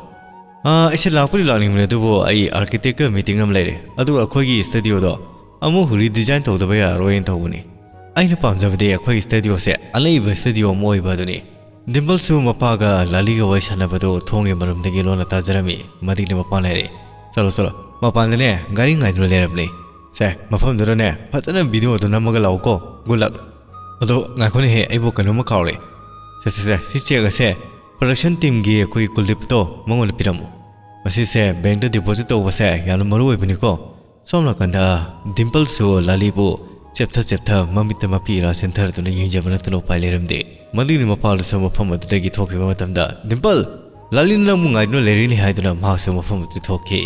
"ꯑꯥ, ꯑꯩꯁꯦ ꯂꯥꯛꯄꯨꯗꯤ ꯂꯥꯛꯅꯤꯡꯕꯅꯦ, ꯑꯗꯨꯕꯨ ꯑꯩ ꯑꯥꯔꯀꯤꯇꯦꯛꯀ ꯃꯤꯇꯤꯡ ꯑꯃ ꯂꯩꯔꯦ, ꯑꯗꯨꯒ ꯑꯩꯈꯣꯏꯒꯤ ꯁ꯭ꯇꯨꯗꯤꯑꯣꯗꯣ ꯑꯃꯨꯛ ꯔꯤꯗꯤꯖꯥꯏꯟ ꯇꯧꯗꯕ ꯌꯥꯔꯔꯣꯏꯅ ꯇꯧꯕꯅꯤ꯫ ꯑꯩꯅ ꯄꯥꯝꯖꯕꯗꯤ ꯑꯩꯈꯣꯏꯒꯤ ꯁ꯭ꯇꯨꯗꯤꯑꯣꯁꯦ ꯑꯅꯩꯕ ꯁ꯭ꯇꯨꯗꯤꯑꯣ ꯑꯃ ꯑꯣꯏꯕ ꯑꯗꯨꯅꯤ꯫" ꯗꯤꯝꯄꯜꯁꯨ ꯃꯄꯥꯒ ꯂꯥꯂꯤꯒ ꯋꯥꯔꯤ ꯁꯥꯟꯅꯕꯗꯨ ꯊꯣꯡꯒꯤ ꯃꯔꯨꯝꯗꯒꯤ ꯂꯣꯟꯅ ꯇꯥꯖꯔꯝꯃꯤ꯫ ꯃꯗꯤꯅ ꯃꯄꯥꯟ ꯍꯥꯏꯔꯛꯏ, "ꯆꯠꯂꯣ ꯆꯠꯂꯣ, ꯃꯄꯥꯟꯗꯅꯦ ꯒꯥꯔꯤ ꯉꯥꯏꯗꯨꯅ ꯂꯩꯔꯕꯅꯤ꯫ ꯁꯦ, ꯃꯐꯝꯗꯨꯗꯅꯦ ꯐꯖꯅ ꯚꯤꯗꯤꯑꯣꯗꯣ ꯅꯝꯃꯒ ꯂꯥꯛꯎꯀꯣ꯫ ꯒꯨꯗ ꯂꯛ꯫ ꯑꯗꯣ ꯉꯥꯏꯈꯣꯅꯦꯍꯦ, ꯑꯩꯕꯨ ꯀꯩꯅꯣꯝꯃ ꯀꯥꯎꯔꯦ꯫ ꯁꯦ ꯁꯦ ꯁꯦ, ꯁꯤ ꯆꯦꯛ ꯑꯁꯦ ꯄ꯭ꯔꯗꯛꯁꯟ ꯇꯤꯝꯒꯤ ꯑꯩꯈꯣꯏꯒꯤ ꯀꯨꯜꯗꯤꯞꯇꯣ ꯃꯉꯣꯟꯗ ꯄꯤꯔꯝꯃꯨ꯫ ꯃꯁꯤꯁꯦ ꯕꯦꯡꯛꯇ ꯗꯤꯄꯣꯖꯤꯠ ꯇꯧꯕꯁꯦ ꯌꯥꯝꯅ ꯃꯔꯨ ꯑꯣꯏꯕꯅꯤꯀꯣ꯫" ꯁꯣꯝ ꯅꯥꯀꯟꯗ ꯗꯤꯝꯄꯜꯁꯨ ꯂꯥꯂꯤꯕꯨ ꯆꯦꯞꯊ ꯆꯦꯞꯊ ꯃꯃꯤꯠꯇ ꯃꯄꯤ ꯏꯔꯥ ꯆꯦꯟꯊꯔꯗꯨꯅ ꯌꯦꯡꯖꯕ ꯅꯠꯇꯅ ꯎꯄꯥꯏ ꯂꯩꯔꯝꯗꯦ꯫ ꯃꯗꯨꯒꯤ ꯃꯄꯥꯗꯨꯁꯨ ꯃꯐꯝ ꯑꯗꯨꯗꯒꯤ ꯊꯣꯛꯈꯤꯕ ꯃꯇꯝꯗ, "ꯗꯤꯝꯄꯜ, ꯂꯥꯂꯤꯅ ꯅꯪꯕꯨ ꯉꯥꯏꯗꯨꯅ ꯂꯩꯔꯤꯅꯤ," ꯍꯥꯏꯗꯨꯅ ꯃꯍꯥꯛꯁꯨ ꯃꯐꯝ ꯑꯗꯨꯗꯒꯤ ꯊꯣꯛꯈꯤ꯫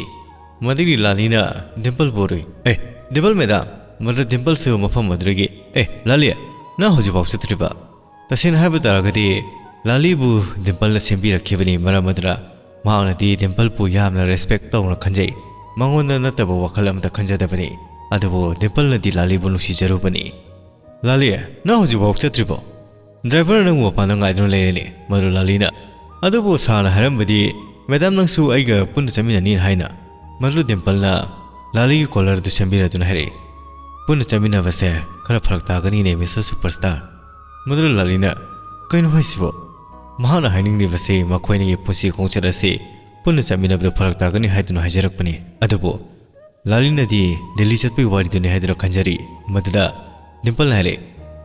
ꯃꯗꯨꯒꯤ ꯂꯥꯂꯤꯅ ꯗꯤꯝꯄꯜꯕꯨ ꯎꯔꯨꯏ꯫ "ꯑꯦ, ꯗꯤꯝꯄꯜ ꯃꯦꯗꯥꯝ!" ꯃꯗꯨꯗ ꯗꯤꯝꯄꯜꯁꯨ ꯃꯐꯝ ꯑꯗꯨꯗꯒꯤ, "ꯑꯦ, ꯂꯥꯂꯤ, ꯅꯪ ꯍꯧꯖꯤꯛꯐꯥꯎ ꯆꯠꯇ꯭ꯔꯤꯕ?" ꯇꯁꯦꯡꯅ ꯍꯥꯏꯕ ꯇꯥꯔꯒꯗꯤ, ꯂꯥꯂꯤꯕꯨ ꯗꯤꯝꯄꯜꯅ ꯁꯦꯝꯕꯤꯔꯛꯈꯤꯕꯅꯤ, ꯃꯔꯝ ꯑꯗꯨꯅ ꯃꯍꯥꯛꯅꯗꯤ ꯗꯤꯝꯄꯜꯕꯨ ꯌꯥꯝꯅ ꯔꯦꯁꯄꯦꯛ ꯇꯧꯅ ꯈꯟꯖꯩ꯫ ꯃꯉꯣꯟꯗ ꯅꯠꯇꯕ ꯋꯥꯈꯜ ꯑꯃꯠꯇ ꯈꯟꯖꯗꯕꯅꯤ꯫ ꯑꯗꯨꯕꯨ ꯗꯤꯝꯄꯜꯅꯗꯤ ꯂꯥꯂꯤꯕꯨ ꯅꯨꯡꯁꯤꯖꯔꯨꯕꯅꯤ꯫ "ꯂꯥꯂꯤ, ꯅꯪ ꯍꯧꯖꯤꯛꯐꯥꯎ ꯆꯠꯇ꯭ꯔꯤꯕꯣ? ꯗ꯭ꯔꯥꯏꯚꯔ ꯅꯪꯕꯨ ꯃꯄꯥꯟꯗ ꯉꯥꯏꯗꯨꯅ ꯂꯩꯔꯦꯅꯦ꯫" ꯃꯗꯨ ꯂꯥꯂꯤꯅ, "ꯑꯗꯨꯕꯨ ꯁꯥꯔꯅ ꯍꯥꯏꯔꯝꯕꯗꯤ ꯃꯦꯗꯥꯝ ꯅꯪꯁꯨ ꯑꯩꯒ ꯄꯨꯟꯅ ꯆꯠꯃꯤꯟꯅꯅꯤ ꯍꯥꯏꯅ꯫" ꯃꯗꯨ ꯗꯤꯝꯄꯜꯅ ꯂꯥꯂꯤꯒꯤ ꯀꯣꯂꯔ ꯑꯗꯨ ꯁꯦꯝꯕꯤꯔꯗꯨꯅ ꯍꯥꯏꯔꯛꯏ, "ꯄꯨꯟꯅ ꯆꯠꯃꯤꯟꯅꯕꯁꯦ ꯈꯔ ꯐꯔꯛ ꯇꯥꯒꯅꯤꯅꯦ, ꯃꯤꯁꯇꯔ ꯁꯨꯄꯔꯁ꯭ꯇꯥꯔ꯫" ꯃꯗꯨꯗ ꯂꯥꯂꯤꯅ, "ꯀꯩꯅꯣ ꯍꯥꯏꯁꯤꯕꯣ? ꯃꯍꯥꯛꯅ ꯍꯥꯏꯅꯤꯡꯂꯤꯕꯁꯤ ꯃꯈꯣꯏꯅꯤꯒꯤ ꯄꯨꯟꯁꯤ ꯈꯣꯡꯆꯠ ꯑꯁꯤ ꯄꯨꯟꯅ ꯆꯠꯃꯤꯟꯅꯕꯗ ꯐꯔꯛ ꯇꯥꯒꯅꯤ ꯍꯥꯏꯗꯨꯅ ꯍꯥꯏꯖꯔꯛꯄꯅꯤ꯫ ꯑꯗꯨꯕꯨ ꯂꯥꯂꯤꯅꯗꯤ ꯗꯤꯜꯂꯤ ꯆꯠꯄꯒꯤ ꯋꯥꯔꯤꯗꯨꯅꯤ ꯍꯥꯏꯗꯨꯅ ꯈꯟꯖꯔꯤ꯫" ꯃꯗꯨꯗ ꯗꯤꯝꯄꯜꯅ ꯍꯥꯏꯔꯦ,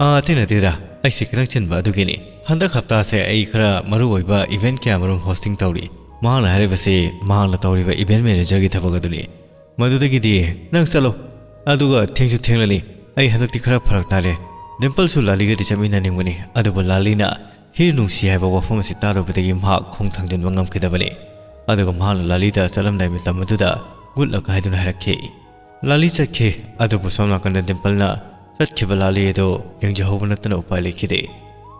"ꯑꯥ, ꯑꯇꯩ ꯅꯠꯇꯦꯗ, ꯑꯩꯁꯦ ꯈꯤꯇꯪ ꯆꯤꯟꯕ ꯑꯗꯨꯒꯤꯅꯤ꯫ ꯍꯟꯗꯛ ꯍꯞꯇꯥꯁꯦ ꯑꯩ ꯈꯔ ꯃꯔꯨ ꯑꯣꯏꯕ ꯏꯚꯦꯟꯠ ꯀꯌꯥ ꯃꯔꯨꯝ ꯍꯣꯁꯇꯤꯡ ꯇꯧꯔꯤ꯫" ꯃꯍꯥꯛꯅ ꯍꯥꯏꯔꯤꯕꯁꯤ ꯃꯍꯥꯛꯅ ꯇꯧꯔꯤꯕ ꯏꯚꯦꯟꯠ ꯃꯦꯅꯦꯖꯔꯒꯤ ꯊꯕꯛ ꯑꯗꯨꯅꯤ꯫ "ꯃꯗꯨꯗꯒꯤꯗꯤ ꯅꯪ ꯆꯠꯂꯣ, ꯑꯗꯨꯒ ꯊꯦꯡꯁꯨ ꯊꯦꯡꯂꯅꯤ꯫ ꯑꯩ ꯍꯟꯗꯛꯇꯤ ꯈꯔ ꯐꯔꯛ ꯇꯥꯔꯦ꯫" ꯗꯤꯝꯄꯜꯁꯨ ꯂꯥꯂꯤꯒꯗꯤ ꯆꯠꯃꯤꯟꯅꯅꯤꯡꯕꯅꯤ, ꯑꯗꯨꯕꯨ ꯂꯥꯂꯤꯅ ꯍꯤꯔ ꯅꯨꯡꯁꯤ ꯍꯥꯏꯕ ꯋꯥꯐꯝ ꯑꯁꯤ ꯇꯥꯔꯨꯕꯗꯒꯤ ꯃꯍꯥꯛ ꯈꯣꯡ ꯊꯥꯡꯖꯤꯟꯕ ꯉꯝꯈꯤꯗꯕꯅꯤ꯫ ꯑꯗꯨꯒ ꯃꯍꯥꯛꯅ ꯂꯥꯂꯤꯗ ꯆꯠꯂꯝꯗꯥꯏ ꯃꯇꯝ ꯑꯗꯨꯗ good luck ꯍꯥꯏꯗꯨꯅ ꯍꯥꯏꯔꯛꯈꯤ꯫ ꯂꯥꯂꯤ ꯆꯠꯈꯤ꯫ ꯑꯗꯨꯕꯨ ꯁꯣꯝ ꯅꯥꯀꯟꯗ ꯗꯤꯝꯄꯜꯅ ꯆꯠꯈꯤꯕ ꯂꯥꯂꯤ ꯑꯗꯨ ꯌꯦꯡꯖꯍꯧꯕ ꯅꯠꯇꯅ ꯎꯄꯥꯏ ꯂꯩꯈꯤꯗꯦ꯫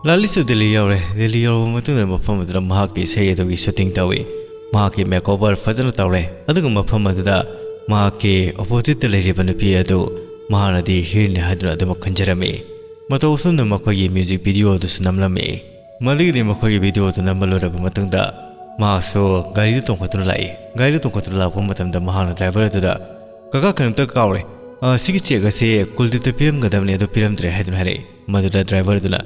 ꯂꯥꯂꯤꯁꯨ ꯗꯤꯜꯂꯤ ꯌꯧꯔꯦ꯫ ꯗꯤꯜꯂꯤ ꯌꯧꯔꯕ ꯃꯇꯨꯡꯗ ꯃꯐꯝ ꯑꯗꯨꯗ ꯃꯍꯥꯛꯀꯤ ꯏꯁꯩ ꯑꯗꯨꯒꯤ shooting ꯇꯧꯏ꯫ ꯃꯍꯥꯛꯀꯤ makeover ꯐꯖꯅ ꯇꯧꯔꯦ꯫ ꯑꯗꯨꯒ ꯃꯐꯝ ꯑꯗꯨꯗ ꯃꯍꯥꯛꯀꯤ oppositeꯇ ꯂꯩꯔꯤꯕ ꯅꯨꯄꯤ ꯑꯗꯨ ꯃꯍꯥꯛꯅꯗꯤ ꯍꯤꯔꯅꯤ ꯍꯥꯏꯗꯨꯅ ꯑꯗꯨꯃꯛ ꯈꯟꯖꯔꯝꯃꯤ꯫ ꯃꯇꯧ ꯑꯁꯨꯝꯅ ꯃꯈꯣꯏꯒꯤ music video ꯑꯗꯨꯁꯨ ꯅꯝꯂꯝꯃꯤ꯫ ꯃꯗꯨꯒꯤꯗꯤ ꯃꯈꯣꯏꯒꯤ video ꯑꯗꯨ ꯅꯝꯕ ꯂꯣꯏꯔꯕ ꯃꯇꯨꯡꯗ ꯃꯍꯥꯛꯁꯨ ꯒꯥꯔꯤꯗ ꯇꯣꯡꯈꯠꯇꯨꯅ ꯂꯥꯛꯏ꯫ ꯒꯥꯔꯤꯗ ꯇꯣꯡꯈꯠꯇꯨꯅ ꯂꯥꯛꯄ ꯃꯇꯝꯗ ꯃꯍꯥꯛꯅ driver ꯑꯗꯨꯗ, "ꯀꯀꯥ, ꯀꯩꯅꯣꯝꯇ ꯀꯥꯎꯔꯦ꯫ ꯑ, ꯁꯤꯒꯤ check ꯑꯁꯦ ꯀꯨꯜꯗꯤꯞꯇ ꯄꯤꯔꯝꯒꯗꯕꯅꯤ, ꯑꯗꯨ ꯄꯤꯔꯝꯗ꯭ꯔꯦ" ꯍꯥꯏꯗꯨꯅ ꯍꯥꯏꯔꯛꯏ꯫ ꯃꯗꯨꯗ driver ꯑꯗꯨꯅ,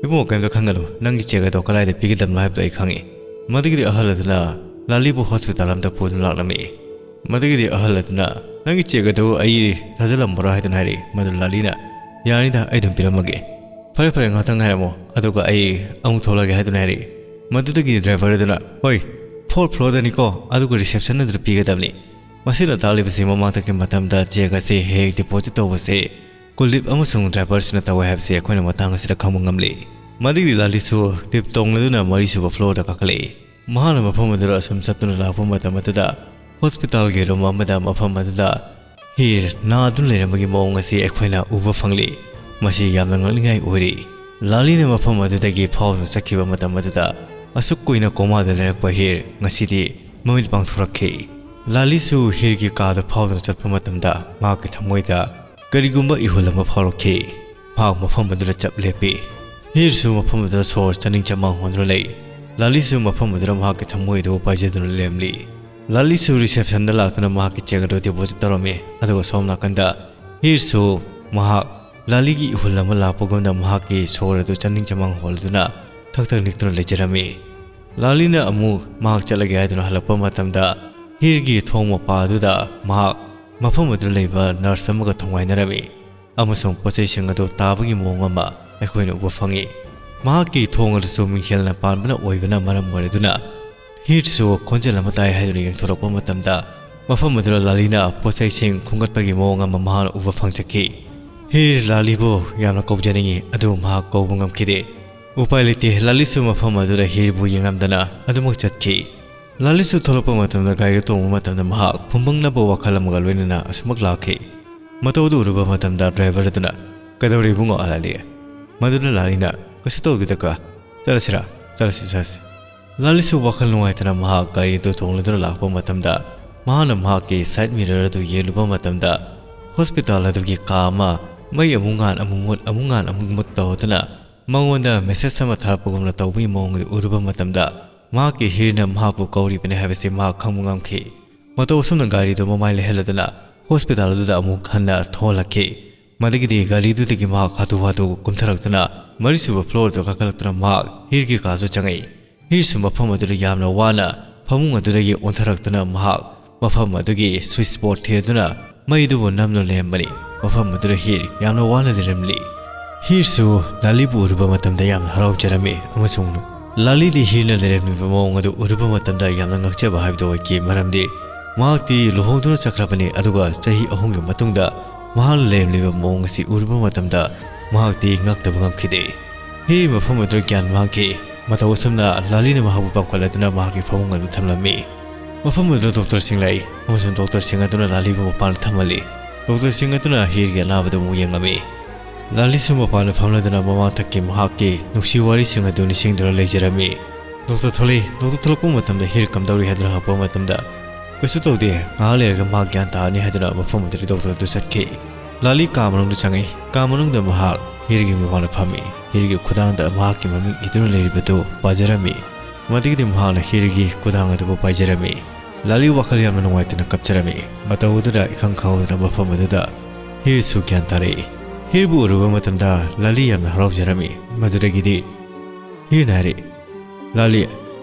"ꯏꯕꯨꯡꯉꯣ, ꯀꯩꯝꯇ ꯈꯟꯒꯅꯨ, ꯅꯪꯒꯤ check ꯑꯗꯣ ꯀꯗꯥꯏꯗ ꯄꯤꯒꯗꯕꯅꯣ ꯍꯥꯏꯕꯗꯣ ꯑꯩ ꯈꯪꯉꯤ"꯫ ꯃꯗꯨꯒꯤꯗꯤ ꯑꯍꯜ ꯑꯗꯨꯅ ꯂꯥꯂꯤꯕꯨ hospital ꯑꯝꯗ ꯄꯨꯗꯨꯅ ꯂꯥꯛꯂꯝꯃꯤ꯫ ꯃꯗꯨꯒꯤꯗꯤ ꯑꯍꯜ ꯑꯗꯨꯅ, "ꯅꯪꯒꯤ check ꯑꯗꯨ ꯑꯩ ꯊꯥꯖꯤꯜꯂꯝꯃꯔꯣꯏ" ꯍꯥꯏꯗꯨꯅ ꯍꯥꯏꯔꯛꯏ꯫ ꯃꯗꯨ ꯂꯥꯂꯤꯅ, "ꯌꯥꯅꯤꯗ, ꯑꯩ ꯑꯗꯨꯝ ꯄꯤꯔꯝꯃꯒꯦ꯫ ꯐꯔꯦ, ꯐꯔꯦ, ꯉꯥꯏꯍꯥꯛꯇꯪ ꯉꯥꯏꯔꯝꯃꯣ, ꯑꯗꯨꯒ ꯑꯩ ꯑꯃꯨꯛ ꯊꯣꯛꯂꯛꯑꯒꯦ" ꯍꯥꯏꯗꯨꯅ ꯍꯥꯏꯔꯛꯏ꯫ ꯃꯗꯨꯗꯒꯤ driver ꯑꯗꯨꯅ, "ꯍꯣꯏ, fourth floorꯗꯅꯤꯀꯣ, ꯑꯗꯨꯒ reception ꯑꯗꯨꯗ ꯄꯤꯒꯗꯕꯅꯤ"꯫ ꯃꯁꯤꯅ ꯇꯥꯛꯂꯤꯕꯁꯤ ꯃꯃꯥꯡꯊꯛꯀꯤ ꯃꯇꯝꯗ check ꯑꯁꯤ ꯍꯦꯛ deposit ꯇꯧꯕꯁꯦ ꯀꯨꯜꯗꯤꯞ ꯑꯃꯁꯨꯡ driverꯁꯤꯡꯅ ꯇꯧꯋꯦ ꯍꯥꯏꯕꯁꯤ ꯑꯩꯈꯣꯏꯅ ꯃꯇꯥꯡ ꯑꯁꯤꯗ ꯈꯪꯕ ꯉꯝꯂꯤ꯫ ꯃꯗꯨꯒꯤ ꯂꯥꯂꯤꯁꯨ lift ꯇꯣꯡꯂꯗꯨꯅ ꯃꯔꯤꯁꯨꯕ floorꯗ ꯀꯥꯈꯠꯂꯛꯏ꯫ ꯃꯍꯥꯛꯅ ꯃꯐꯝ ꯑꯗꯨꯗ ꯑꯁꯨꯝ ꯆꯠꯇꯨꯅ ꯂꯥꯛꯄ ꯃꯇꯝ ꯑꯗꯨꯗ hospitalꯒꯤ room ꯑꯃꯗ ꯃꯐꯝ ꯑꯗꯨꯗ ꯍꯤꯔ ꯅꯥꯗꯨꯅ ꯂꯩꯔꯝꯕꯒꯤ ꯃꯑꯣꯡ ꯑꯁꯤ ꯑꯩꯈꯣꯏꯅ ꯎꯕ ꯐꯪꯂꯤ꯫ ꯃꯁꯤ ꯌꯥꯝꯅ ꯉꯛꯅꯤꯡꯉꯥꯏ ꯑꯣꯏꯔꯤ꯫ ꯂꯥꯂꯤꯅ ꯃꯐꯝ ꯑꯗꯨꯗꯒꯤ ꯐꯥꯎꯗꯨꯅ ꯆꯠꯈꯤꯕ ꯃꯇꯝ ꯑꯗꯨꯗ ꯑꯁꯨꯛ ꯀꯨꯏꯅ ꯀꯣꯃꯥꯗ ꯂꯩꯔꯛꯄ ꯍꯤꯔ ꯉꯁꯤꯗꯤ ꯃꯃꯤꯠ ꯄꯥꯡꯊꯣꯔꯛꯈꯤ꯫ ꯂꯥꯂꯤꯁꯨ ꯍꯤꯔꯒꯤ ꯀꯥꯗ ꯐꯥꯎꯗꯨꯅ ꯆꯠꯄ ꯃꯇꯝꯗ ꯃꯍꯥꯛꯀꯤ ꯊꯃꯣꯏꯗ ꯀꯔꯤꯒꯨꯝꯕ ꯏꯍꯨꯜ ꯑꯃ ꯐꯥꯎꯔꯛꯈꯤ꯫ ꯃꯍꯥꯛ ꯃꯐꯝ ꯑꯗꯨꯗ ꯆꯞ ꯂꯦꯞꯄꯤ꯫ ꯍꯤꯔꯁꯨ ꯃꯐꯝ ꯑꯗꯨꯗ ꯁꯣꯔ ꯆꯥꯅꯤꯡ ꯆꯃꯥꯡ ꯍꯣꯟꯗꯨꯅ ꯂꯩ꯫ ꯂꯥꯂꯤꯁꯨ ꯃꯐꯝ ꯑꯗꯨꯗ ꯃꯍꯥꯛꯀꯤ ꯊꯃꯣꯏꯗꯨ ꯄꯥꯏꯖꯗꯨꯅ ꯂꯩꯔꯝꯂꯤ꯫ ꯂꯥꯂꯤꯁꯨ receptionꯗ ꯂꯥꯛꯇꯨꯅ ꯃꯍꯥꯛꯀꯤ check ꯑꯗꯨ deposit ꯇꯧꯔꯝꯃꯤ, ꯑꯗꯨꯒ ꯁꯣꯝ ꯅꯥꯀꯟꯗ ꯍꯤꯔꯁꯨ ꯃꯍꯥꯛ ꯂꯥꯂꯤꯒꯤ ꯏꯍꯨꯜ ꯑꯃ ꯂꯥꯛꯄꯒꯨꯝꯅ ꯃꯍꯥꯛꯀꯤ ꯁꯣꯔ ꯑꯗꯨ ꯆꯥꯅꯤꯡ ꯆꯃꯥꯡ ꯍꯣꯜꯗꯨꯅ ꯊꯛ ꯊꯛ ꯅꯤꯛꯇꯨꯅ ꯂꯩꯖꯔꯝꯃꯤ꯫ ꯂꯥꯂꯤꯅ ꯑꯃꯨꯛ ꯃꯍꯥꯛ ꯆꯠꯂꯒꯦ ꯍꯥꯏꯗꯨꯅ ꯍꯜꯂꯛꯄ ꯃꯇꯝꯗ ꯍꯤꯔꯒꯤ ꯊꯣꯡ ꯃꯄꯥ ꯑꯗꯨꯗ ꯃꯍꯥꯛ ꯃꯐꯝ ꯑꯗꯨꯗ ꯂꯩꯕ nurse ꯑꯃꯒ ꯊꯣꯡꯒꯥꯏꯅꯔꯝꯃꯤ꯫ ꯑꯃꯁꯨꯡ ꯄꯣꯠꯆꯩꯁꯤꯡ ꯑꯗꯨ ꯇꯥꯕꯒꯤ ꯃꯑꯣꯡ ꯑꯃ ꯑꯩꯈꯣꯏꯅ ꯎꯕ ꯐꯪꯏ꯫ ꯃꯍꯥꯛꯀꯤ ꯊꯣꯡ ꯑꯗꯨꯁꯨ ꯃꯤꯡꯁꯦꯜꯅ ꯄꯥꯟꯕꯅ ꯑꯣꯏꯕꯅ ꯃꯔꯝ ꯑꯣꯏꯔꯗꯨꯅ ꯍꯤꯔꯁꯨ ꯈꯣꯟꯖꯦꯜ ꯑꯃ ꯇꯥꯏ ꯍꯥꯏꯗꯨꯅ ꯌꯦꯡꯊꯣꯔꯛꯄ ꯃꯇꯝꯗ ꯃꯐꯝ ꯑꯗꯨꯗ ꯂꯥꯂꯤꯅ ꯄꯣꯠꯆꯩꯁꯤꯡ ꯈꯣꯝꯒꯠꯄꯒꯤ ꯃꯑꯣꯡ ꯑꯃ ꯃꯍꯥꯛꯅ ꯎꯕ ꯐꯪꯖꯈꯤ꯫ ꯍꯤꯔ ꯂꯥꯂꯤꯕꯨ ꯌꯥꯝꯅ ꯀꯧꯖꯅꯤꯡꯏ, ꯑꯗꯨꯕꯨ ꯃꯍꯥꯛ ꯀꯧꯕ ꯉꯝꯈꯤꯗꯦ꯫ ꯎꯄꯥꯏ ꯂꯩꯇꯦ, ꯂꯥꯂꯤꯁꯨ ꯃꯐꯝ ꯑꯗꯨꯗ ꯍꯤꯔꯕꯨ ꯌꯦꯡꯉꯝꯗꯅ ꯑꯗꯨꯃꯛ ꯆꯠꯈꯤ꯫ ꯂꯥꯂꯤꯁꯨ ꯊꯣꯛꯂꯛꯄ ꯃꯇꯝꯗ ꯒꯥꯔꯤꯗ ꯇꯣꯡꯕ ꯃꯇꯝꯗ ꯃꯍꯥꯛ ꯐꯨꯝꯕꯪꯅꯕ ꯋꯥꯈꯜ ꯑꯃꯒ ꯂꯣꯏꯅꯅ ꯑꯁꯨꯃꯛ ꯂꯥꯛꯈꯤ꯫ ꯃꯇꯧ ꯑꯗꯨ ꯎꯔꯨꯕ ꯃꯇꯝꯗ ꯗ꯭ꯔꯥꯏꯚꯔ ꯑꯗꯨꯅ, "ꯀꯩꯗꯧꯔꯦ ꯏꯕꯨꯡꯉꯣ ꯂꯥꯂꯤ?" ꯃꯗꯨꯅ ꯂꯥꯂꯤꯅ, "ꯀꯩꯁꯨ ꯇꯧꯗꯦꯗ ꯀꯥ, ꯆꯠꯂꯁꯤꯔꯥ? ꯆꯠꯂꯁꯤ, ꯆꯠꯂꯁꯤ꯫" ꯂꯥꯂꯤꯁꯨ ꯋꯥꯈꯜ ꯅꯨꯡꯉꯥꯏꯇꯅ ꯃꯍꯥꯛ ꯒꯥꯔꯤ ꯑꯗꯨ ꯇꯣꯡꯂꯗꯨꯅ ꯂꯥꯛꯄ ꯃꯇꯝꯗ ꯃꯍꯥꯛꯅ ꯃꯍꯥꯛꯀꯤ ꯁꯥꯏꯠ ꯃꯤꯔꯔ ꯑꯗꯨ ꯌꯦꯡꯂꯨꯕ ꯃꯇꯝꯗ ꯍꯣꯁꯄꯤꯇꯥꯜ ꯑꯗꯨꯒꯤ ꯀꯥ ꯑꯃ ꯃꯩ ꯑꯃꯨꯛ ꯉꯥꯟ ꯑꯃꯨꯛ ꯃꯨꯠ ꯑꯃꯨꯛ ꯉꯥꯟ ꯑꯃꯨꯛ ꯃꯨꯠ ꯇꯧꯗꯨꯅ ꯃꯉꯣꯟꯗ ꯃꯦꯁꯦꯖ ꯑꯃ ꯊꯥꯔꯛꯄꯒꯨꯝꯅ ꯇꯧꯕꯒꯤ ꯃꯑꯣꯡ ꯑꯗꯨ ꯎꯔꯨꯕ ꯃꯇꯝꯗ ꯃꯍꯥꯛꯀꯤ ꯍꯤꯔꯅ ꯃꯍꯥꯛꯄꯨ ꯀꯧꯔꯤꯕꯅꯤ ꯍꯥꯏꯕꯁꯤ ꯃꯍꯥꯛ ꯈꯪꯕ ꯉꯝꯈꯤ꯫ ꯃꯇꯧ ꯑꯁꯨꯝꯅ ꯒꯥꯔꯤꯗꯨ ꯃꯃꯥꯏ ꯂꯩꯍꯜꯂꯗꯨꯅ ꯍꯣꯁꯄꯤꯇꯥꯜ ꯑꯗꯨꯗ ꯑꯃꯨꯛ ꯍꯟꯅ ꯊꯣꯛꯍꯜꯂꯛꯈꯤ꯫ ꯃꯗꯒꯤꯗꯤ ꯒꯥꯔꯤꯗꯨꯗꯒꯤ ꯃꯍꯥꯛ ꯍꯥꯊꯨ ꯍꯥꯊꯨ ꯀꯨꯝꯊꯔꯛꯇꯨꯅ ꯃꯔꯤꯁꯨꯕ ꯐ꯭ꯂꯣꯔꯗ ꯀꯥꯈꯠꯂꯛꯇꯨꯅ ꯃꯍꯥꯛ ꯍꯤꯔꯒꯤ ꯀꯥꯗꯨ ꯆꯪꯉꯛꯏ꯫ ꯍꯤꯔꯁꯨ ꯃꯐꯝ ꯑꯗꯨꯗ ꯌꯥꯝꯅ ꯋꯥꯅ ꯐꯃꯨꯡ ꯑꯗꯨꯗꯒꯤ ꯑꯣꯟꯊꯔꯛꯇꯨꯅ ꯃꯍꯥꯛ ꯃꯐꯝ ꯑꯗꯨꯒꯤ ꯁ꯭ꯋꯤꯆ ꯕꯣꯔꯗ ꯊꯤꯔꯗꯨꯅ ꯃꯩꯗꯨꯕꯨ ꯅꯝꯗꯨꯅ ꯂꯩꯔꯝꯕꯅꯤ꯫ ꯃꯐꯝ ꯑꯗꯨꯗ ꯍꯤꯔ ꯌꯥꯝꯅ ꯋꯥꯅ ꯂꯩꯔꯝꯂꯤ꯫ ꯍꯤꯔꯁꯨ ꯂꯥꯂꯤꯕꯨ ꯎꯔꯨꯕ ꯃꯇꯝꯗ ꯌꯥꯝꯅ ꯍꯔꯥꯎꯖꯔꯝꯃꯤ ꯑꯃꯁꯨꯡ ꯂꯥꯂꯤꯗꯤ ꯍꯤꯔꯅ ꯂꯩꯔꯝꯂꯤꯕ ꯃꯑꯣꯡ ꯑꯗꯨ ꯎꯔꯨꯕ ꯃꯇꯝꯗ ꯌꯥꯝꯅ ꯉꯛꯆꯕ ꯍꯥꯏꯕꯗꯨ ꯑꯣꯏꯈꯤ, ꯃꯔꯝꯗꯤ ꯃꯍꯥꯛꯇꯤ ꯂꯨꯍꯣꯡꯗꯨꯅ ꯆꯠꯈ꯭ꯔꯕꯅꯤ, ꯑꯗꯨꯒ ꯆꯍꯤ ꯑꯍꯨꯝꯒꯤ ꯃꯇꯨꯡꯗ ꯃꯍꯥꯛꯅ ꯂꯩꯔꯝꯂꯤꯕ ꯃꯑꯣꯡ ꯑꯁꯤ ꯎꯔꯨꯕ ꯃꯇꯝꯗ ꯃꯍꯥꯛꯇꯤ ꯉꯛꯇꯕ ꯉꯝꯈꯤꯗꯦ꯫ ꯍꯤꯔ ꯃꯐꯝ ꯑꯗꯨꯗ ꯒ꯭ꯌꯥꯟ ꯃꯥꯡꯈꯤ꯫ ꯃꯇꯧ ꯑꯁꯨꯝꯅ ꯂꯥꯂꯤꯅ ꯃꯍꯥꯛꯄꯨ ꯄꯥꯝꯈꯠꯂꯗꯨꯅ ꯃꯍꯥꯛꯀꯤ ꯐꯃꯨꯡ ꯑꯗꯨ ꯊꯝꯂꯝꯃꯤ꯫ ꯃꯐꯝ ꯑꯗꯨꯗ ꯗꯣꯛꯇꯔꯁꯤꯡ ꯂꯥꯛꯏ ꯑꯃꯁꯨꯡ ꯗꯣꯛꯇꯔꯁꯤꯡ ꯑꯗꯨꯅ ꯂꯥꯂꯤꯕꯨ ꯃꯄꯥꯟꯗ ꯊꯝꯍꯜꯂꯤ꯫ ꯗꯣꯛꯇꯔꯁꯤꯡ ꯑꯗꯨꯅ ꯍꯤꯔꯒꯤ ꯑꯅꯥꯕꯗꯨ ꯑꯃꯨꯛ ꯌꯦꯡꯉꯝꯃꯤ꯫ ꯂꯥꯂꯤꯁꯨ ꯃꯄꯥꯟꯗ ꯐꯝꯂꯗꯨꯅ ꯃꯃꯥꯡꯊꯛꯀꯤ ꯃꯍꯥꯛꯀꯤ ꯅꯨꯡꯁꯤ ꯋꯥꯔꯤꯁꯤꯡ ꯑꯗꯨ ꯅꯤꯡꯁꯤꯡꯗꯨꯅ ꯂꯩꯖꯔꯝꯃꯤ꯫ ꯗꯣꯛꯇꯔ ꯊꯣꯛꯂꯛꯏ꯫ ꯗꯣꯛꯇꯔ ꯊꯣꯛꯂꯛꯄ ꯃꯇꯝꯗ ꯍꯤꯔ ꯀꯝꯗꯧꯔꯤ ꯍꯥꯏꯗꯨꯅ ꯍꯪꯉꯛꯄ ꯃꯇꯝꯗ, "ꯀꯩꯁꯨ ꯇꯧꯗꯦ, ꯉꯥꯏꯍꯥꯛ ꯂꯩꯔꯒ ꯃꯍꯥꯛ ꯒ꯭ꯌꯥꯟ ꯇꯥꯔꯅꯤ" ꯍꯥꯏꯗꯨꯅ ꯃꯐꯝ ꯑꯗꯨꯗꯒꯤ ꯗꯣꯛꯇꯔ ꯑꯗꯨ ꯆꯠꯈꯤ꯫ ꯂꯥꯂꯤ ꯀꯥ ꯃꯅꯨꯡꯗ ꯆꯪꯉꯛꯏ꯫ ꯀꯥ ꯃꯅꯨꯡꯗ ꯃꯍꯥꯛ ꯍꯤꯔꯒꯤ ꯃꯃꯥꯡꯗ ꯐꯝꯃꯤ꯫ ꯍꯤꯔꯒꯤ ꯈꯨꯗꯥꯡꯗ ꯃꯍꯥꯛꯀꯤ ꯃꯃꯤꯡ ꯏꯗꯨꯅ ꯂꯩꯔꯤꯕꯗꯨ ꯄꯥꯖꯔꯝꯃꯤ꯫ ꯃꯗꯨꯒꯤꯗꯤ ꯃꯍꯥꯛꯅ ꯍꯤꯔꯒꯤ ꯈꯨꯗꯥꯡ ꯑꯗꯨꯕꯨ ꯄꯥꯏꯖꯔꯝꯃꯤ꯫ ꯂꯥꯂꯤ ꯋꯥꯈꯜ ꯌꯥꯝꯅ ꯅꯨꯡꯉꯥꯏꯇꯅ ꯀꯞꯆꯔꯝꯃꯤ꯫ ꯃꯇꯧ ꯑꯗꯨꯗ ꯏꯈꯪ ꯈꯪꯍꯧꯗꯅ ꯃꯐꯝ ꯑꯗꯨꯗ ꯍꯤꯔꯁꯨ ꯒ꯭ꯌꯥꯟ ꯇꯥꯔꯛꯏ꯫ ꯍꯤꯔꯕꯨ ꯎꯔꯨꯕ ꯃꯇꯝꯗ ꯂꯥꯂꯤ ꯌꯥꯝꯅ ꯍꯔꯥꯎꯖꯔꯝꯃꯤ꯫ ꯃꯗꯨꯗꯒꯤꯗꯤ ꯍꯤꯔꯅ ꯍꯥꯏꯔꯛꯏ, "ꯂꯥꯂꯤ,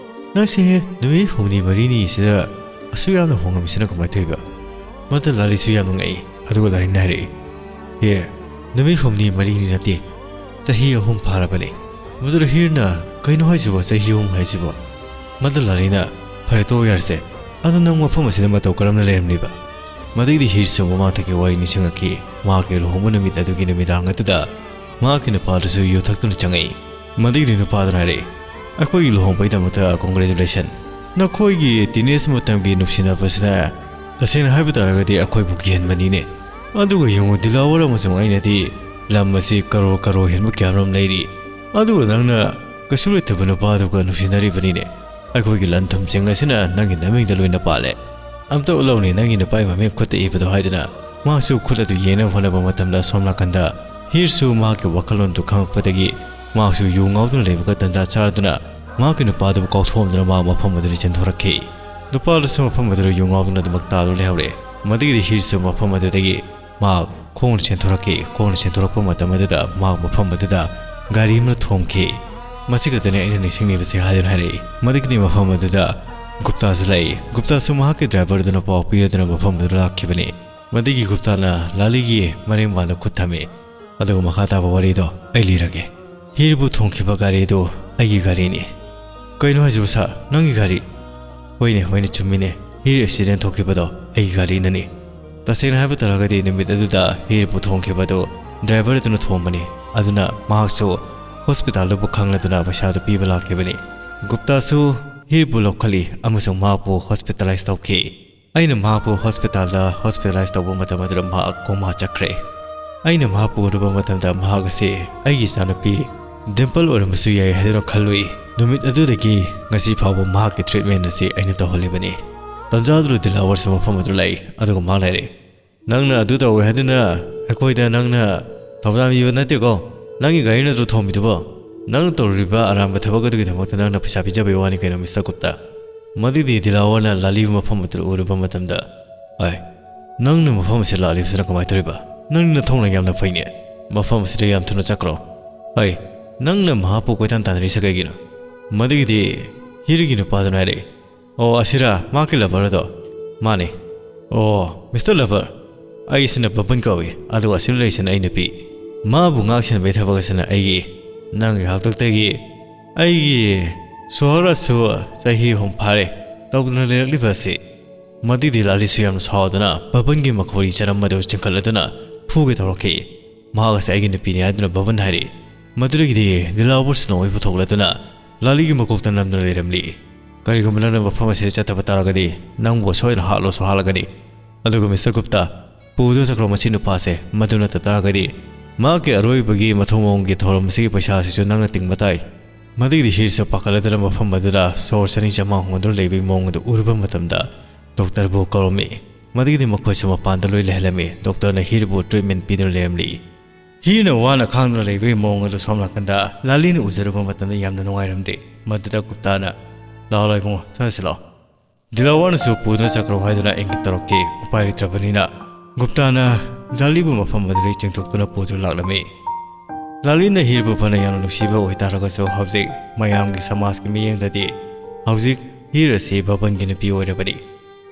ꯅꯪꯁꯦ ꯅꯨꯃꯤꯠ ꯍꯨꯝꯅꯤ ꯃꯔꯤꯅꯤꯁꯤꯗ ꯑꯁꯨꯛ ꯌꯥꯝꯅ ꯍꯣꯡꯉꯝꯃꯤꯁꯤꯅ ꯀꯃꯥꯏꯅ ꯇꯧꯔꯤꯕ?" ꯃꯗꯨ ꯂꯥꯂꯤꯁꯨ ꯌꯥꯝꯅ ꯉꯛꯏ꯫ ꯑꯗꯨꯒ ꯂꯥꯂꯤꯅ ꯍꯥꯏꯔꯛꯏ, "ꯍꯤꯔ, ꯅꯨꯃꯤꯠ ꯍꯨꯝꯅꯤ ꯃꯔꯤꯅꯤ ꯅꯠꯇꯦ, ꯆꯍꯤ ꯑꯍꯨꯝ ꯐꯥꯔꯕꯅꯤ꯫" ꯃꯗꯨꯗ ꯍꯤꯔꯅ, "ꯀꯩꯅꯣ ꯍꯥꯏꯁꯤꯕꯣ, ꯆꯍꯤ ꯑꯍꯨꯝ ꯍꯥꯏꯁꯤꯕꯣ?" ꯃꯗꯨ ꯂꯥꯂꯤꯅ, "ꯐꯔꯦ, ꯇꯣꯛꯑꯣ ꯌꯥꯔꯦꯁꯦ꯫ ꯑꯗꯣ ꯅꯪ ꯃꯐꯝ ꯑꯁꯤꯗ ꯃꯇꯧ ꯀꯔꯝꯅ ꯂꯩꯔꯝꯂꯤꯕ?" ꯃꯗꯒꯤꯗꯤ ꯍꯤꯔꯁꯨ ꯃꯃꯥꯡꯊꯛꯀꯤ ꯋꯥꯔꯤ ꯅꯤꯡꯁꯤꯡꯂꯛꯈꯤ꯫ ꯃꯍꯥꯛꯀꯤ ꯂꯨꯍꯣꯡꯕ ꯅꯨꯃꯤꯠ ꯑꯗꯨꯒꯤ ꯅꯨꯃꯤꯗꯥꯡ ꯑꯗꯨꯗ ꯃꯍꯥꯛꯀꯤ ꯅꯨꯄꯥꯗꯨꯁꯨ ꯌꯨ ꯊꯛꯇꯨꯅ ꯆꯪꯉꯛꯏ꯫ ꯃꯗꯒꯤꯗꯤ ꯅꯨꯄꯥꯗꯨꯅ ꯍꯥꯏꯔꯛꯏ, "ꯑꯩꯈꯣꯏꯒꯤ ꯂꯨꯍꯣꯡꯕꯒꯤꯗꯃꯛꯇ congratulation꯫ ꯅꯈꯣꯏꯒꯤ teenage ꯃꯇꯝꯒꯤ ꯅꯨꯡꯁꯤꯅꯕꯁꯤꯅ ꯇꯁꯦꯡꯅ ꯍꯥꯏꯕ ꯇꯥꯔꯒꯗꯤ ꯑꯩꯈꯣꯏꯕꯨ ꯀꯤꯍꯟꯕꯅꯤꯅꯦ꯫ ꯑꯗꯨꯒ ꯌꯦꯡꯉꯨ, ꯗꯤꯂꯥꯋꯔ ꯑꯃꯁꯨꯡ ꯑꯩꯅꯗꯤ ꯂꯝ ꯑꯁꯤ ꯀꯔꯣꯔ ꯀꯔꯣꯔ ꯍꯦꯟꯕ ꯀꯌꯥꯃꯔꯨꯝ ꯂꯩꯔꯤ꯫ ꯑꯗꯨꯒ ꯅꯪꯅ ꯀꯩꯁꯨ ꯂꯩꯇꯕ ꯅꯨꯄꯥꯗꯨꯒ ꯅꯨꯡꯁꯤꯅꯔꯤꯕꯅꯤꯅꯦ꯫ ꯑꯩꯈꯣꯏꯒꯤ ꯂꯟ ꯊꯨꯝꯁꯤꯡ ꯑꯁꯤꯅ ꯅꯪꯒꯤ ꯅꯃꯤꯡꯗ ꯂꯣꯏꯅ ꯄꯥꯜꯂꯦ꯫ ꯑꯝꯇ ꯎꯠꯂꯧꯅꯦ, ꯅꯪꯒꯤ ꯅꯨꯄꯥꯒꯤ ꯃꯃꯤꯡ ꯈꯨꯠꯇ ꯏꯕꯗꯣ ꯍꯥꯏꯗꯨꯅ꯫ ꯃꯍꯥꯛꯁꯨ ꯈꯨꯠ ꯑꯗꯨ ꯌꯦꯡꯅꯕ ꯍꯣꯠꯅꯕ ꯃꯇꯝꯗ ꯑꯁꯣꯝ ꯅꯥꯀꯟꯗ ꯍꯤꯔꯁꯨ ꯃꯍꯥꯛꯀꯤ ꯋꯥꯈꯜꯂꯣꯟꯗꯨ ꯈꯪꯉꯛꯄꯗꯒꯤ ꯃꯍꯥꯛꯁꯨ ꯌꯨ ꯉꯥꯎꯗꯨꯅ ꯂꯩꯕꯒ ꯇꯟꯖꯥ ꯆꯥꯔꯗꯨꯅ ꯃꯍꯥꯛꯀꯤ ꯅꯨꯄꯥꯗꯨꯕꯨ ꯀꯥꯎꯊꯣꯛꯑꯝꯗꯨꯅ ꯃꯍꯥꯛ ꯃꯐꯝ ꯑꯗꯨꯗ ꯆꯦꯟꯊꯣꯔꯛꯈꯤ꯫ ꯅꯨꯄꯥꯗꯨꯁꯨ ꯃꯐꯝ ꯑꯗꯨꯗ ꯌꯨ ꯉꯥꯎꯗꯨꯅ ꯑꯗꯨꯃꯛ ꯇꯥꯗꯨꯅ ꯂꯩꯍꯧꯔꯦ꯫ ꯃꯗꯨꯒꯤꯗꯤ ꯍꯤꯔꯁꯨ ꯃꯐꯝ ꯑꯗꯨꯗꯒꯤ ꯃꯍꯥꯛ ꯈꯣꯡꯅ ꯆꯦꯟꯊꯣꯔꯛꯈꯤ꯫ ꯈꯣꯡꯅ ꯆꯦꯟꯊꯣꯔꯛꯄ ꯃꯇꯝ ꯑꯗꯨꯗ ꯃꯍꯥꯛ ꯃꯐꯝ ꯑꯗꯨꯗ ꯒꯥꯔꯤ ꯑꯃꯅ ꯊꯣꯝꯈꯤ꯫ ꯃꯁꯤ ꯈꯛꯇꯅꯤ ꯑꯩꯅ ꯅꯤꯡꯁꯤꯡꯂꯤꯕꯁꯤ ꯍꯥꯏꯗꯨꯅ ꯍꯥꯏꯔꯛꯏ꯫ ꯃꯗꯨꯒꯤꯗꯤ ꯃꯐꯝ ꯑꯗꯨꯗ ꯒꯨꯞꯇꯥꯁꯨ ꯂꯩ꯫ ꯒꯨꯞꯇꯥꯁꯨ ꯃꯍꯥꯛꯀꯤ ꯗ꯭ꯔꯥꯏꯚꯔꯗꯨꯅ ꯄꯥꯎ ꯄꯤꯔꯗꯨꯅ ꯃꯐꯝ ꯑꯗꯨꯗ ꯂꯥꯛꯈꯤꯕꯅꯤ꯫ ꯃꯗꯨꯒꯤ ꯒꯨꯞꯇꯥꯅ ꯂꯥꯂꯤꯒꯤ ꯃꯔꯦꯡꯕꯥꯟꯗ ꯈꯨꯠ ꯊꯝꯃꯤ꯫ ꯑꯗꯨꯒ ꯃꯈꯥ ꯇꯥꯕ ꯋꯥꯔꯤꯗꯣ ꯑꯩ ꯂꯤꯔꯒꯦ꯫ ꯍꯤꯔꯕꯨ ꯊꯣꯡꯈꯤꯕ ꯒꯥꯔꯤꯗꯨ ꯑꯩꯒꯤ ꯒꯥꯔꯤꯅꯤ꯫ ꯀꯩꯅꯣ ꯍꯥꯏꯁꯤꯕꯨ ꯁꯥꯔ? ꯅꯪꯒꯤ ꯒꯥꯔꯤ? ꯍꯣꯏꯅꯦ, ꯍꯣꯏꯅꯦ, ꯆꯨꯝꯃꯤꯅꯦ꯫ ꯍꯤꯔ ꯑꯦꯛꯁꯤꯗꯦꯟ ꯊꯣꯛꯈꯤꯕꯗꯣ ꯑꯩꯒꯤ ꯒꯥꯔꯤꯅꯅꯤ꯫ ꯇꯁꯦꯡꯅ ꯍꯥꯏꯕ ꯇꯥꯔꯒꯗꯤ ꯅꯨꯃꯤꯠ ꯑꯗꯨꯗ ꯍꯤꯔꯕꯨ ꯊꯣꯡꯈꯤꯕꯗꯨ ꯗ꯭ꯔꯥꯏꯚꯔ ꯑꯗꯨꯅ ꯊꯣꯡꯕꯅꯤ꯫ ꯑꯗꯨꯅ ꯃꯍꯥꯛꯁꯨ ꯍꯣꯁꯄꯤꯇꯥꯜꯗꯨꯕꯨ ꯈꯪꯂꯗꯨꯅ ꯄꯩꯁꯥꯗꯨ ꯄꯤꯕ ꯂꯥꯛꯈꯤꯕꯅꯤ꯫ ꯒꯨꯞꯇꯥꯁꯨ ꯍꯤꯔꯕꯨ ꯂꯧꯈꯠꯂꯤ ꯑꯃꯁꯨꯡ ꯃꯍꯥꯛꯄꯨ ꯍꯣꯁꯄꯤꯇꯥꯂꯥꯏꯁ ꯇꯧꯈꯤ꯫ ꯑꯩꯅ ꯃꯍꯥꯛꯄꯨ ꯍꯣꯁꯄꯤꯇꯥꯜꯗ ꯍꯣꯁꯄꯤꯇꯥꯂꯥꯏꯁ ꯇꯧꯕ ꯃꯇꯝ ꯑꯗꯨꯗ ꯃꯍꯥꯛ ꯀꯣꯃꯥ ꯆꯠꯈ꯭ꯔꯦ꯫ ꯑꯩꯅ ꯃꯍꯥꯛꯄꯨ ꯎꯔꯨꯕ ꯃꯇꯝꯗ ꯃꯍꯥꯛ ꯑꯁꯤ ꯑꯩꯒꯤ ꯏꯆꯥꯅꯨꯄꯤ ꯗꯤꯝꯄꯜ ꯑꯣꯏꯔꯝꯕꯁꯨ ꯌꯥꯏ ꯍꯥꯏꯗꯨꯅ ꯈꯜꯂꯨꯏ꯫ ꯅꯨꯃꯤꯠ ꯑꯗꯨꯗꯒꯤ ꯉꯁꯤ ꯐꯥꯎꯕ ꯃꯍꯥꯛꯀꯤ ꯇ꯭ꯔꯤꯠꯃꯦꯟ ꯑꯁꯤ ꯑꯩꯅ ꯇꯧꯍꯜꯂꯤꯕꯅꯤ꯫ ꯇꯟꯖꯥꯗꯨꯗ ꯗꯤꯂꯥꯋꯔꯁꯨ ꯃꯐꯝ ꯑꯗꯨ ꯂꯥꯛꯏ, ꯑꯗꯨꯒ ꯃꯍꯥꯛ ꯂꯩꯔꯦ꯫ "ꯅꯪꯅ ꯑꯗꯨ ꯇꯧꯋꯦ ꯍꯥꯏꯗꯨꯅ ꯑꯩꯈꯣꯏꯗ ꯅꯪꯅ ꯊꯧꯖꯥꯟꯕꯤꯕ ꯅꯠꯇꯦꯀꯣ? ꯅꯪꯒꯤ ꯒꯥꯔꯤ ꯅꯠꯇ꯭ꯔꯣ ꯊꯣꯝꯃꯤꯗꯨꯕꯣ? ꯅꯪꯅ ꯇꯧꯔꯨꯔꯤꯕ ꯑꯔꯥꯟꯕ ꯊꯕꯛ ꯑꯗꯨꯒꯤꯗꯃꯛꯇ ꯅꯪꯅ ꯄꯩꯁꯥ ꯄꯤꯖꯕꯒꯤ ꯋꯥꯅꯤ ꯀꯩꯅꯣ, ꯃꯤꯁꯇꯔ ꯒꯨꯞꯇꯥ?" ꯃꯗꯨꯗꯤ ꯗꯤꯂꯥꯋꯔꯅ ꯂꯥꯂꯤꯕꯨ ꯃꯐꯝ ꯑꯗꯨꯗ ꯎꯔꯨꯕ ꯃꯇꯝꯗ, "ꯑꯥꯏ, ꯅꯪꯅ ꯃꯐꯝ ꯑꯁꯤꯗ ꯂꯥꯛꯂꯤꯕꯁꯤꯅ ꯀꯃꯥꯏꯅ ꯇꯧꯔꯤꯕ? ꯅꯪꯅ ꯊꯣꯡꯅ ꯌꯥꯝꯅ ꯐꯩꯅꯦ꯫ ꯃꯐꯝ ꯑꯁꯤꯗ ꯌꯥꯝ ꯊꯨꯅ ꯆꯠꯈ꯭ꯔꯣ꯫ ꯑꯥꯏ, ꯅꯪꯅ ꯃꯍꯥꯛꯄꯨ ꯀꯣꯏꯇꯥꯟ ꯇꯥꯟꯅꯔꯤꯁꯦ ꯀꯩꯒꯤꯅꯣ?" ꯃꯗꯨꯒꯤꯗꯤ ꯍꯤꯔꯒꯤ ꯅꯨꯄꯥꯗꯨꯅ ꯍꯥꯏꯔꯛꯏ, "ꯑꯣ, ꯑꯁꯤꯔꯥ ꯃꯍꯥꯛꯀꯤ ꯂꯚꯔ ꯑꯗꯣ?" "ꯃꯥꯅꯤ꯫" "ꯑꯣ, ꯃꯤꯁꯇꯔ ꯂꯚꯔ, ꯑꯩꯁꯤꯅ ꯕꯕꯟ ꯀꯧꯏ, ꯑꯗꯨꯒ ꯑꯁꯤꯗ ꯂꯩꯔꯤꯁꯤꯅ ꯑꯩ ꯅꯨꯄꯤ꯫ ꯃꯥꯕꯨ ꯉꯥꯛ ꯁꯦꯟꯕꯒꯤ ꯊꯕꯛ ꯑꯁꯤꯅ ꯑꯩꯒꯤ꯫ ꯅꯪꯒꯤ ꯍꯥꯛꯇꯛꯇꯒꯤ ꯑꯩꯒꯤ ꯁꯣꯍꯔꯁꯨ ꯆꯍꯤ ꯑꯍꯨꯝ ꯐꯥꯔꯦ ꯇꯧꯗꯨꯅ ꯂꯩꯔꯛꯂꯤꯕ ꯑꯁꯤ꯫" ꯃꯗꯨꯒꯤꯗꯤ ꯂꯥꯂꯤꯁꯨ ꯌꯥꯝꯅ ꯁꯥꯎꯗꯨꯅ ꯕꯕꯟꯒꯤ ꯃꯈꯣꯔꯤ ꯆꯔꯝ ꯑꯗꯨ ꯆꯤꯡꯈꯠꯂꯗꯨꯅ ꯐꯨꯒꯦ ꯇꯧꯔꯛꯈꯤ꯫ "ꯃꯍꯥꯛ ꯑꯁꯤ ꯑꯩꯒꯤ ꯅꯨꯄꯤꯅꯤ ꯍꯥꯏꯗꯨꯅ ꯕꯕꯟ ꯍꯥꯏꯔꯤ꯫" ꯃꯗꯨꯗꯒꯤꯗꯤ ꯗꯤꯂꯥꯋꯔꯁꯨ ꯅꯣꯡꯃꯩ ꯄꯨꯊꯣꯛꯂꯗꯨꯅ ꯂꯥꯂꯤꯒꯤ ꯃꯀꯣꯛꯇ ꯅꯝꯗꯨꯅ ꯂꯩꯔꯝꯂꯤ꯫ "ꯀꯔꯤꯒꯨꯝꯕ ꯅꯪꯅ ꯃꯐꯝ ꯑꯁꯤꯗ ꯆꯠꯇꯕ ꯇꯥꯔꯒꯗꯤ, ꯅꯪꯕꯨ ꯁꯣꯏꯗꯅ ꯍꯥꯠꯂꯣꯁꯨ ꯍꯥꯠꯂꯒꯅꯤ꯫ ꯑꯗꯨꯒ ꯃꯤꯁꯇꯔ ꯒꯨꯞꯇꯥ, ꯄꯨꯗꯨꯅ ꯆꯠꯈ꯭ꯔꯣ ꯃꯁꯤ ꯅꯨꯄꯥꯁꯦ꯫ ꯃꯗꯨ ꯅꯠꯇ ꯇꯥꯔꯒꯗꯤ, ꯃꯍꯥꯛꯀꯤ ꯑꯔꯣꯏꯕꯒꯤ ꯃꯊꯧ ꯃꯑꯣꯡꯒꯤ ꯊꯧꯔꯝ ꯑꯁꯤꯒꯤ ꯄꯩꯁꯥ ꯑꯁꯤꯁꯨ ꯅꯪꯅ ꯇꯤꯡꯕ ꯇꯥꯏ"꯫ ꯃꯗꯨꯒꯤꯗꯤ ꯍꯤꯔꯁꯨ ꯄꯥꯈꯠꯂꯗꯨꯅ ꯃꯐꯝ ꯑꯗꯨꯗ ꯁꯣꯔ ꯆꯅꯤꯡ ꯆꯃꯥꯡ ꯍꯣꯡꯗꯨꯅ ꯂꯩꯕꯒꯤ ꯃꯑꯣꯡ ꯑꯗꯨ ꯎꯔꯨꯕ ꯃꯇꯝꯗ ꯗꯣꯛꯇꯔꯕꯨ ꯀꯧꯔꯝꯃꯤ꯫ ꯃꯗꯨꯒꯤꯗꯤ ꯃꯈꯣꯏꯁꯨ ꯃꯄꯥꯟꯗ ꯂꯣꯏ ꯂꯩꯍꯜꯂꯝꯃꯤ꯫ ꯗꯣꯛꯇꯔꯅ ꯍꯤꯔꯕꯨ ꯇ꯭ꯔꯤꯠꯃꯦꯟ ꯄꯤꯗꯨꯅ ꯂꯩꯔꯝꯂꯤ꯫ ꯍꯤꯔꯅ ꯋꯥꯅ ꯈꯥꯡꯗꯨꯅ ꯂꯩꯕꯒꯤ ꯃꯑꯣꯡ ꯑꯗꯨ ꯁꯣꯝ ꯅꯥꯀꯟꯗ ꯂꯥꯂꯤꯅ ꯎꯖꯔꯨꯕ ꯃꯇꯝꯗ ꯌꯥꯝꯅ ꯅꯨꯡꯉꯥꯏꯔꯝꯗꯦ꯫ ꯃꯗꯨꯗ ꯒꯨꯞꯇꯥꯅ, "ꯂꯥꯛꯑꯣ, ꯂꯥꯛꯑꯣ ꯏꯕꯨꯡꯉꯣ, ꯆꯠꯂꯁꯤ ꯂꯥꯛꯑꯣ"꯫ ꯗꯤꯂꯥꯋꯔꯅꯁꯨ ꯄꯨꯗꯨꯅ ꯆꯠꯈ꯭ꯔꯣ ꯍꯥꯏꯗꯨꯅ ꯏꯪꯒꯤꯠ ꯇꯧꯔꯛꯈꯤ꯫ ꯎꯄꯥꯏ ꯂꯩꯇ꯭ꯔꯕꯅꯤꯅ ꯒꯨꯞꯇꯥꯅ ꯂꯥꯂꯤꯕꯨ ꯃꯐꯝ ꯑꯗꯨꯗꯒꯤ ꯆꯤꯡꯊꯣꯛꯇꯨꯅ ꯄꯨꯗꯨꯅ ꯂꯥꯛꯂꯝꯃꯤ꯫ ꯂꯥꯂꯤꯅ ꯍꯤꯔꯕꯨ ꯐꯅ ꯌꯥꯝꯅ ꯅꯨꯡꯁꯤꯕ ꯑꯣꯏꯇꯥꯔꯒꯁꯨ, ꯍꯧꯖꯤꯛ ꯃꯌꯥꯝꯒꯤ ꯁꯃꯥꯖꯀꯤ ꯃꯤꯠꯌꯦꯡꯗꯗꯤ ꯍꯧꯖꯤꯛ ꯍꯤꯔ ꯑꯁꯤ ꯕꯕꯟꯒꯤ ꯅꯨꯄꯤ ꯑꯣꯏꯔꯕꯅꯤ꯫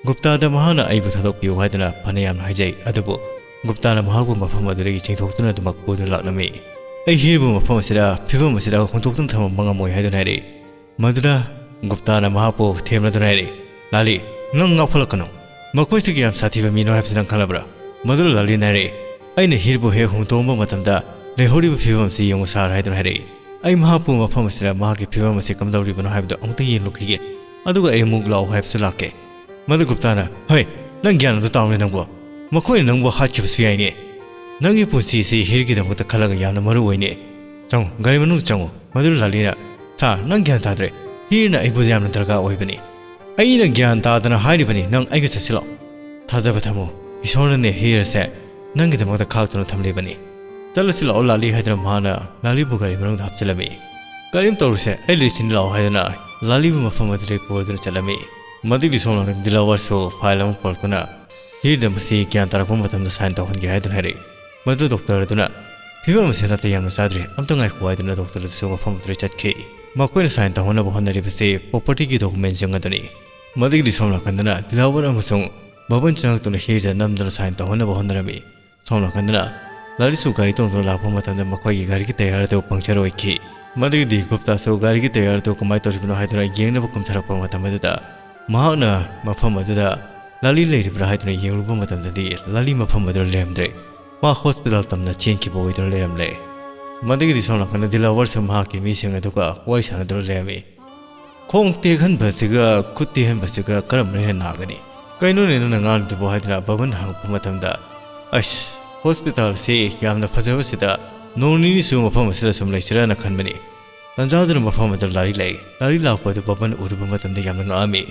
ꯒꯨꯞꯇꯥꯗ ꯃꯍꯥꯛꯅ "ꯑꯩꯕꯨ ꯊꯥꯗꯣꯛꯄꯤꯌꯨ" ꯍꯥꯏꯗꯨꯅ ꯐꯅ ꯌꯥꯝꯅ ꯍꯥꯏꯖꯩ, ꯑꯗꯨꯕꯨ ꯒꯨꯞꯇꯥꯅ ꯃꯍꯥꯛꯄꯨ ꯃꯐꯝ ꯑꯗꯨꯗꯒꯤ ꯆꯤꯡꯊꯣꯛꯇꯨꯅ ꯑꯗꯨꯃꯛ ꯄꯨꯗꯨꯅ ꯂꯥꯛꯂꯝꯃꯤ꯫ "ꯑꯩ ꯍꯤꯔꯕꯨ ꯃꯐꯝ ꯑꯁꯤꯗ, ꯐꯤꯕꯝ ꯑꯁꯤꯗ ꯍꯨꯟꯗꯣꯛꯇꯨꯅ ꯊꯝꯕ ꯉꯝꯃꯣꯏ" ꯍꯥꯏꯗꯨꯅ ꯍꯥꯏꯔꯛꯏ꯫ ꯃꯗꯨꯗ ꯒꯨꯞꯇꯥꯅ ꯃꯍꯥꯛꯄꯨ ꯊꯦꯝꯂꯗꯨꯅ ꯍꯥꯏꯔꯛꯏ, "ꯂꯥꯂꯤ, ꯅꯪ ꯉꯥꯎꯈꯠꯂꯛꯀꯅꯨ꯫ ꯃꯈꯣꯏꯁꯤ ꯀꯌꯥꯝ ꯁꯥꯊꯤꯕ ꯃꯤꯅꯣ ꯍꯥꯏꯕꯁꯤ ꯅꯪ ꯈꯪꯂꯕ꯭ꯔꯥ?" ꯃꯗꯨꯗ ꯂꯥꯂꯤꯅ ꯍꯥꯏꯔꯛꯏ, "ꯑꯩꯅ ꯍꯤꯔꯕꯨ ꯍꯦꯛ ꯍꯨꯟꯗꯣꯛꯑꯝꯕ ꯃꯇꯝꯗ ꯂꯩꯍꯧꯔꯤꯕ ꯐꯤꯕꯝ ꯑꯁꯤ ꯌꯦꯡꯉꯨ ꯁꯥꯔ" ꯍꯥꯏꯗꯨꯅ ꯍꯥꯏꯔꯛꯏ꯫ "ꯑꯩ ꯃꯍꯥꯛꯄꯨ ꯃꯐꯝ ꯑꯁꯤꯗ ꯃꯍꯥꯛꯀꯤ ꯐꯤꯕꯝ ꯑꯁꯤ ꯀꯝꯗꯧꯔꯤꯕꯅꯣ ꯍꯥꯏꯕꯗꯨ ꯑꯃꯨꯛꯇ ꯌꯦꯡꯂꯨꯈꯤꯒꯦ꯫ ꯑꯗꯨꯒ ꯑꯩ ꯑꯃꯨꯛ ꯂꯥꯛꯑꯣ ꯍꯥꯏꯕꯁꯨ ꯂꯥꯛꯀꯦ"꯫ ꯃꯗꯨ ꯒꯨꯞꯇꯥꯅ, "ꯍꯣꯏ, ꯅꯪ ꯒ꯭ꯌꯥꯟ ꯑꯝꯇ ꯇꯥꯎꯅꯦ ꯅꯪꯕꯨ꯫ ꯃꯈꯣꯏꯅ ꯅꯪꯕꯨ ꯍꯥꯠꯈꯤꯕꯁꯨ ꯌꯥꯏꯅꯦ꯫ ꯅꯪꯒꯤ ꯄꯨꯟꯁꯤꯁꯤ ꯍꯤꯔꯒꯤꯗꯃꯛꯇ ꯈꯜꯂꯒ ꯌꯥꯝꯅ ꯃꯔꯨ ꯑꯣꯏꯅꯦ꯫ ꯆꯪꯉꯨ, ꯒꯥꯔꯤ ꯃꯅꯨꯡꯗ ꯆꯪꯉꯨ"꯫ ꯃꯗꯨꯗ ꯂꯥꯂꯤꯅ, "ꯁꯥꯔ, ꯅꯪ ꯒ꯭ꯌꯥꯟ ꯇꯥꯗ꯭ꯔꯦ꯫ ꯍꯤꯔꯅ ꯑꯩꯕꯨ ꯌꯥꯝꯅ ꯗꯔꯀꯥꯔ ꯑꯣꯏꯕꯅꯤ"꯫ "ꯑꯩꯅ ꯒ꯭ꯌꯥꯟ ꯇꯥꯗꯅ ꯍꯥꯏꯔꯤꯕꯅꯤ, ꯅꯪ ꯑꯩꯒ ꯆꯠꯁꯤꯜꯂꯣ"꯫ "ꯊꯥꯖꯕ ꯊꯝꯃꯨ, ꯏꯁꯣꯔꯅꯅꯦ ꯍꯤꯔ ꯑꯁꯦ ꯅꯪꯒꯤꯗꯃꯛꯇ ꯈꯥꯛꯇꯨꯅ ꯊꯝꯂꯤꯕꯅꯤ꯫ ꯆꯠꯂꯁꯤ ꯂꯥꯛꯑꯣ ꯂꯥꯂꯤ" ꯍꯥꯏꯗꯨꯅ ꯃꯍꯥꯛꯅ ꯂꯥꯂꯤꯕꯨ ꯒꯥꯔꯤ ꯃꯅꯨꯡꯗ ꯍꯥꯞꯆꯤꯜꯂꯝꯃꯤ꯫ "ꯀꯔꯤꯝ ꯇꯧꯔꯨꯁꯦ, ꯑꯩ ꯂꯩꯁꯤꯅꯤ ꯂꯥꯛꯑꯣ" ꯍꯥꯏꯗꯨꯅ ꯂꯥꯂꯤꯕꯨ ꯃꯐꯝ ꯑꯗꯨꯗꯒꯤ ꯄꯨꯔꯗꯨꯅ ꯆꯠꯂꯝꯃꯤ꯫ ꯃꯗꯨꯒꯤ ꯁꯣꯝ ꯅꯥꯀꯟ ꯗꯤꯂꯥꯋꯔꯁꯨ ꯐꯥꯏꯜ ꯑꯃ ꯄꯨꯔꯛꯇꯨꯅ ꯍꯤꯔꯗ ꯃꯁꯤ ꯒ꯭ꯌꯥꯟ ꯇꯥꯔꯛꯄ ꯃꯇꯝꯗ ꯁꯥꯏꯟ ꯇꯧꯍꯟꯒꯦ ꯍꯥꯏꯗꯨꯅ ꯍꯥꯏꯔꯛꯏ꯫ ꯃꯗꯨ ꯗꯣꯛꯇꯔ ꯑꯗꯨꯅ, "ꯐꯤꯕꯝ ꯑꯁꯤ ꯅꯥꯇꯩ ꯌꯥꯝꯅ ꯆꯥꯗ꯭ꯔꯤ, ꯑꯝꯇ ꯉꯥꯏꯈꯣ" ꯍꯥꯏꯗꯨꯅ ꯗꯣꯛꯇꯔ ꯑꯗꯨꯁꯨ ꯃꯐꯝ ꯑꯗꯨꯗ ꯆꯠꯈꯤ꯫ ꯃꯈꯣꯏꯅ ꯁꯥꯏꯟ ꯇꯧꯍꯟꯅꯕ ꯍꯣꯠꯅꯔꯤꯕꯁꯤ ꯄ꯭ꯔꯣꯄꯔꯇꯤꯒꯤ ꯗꯣꯀꯨꯃꯦꯟꯁꯤꯡ ꯑꯗꯨꯅꯤ꯫ ꯃꯗꯨꯒꯤꯗꯤ ꯁꯣꯝ ꯅꯥꯀꯟꯗꯅ ꯗꯤꯂꯥꯋꯔ ꯑꯃꯁꯨꯡ ꯕꯕꯟ ꯆꯪꯂꯛꯇꯨꯅ ꯍꯤꯔꯗ ꯅꯝꯗꯨꯅ ꯁꯥꯏꯟ ꯇꯧꯍꯟꯅꯕ ꯍꯣꯠꯅꯔꯝꯃꯤ꯫ ꯁꯣꯝ ꯅꯥꯀꯟꯗꯅ ꯂꯥꯂꯤꯁꯨ ꯒꯥꯔꯤ ꯇꯣꯡꯗꯨꯅ ꯂꯥꯛꯄ ꯃꯇꯝꯗ ꯃꯈꯣꯏꯒꯤ ꯒꯥꯔꯤꯒꯤ ꯇꯌꯥꯔ ꯑꯗꯨ ꯄꯪꯆꯔ ꯑꯣꯏꯈꯤ꯫ ꯃꯗꯨꯒꯤꯗꯤ ꯒꯨꯞꯇꯥꯁꯨ ꯒꯥꯔꯤꯒꯤ ꯇꯌꯥꯔ ꯑꯗꯨ ꯀꯃꯥꯏꯅ ꯇꯧꯔꯤꯕꯅꯣ ꯍꯥꯏꯗꯨꯅ ꯌꯦꯡꯅꯕ ꯀꯨꯝꯊꯔꯛꯄ ꯃꯇꯝ ꯑꯗꯨꯗ ꯃꯍꯥꯛꯅ ꯃꯐꯝ ꯑꯗꯨꯗ ꯂꯥꯂꯤ ꯂꯩꯔꯤꯕ꯭ꯔꯥ ꯍꯥꯏꯗꯨꯅ ꯌꯦꯡꯂꯨꯕ ꯃꯇꯝꯗꯗꯤ ꯂꯥꯂꯤ ꯃꯐꯝ ꯑꯗꯨꯗ ꯂꯩꯔꯝꯗ꯭ꯔꯦ꯫ ꯃꯥ ꯍꯣꯁꯄꯤꯇꯥꯜ ꯇꯝꯅ ꯆꯦꯟꯈꯤꯕ ꯑꯣꯏꯗꯨꯅ ꯂꯩꯔꯝꯂꯦ꯫ ꯃꯗꯨꯒꯤꯗꯤ ꯁꯣꯝ ꯅꯥꯀꯟꯗ ꯗꯤꯂꯥꯋꯔꯁꯨ ꯃꯍꯥꯛꯀꯤ ꯃꯤꯁꯤꯡ ꯑꯗꯨꯒ ꯋꯥꯔꯤ ꯁꯥꯟꯅꯗꯨꯅ ꯂꯩꯔꯝꯃꯤ꯫ "ꯈꯣꯡ ꯇꯦꯛꯍꯟꯕꯁꯤꯒ ꯈꯨꯠ ꯇꯦꯛꯍꯟꯕꯁꯤꯒ ꯀꯔꯝꯕꯅ ꯍꯦꯟꯅ ꯅꯥꯒꯅꯤ?" "ꯀꯩꯅꯣꯅꯦ ꯅꯪꯅ ꯉꯥꯡꯂꯤꯗꯨꯕꯣ?" ꯍꯥꯏꯗꯨꯅ ꯕꯕꯟ ꯍꯪꯉꯛꯄ ꯃꯇꯝꯗ, "ꯑꯁ, ꯍꯣꯁꯄꯤꯇꯥꯜꯁꯤ ꯌꯥꯝꯅ ꯐꯖꯕꯁꯤꯗ ꯅꯣꯡ ꯅꯤꯅꯤꯁꯨ ꯃꯐꯝ ꯑꯁꯤꯗ ꯁꯨꯝ ꯂꯩꯁꯤꯔꯥꯅ ꯈꯟꯕꯅꯤ꯫ ꯇꯟꯖꯥꯗꯨꯅ ꯃꯐꯝ ꯑꯗꯨꯗ ꯂꯥꯔꯤ ꯂꯥꯛꯏ꯫ ꯂꯥꯔꯤ ꯂꯥꯛꯄ ꯑꯗꯨ ꯕꯕꯟ ꯎꯔꯨꯕ ꯃꯇꯝꯗ ꯌꯥꯝꯅ ꯉꯛꯑꯝꯃꯤ꯫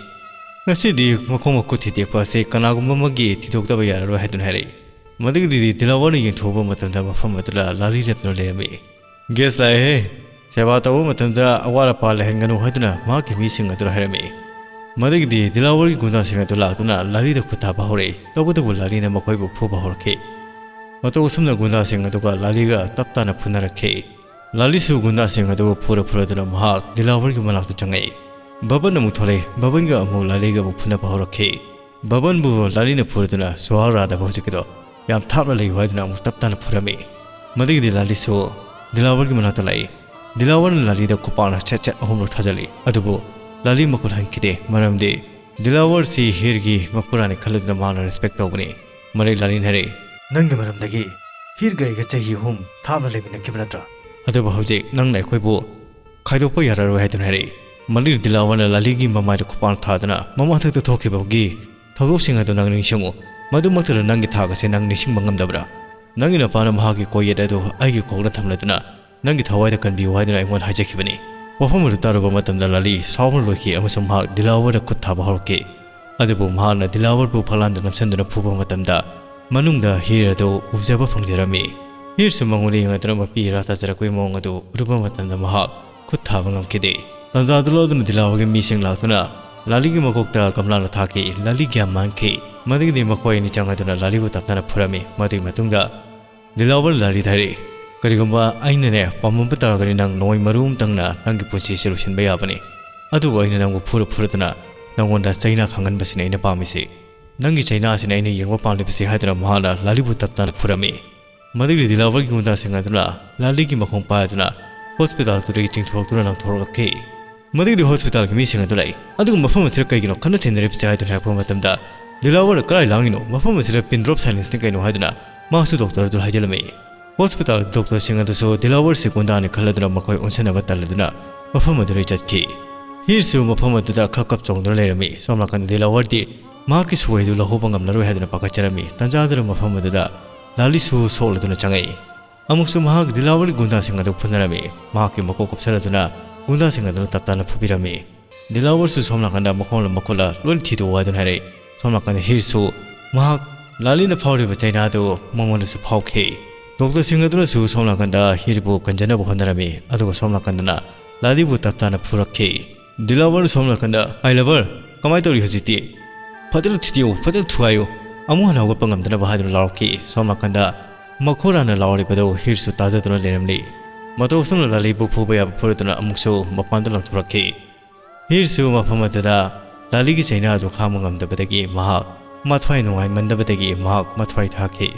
ꯉꯁꯤꯗꯤ ꯃꯈꯣꯡ ꯃꯈꯨꯠ ꯊꯦꯇꯦꯛꯄ ꯑꯁꯤ ꯀꯅꯥꯒꯨꯝꯕ ꯑꯃꯒꯤ ꯊꯤꯗꯣꯛꯇꯕ ꯌꯥꯔꯔꯣꯏ ꯍꯥꯏꯗꯨꯅ ꯍꯥꯏꯔꯛꯏ꯫ ꯃꯗꯨꯒꯤꯗꯤ ꯗꯤꯂꯥꯋꯔꯅ ꯌꯦꯡꯊꯣꯛꯎꯕ ꯃꯇꯝꯗ ꯃꯐꯝ ꯑꯗꯨꯗ ꯂꯥꯔꯤ ꯂꯦꯞꯇꯨꯅ ꯂꯩꯔꯝꯃꯤ꯫ "ꯒꯦꯁ ꯂꯥꯛꯑꯦꯍꯦ꯫ ꯁꯦꯕꯥ ꯇꯧꯕ ꯃꯇꯝꯗ ꯑꯋꯥꯠ ꯑꯄꯥ ꯂꯩꯍꯟꯒꯅꯨ" ꯍꯥꯏꯗꯨꯅ ꯃꯍꯥꯛꯀꯤ ꯃꯤꯁꯤꯡ ꯑꯗꯨꯗ ꯍꯥꯏꯔꯝꯃꯤ꯫ ꯃꯗꯨꯒꯤꯗꯤ ꯗꯤꯂꯥꯋꯔꯒꯤ ꯒꯨꯟꯗꯥꯁꯤꯡ ꯑꯗꯨ ꯂꯥꯛꯇꯨꯅ ꯂꯥꯔꯤꯗ ꯈꯨꯠ ꯊꯥꯕ ꯍꯧꯔꯛꯏ꯫ ꯇꯧꯕꯇꯕꯨ ꯂꯥꯔꯤꯅ ꯃꯈꯣꯏꯕꯨ ꯐꯨꯕ ꯍꯧꯔꯛꯈꯤ꯫ ꯃꯇꯧ ꯑꯁꯨꯝꯅ ꯒꯨꯟꯗꯥꯁꯤꯡ ꯑꯗꯨꯒ ꯂꯥꯔꯤꯒ ꯇꯞ ꯇꯥꯅ ꯐꯨꯅꯔꯛꯈꯤ꯫ ꯂꯥꯔꯤꯁꯨ ꯒꯨꯟꯗꯥꯁꯤꯡ ꯑꯗꯨꯕꯨ ꯐꯨꯔ ꯐꯨꯔꯗꯨꯅ ꯃꯍꯥꯛ ꯗꯤꯂꯥꯋꯔꯒꯤ ꯃꯅꯥꯛꯇ ꯆꯪꯉꯛꯏ꯫ ꯕꯕꯟ ꯑꯃꯨꯛ ꯊꯣꯛꯂꯛꯏ꯫ ꯕꯕꯟꯒ ꯑꯃꯨꯛ ꯂꯥꯔꯤꯒ ꯑꯃꯨꯛ ꯐꯨꯅꯕ ꯍꯧꯔꯛꯈꯤ꯫ ꯕꯕꯟꯕꯨ ꯂꯥꯂꯤꯅ ꯐꯨꯔꯗꯨꯅ ꯁꯨꯍꯥ ꯔꯥꯗꯕ ꯍꯧꯖꯤꯛꯀꯤꯗꯣ ꯌꯥꯝ ꯊꯥꯞꯅ ꯂꯩꯌꯨ ꯍꯥꯏꯗꯨꯅ ꯑꯃꯨꯛ ꯇꯞ ꯇꯥꯅ ꯐꯨꯔꯝꯃꯤ꯫ ꯃꯗꯨꯒꯤꯗꯤ ꯂꯥꯂꯤꯁꯨ ꯗꯤꯂꯥꯋꯔꯒꯤ ꯃꯅꯥꯛꯇ ꯂꯥꯛꯏ꯫ ꯗꯤꯂꯥꯋꯔꯅ ꯂꯥꯂꯤꯗ ꯈꯨꯄꯥꯛꯅ ꯁꯦꯠ ꯁꯦꯠ ꯑꯍꯨꯝꯂꯛ ꯊꯥꯖꯤꯜꯂꯤ꯫ ꯑꯗꯨꯕꯨ ꯂꯥꯂꯤ ꯃꯈꯨꯠ ꯍꯟꯈꯤꯗꯦ, ꯃꯔꯝꯗꯤ ꯗꯤꯂꯥꯋꯔꯁꯤ ꯍꯤꯔꯒꯤ ꯃꯈꯨꯔꯥꯅꯤ ꯈꯜꯂꯗꯨꯅ ꯃꯥꯅ ꯔꯦꯁꯄꯦꯛ ꯇꯧꯕꯅꯤ꯫ ꯃꯔꯩ ꯂꯥꯂꯤꯅ ꯍꯥꯏꯔꯛꯏ, "ꯅꯪꯒꯤ ꯃꯔꯝꯗꯒꯤ ꯍꯤꯔꯒ ꯑꯩꯒ ꯆꯍꯤ ꯑꯍꯨꯝ ꯊꯥꯞꯅ ꯂꯩꯃꯤꯟꯅꯈꯤꯕ ꯅꯠꯇ꯭ꯔꯥ? ꯑꯗꯨꯕꯨ ꯍꯧꯖꯤꯛ ꯅꯪꯅ ꯑꯩꯈꯣꯏꯕꯨ ꯈꯥꯏꯗꯣꯛꯄ ꯌꯥꯔꯔꯣꯏ" ꯍꯥꯏꯗꯨꯅ ꯍꯥꯏꯔꯛꯏ꯫ ꯃꯂꯤꯔ ꯗꯤꯂꯥꯋꯔꯅ ꯂꯥꯂꯤꯒꯤ ꯃꯃꯥꯏꯗ ꯈꯨꯄꯥꯛ ꯊꯥꯗꯨꯅ ꯃꯃꯥꯡꯊꯛꯇ ꯊꯣꯛꯈꯤꯕꯒꯤ ꯊꯧꯗꯣꯛꯁꯤꯡ ꯑꯗꯨ ꯅꯪ ꯅꯤꯡꯁꯤꯡꯉꯨ꯫ ꯃꯗꯨꯃꯛꯇꯗ ꯅꯪꯒꯤ ꯊꯥꯛ ꯑꯁꯤ ꯅꯪ ꯅꯤꯡꯁꯤꯡꯕ ꯉꯝꯗꯕ꯭ꯔꯥ? ꯅꯪꯒꯤ ꯅꯄꯥꯅ ꯃꯍꯥꯛꯀꯤ ꯀꯣꯛꯌꯦꯠ ꯑꯗꯨ ꯑꯩꯒꯤ ꯀꯣꯛꯅ ꯊꯝꯂꯗꯨꯅ ꯅꯪꯒꯤ ꯊꯋꯥꯏꯗ ꯀꯟꯕꯤꯌꯨ ꯍꯥꯏꯗꯨꯅ ꯑꯩꯉꯣꯟꯗ ꯍꯥꯏꯖꯈꯤꯕꯅꯤ꯫ ꯋꯥꯐꯝ ꯑꯗꯨ ꯇꯥꯔꯨꯕ ꯃꯇꯝꯗ ꯂꯥꯂꯤ ꯁꯥꯎꯅ ꯂꯣꯏꯈꯤ ꯑꯃꯁꯨꯡ ꯃꯍꯥꯛ ꯗꯤꯂꯥꯋꯔꯗ ꯈꯨꯠ ꯊꯥꯕ ꯍꯧꯔꯛꯈꯤ꯫ ꯑꯗꯨꯕꯨ ꯃꯍꯥꯛꯅ ꯗꯤꯂꯥꯋꯔꯕꯨ ꯐꯛꯂꯥꯟꯗ ꯅꯝꯁꯤꯟꯗꯨꯅ ꯐꯨꯕ ꯃꯇꯝꯗ ꯃꯅꯨꯡꯗ ꯍꯤꯔ ꯑꯗꯨ ꯎꯖꯕ ꯐꯪꯖꯔꯝꯃꯤ꯫ ꯍꯤꯔꯁꯨ ꯃꯉꯣꯟꯗ ꯌꯦꯡꯂꯗꯨꯅ ꯃꯄꯤ ꯏꯔꯥ ꯇꯥꯖꯔꯛꯄꯒꯤ ꯃꯑꯣꯡ ꯑꯗꯨ ꯎꯔꯨꯕ ꯃꯇꯝꯗ ꯃꯍꯥꯛ ꯈꯨꯠ ꯊꯥꯕ ꯉꯝꯈꯤꯗꯦ꯫ ꯇꯥꯟꯖꯥꯗꯨ ꯂꯧꯗꯨꯅ ꯗꯤꯂꯥꯋꯔꯒꯤ ꯃꯤꯁꯤꯡ ꯂꯥꯛꯇꯨꯅ ꯂꯥꯂꯤꯒꯤ ꯃꯀꯣꯛꯇ ꯒꯝꯂꯥꯅ ꯊꯥꯈꯤ꯫ ꯂꯥꯂꯤ ꯒ꯭ꯌꯥꯟ ꯃꯥꯡꯈꯤ꯫ ꯃꯗꯨꯒꯤꯗꯤ ꯃꯈꯣꯏ ꯑꯅꯤ ꯆꯪꯂꯗꯨꯅ ꯂꯥꯂꯤꯕꯨ ꯇꯞꯇꯥꯅ ꯐꯨꯔꯝꯃꯤ꯫ ꯃꯗꯨꯒꯤ ꯃꯇꯨꯡꯗ ꯗꯤꯂꯥꯋꯔ ꯂꯥꯂꯤꯗ ꯍꯥꯏꯔꯛꯏ, "ꯀꯔꯤꯒꯨꯝꯕ ꯑꯩꯅꯅꯦ ꯄꯥꯝꯃꯝꯕ ꯇꯥꯔꯒꯗꯤ ꯅꯪ ꯅꯣꯡꯃꯩ ꯃꯔꯨ ꯑꯃꯇꯪꯅ ꯅꯪꯒꯤ ꯄꯨꯟꯁꯤꯁꯦ ꯂꯣꯏꯁꯤꯟꯕ ꯌꯥꯕꯅꯤ꯫ ꯑꯗꯨꯕꯨ ꯑꯩꯅ ꯅꯪꯕꯨ ꯐꯨꯔ ꯐꯨꯔꯗꯨꯅ ꯅꯪꯉꯣꯟꯗ ꯆꯩꯅꯥ ꯈꯪꯍꯟꯕꯁꯤꯅꯤ ꯑꯩꯅ ꯄꯥꯝꯃꯤꯁꯤ꯫ ꯅꯪꯒꯤ ꯆꯩꯅꯥꯁꯤꯅ ꯑꯩꯅ ꯌꯦꯡꯕ ꯄꯥꯝꯂꯤꯕꯁꯤ" ꯍꯥꯏꯗꯨꯅ ꯃꯍꯥꯛꯅ ꯂꯥꯂꯤꯕꯨ ꯇꯞꯇꯥꯅ ꯐꯨꯔꯝꯃꯤ꯫ ꯃꯗꯨꯒꯤ ꯗꯤꯂꯥꯋꯔꯒꯤ ꯒꯨꯟꯗꯥꯁꯤꯡ ꯑꯗꯨꯅ ꯂꯥꯂꯤꯒꯤ ꯃꯈꯣꯡ ꯄꯥꯏꯗꯨꯅ ꯍꯣꯁꯄꯤꯇꯥꯜꯗꯨꯗꯒꯤ ꯆꯤꯡꯊꯣꯔꯛꯇꯨꯅ ꯂꯪꯊꯣꯔꯛꯈꯤ꯫ ꯃꯗꯨꯒꯤꯗꯤ ꯍꯣꯁꯄꯤꯇꯥꯜꯒꯤ ꯃꯤꯁꯤꯡ ꯑꯗꯨ ꯂꯥꯛꯏ꯫ ꯑꯗꯨꯒ ꯃꯐꯝ ꯑꯁꯤꯗ ꯀꯩꯒꯤꯅꯣ ꯈꯠꯅ ꯆꯩꯅꯔꯤꯕꯁꯦ ꯍꯥꯏꯗꯨꯅ ꯍꯥꯏꯔꯛꯄ ꯃꯇꯝꯗ ꯗꯤꯂꯥꯋꯔꯅ "ꯀꯗꯥꯏ ꯂꯥꯡꯉꯤꯅꯣ? ꯃꯐꯝ ꯑꯁꯤꯗ ꯄꯤꯟ ꯗ꯭ꯔꯣꯞ ꯁꯥꯏꯂꯦꯟꯁꯅꯤ ꯀꯩꯅꯣ" ꯍꯥꯏꯗꯨꯅ ꯃꯍꯥꯛꯁꯨ ꯗꯣꯛꯇꯔ ꯑꯗꯨ ꯍꯥꯏꯖꯤꯜꯂꯝꯃꯤ꯫ ꯍꯣꯁꯄꯤꯇꯥꯜꯒꯤ ꯗꯣꯛꯇꯔꯁꯤꯡ ꯑꯗꯨꯁꯨ ꯗꯤꯂꯥꯋꯔꯁꯤ ꯒꯨꯟꯗꯥꯅꯤ ꯈꯜꯂꯗꯨꯅ ꯃꯈꯣꯏ ꯑꯣꯟꯁꯤꯟꯅꯕ ꯇꯜꯂꯗꯨꯅ ꯃꯐꯝ ꯑꯗꯨꯗꯒꯤ ꯆꯠꯈꯤ꯫ ꯍꯤꯔꯁꯨ ꯃꯐꯝ ꯑꯗꯨꯗ ꯈꯞ ꯈꯞ ꯆꯣꯡꯗꯨꯅ ꯂꯩꯔꯝꯃꯤ꯫ ꯁꯣꯝ ꯅꯥꯀꯟꯗ ꯗꯤꯂꯥꯋꯔꯗꯤ ꯃꯍꯥꯛꯀꯤ ꯁꯨꯍꯩꯗꯨ ꯂꯧꯍꯧꯕ ꯉꯝꯂꯔꯣꯏ ꯍꯥꯏꯗꯨꯅ ꯄꯥꯈꯠꯆꯔꯝꯃꯤ꯫ ꯇꯟꯖꯥꯗꯨꯗ ꯃꯐꯝ ꯑꯗꯨꯗ ꯂꯥꯂꯤꯁꯨ ꯁꯣꯛꯂꯗꯨꯅ ꯆꯪꯉꯛꯏ꯫ ꯑꯃꯨꯛꯁꯨ ꯃꯍꯥꯛ ꯗꯤꯂꯥꯋꯔꯒꯤ ꯒꯨꯟꯗꯥꯁꯤꯡ ꯑꯗꯨ ꯐꯨꯅꯔꯝꯃꯤ꯫ ꯃꯍꯥꯛꯀꯤ ꯃꯀꯣꯛ ꯀꯨꯞꯁꯜꯂꯗꯨꯅ ꯒꯨꯟꯗꯥꯁꯤꯡ ꯑꯗꯨꯅ ꯇꯞ ꯇꯥꯅ ꯐꯨꯕꯤꯔꯝꯃꯤ꯫ ꯗꯤꯂꯥꯋꯔꯁꯨ ꯁꯣꯝ ꯅꯥꯀꯟꯗ ꯃꯈꯣꯡꯂ ꯃꯈꯨꯠꯂ ꯂꯣꯏꯅ ꯊꯤꯗꯣꯛꯎ ꯍꯥꯏꯗꯨꯅ ꯍꯥꯏꯔꯛꯏ꯫ ꯁꯣꯝ ꯅꯥꯀꯟꯗ ꯍꯤꯔꯁꯨ ꯃꯍꯥꯛ ꯂꯥꯂꯤꯅ ꯐꯥꯎꯔꯤꯕ ꯆꯩꯅꯥꯗꯨ ꯃꯉꯣꯟꯗꯁꯨ ꯐꯥꯎꯈꯤ꯫ ꯗꯣꯛꯇꯔꯁꯤꯡ ꯑꯗꯨꯅꯁꯨ ꯁꯣꯝ ꯅꯥꯀꯟꯗ ꯍꯤꯔꯕꯨ ꯀꯟꯖꯅꯕ ꯍꯣꯠꯅꯔꯝꯃꯤ, ꯑꯗꯨꯒ ꯁꯣꯝ ꯅꯥꯀꯟꯗꯅ ꯂꯥꯂꯤꯕꯨ ꯇꯞ ꯇꯥꯅ ꯐꯨꯔꯛꯈꯤ꯫ ꯗꯤꯂꯥꯋꯔ ꯁꯣꯝ ꯅꯥꯀꯟꯗ, "ꯑꯥꯏ ꯂꯚꯔ, ꯀꯃꯥꯏꯅ ꯇꯧꯔꯤ ꯍꯧꯖꯤꯛꯇꯤ? ꯐꯖꯅ ꯊꯤꯗꯣꯛꯎ, ꯐꯖꯅ ꯊꯨꯒꯥꯏꯌꯨ, ꯑꯃꯨꯛ ꯍꯟꯅ ꯍꯧꯒꯠꯄ ꯉꯝꯗꯅꯕ" ꯍꯥꯏꯗꯨꯅ ꯂꯥꯎꯔꯛꯈꯤ꯫ ꯁꯣꯝ ꯅꯥꯀꯟꯗ ꯃꯈꯣꯔꯥꯅ ꯂꯥꯎꯔꯤꯕꯗꯨ ꯍꯤꯔꯁꯨ ꯇꯥꯖꯗꯨꯅ ꯂꯩꯔꯝꯂꯤ꯫ ꯃꯇꯧ ꯑꯁꯨꯝꯅ ꯂꯥꯂꯤꯕꯨ ꯐꯨꯕ ꯌꯥꯕ ꯐꯨꯔꯗꯨꯅ ꯑꯃꯨꯛꯁꯨ ꯃꯄꯥꯟꯗ ꯂꯪꯊꯣꯔꯛꯈꯤ꯫ ꯍꯤꯔꯁꯨ ꯃꯐꯝ ꯑꯗꯨꯗ ꯂꯥꯂꯤꯒꯤ ꯆꯩꯅꯥ ꯑꯗꯨ ꯈꯥꯡꯕ ꯉꯝꯗꯕꯗꯒꯤ ꯃꯍꯥꯛ ꯃꯊ꯭ꯋꯥꯏ ꯅꯨꯡꯉꯥꯏꯃꯟꯗꯕꯗꯒꯤ ꯃꯍꯥꯛ ꯃꯊ꯭ꯋꯥꯏ ꯊꯥꯈꯤ꯫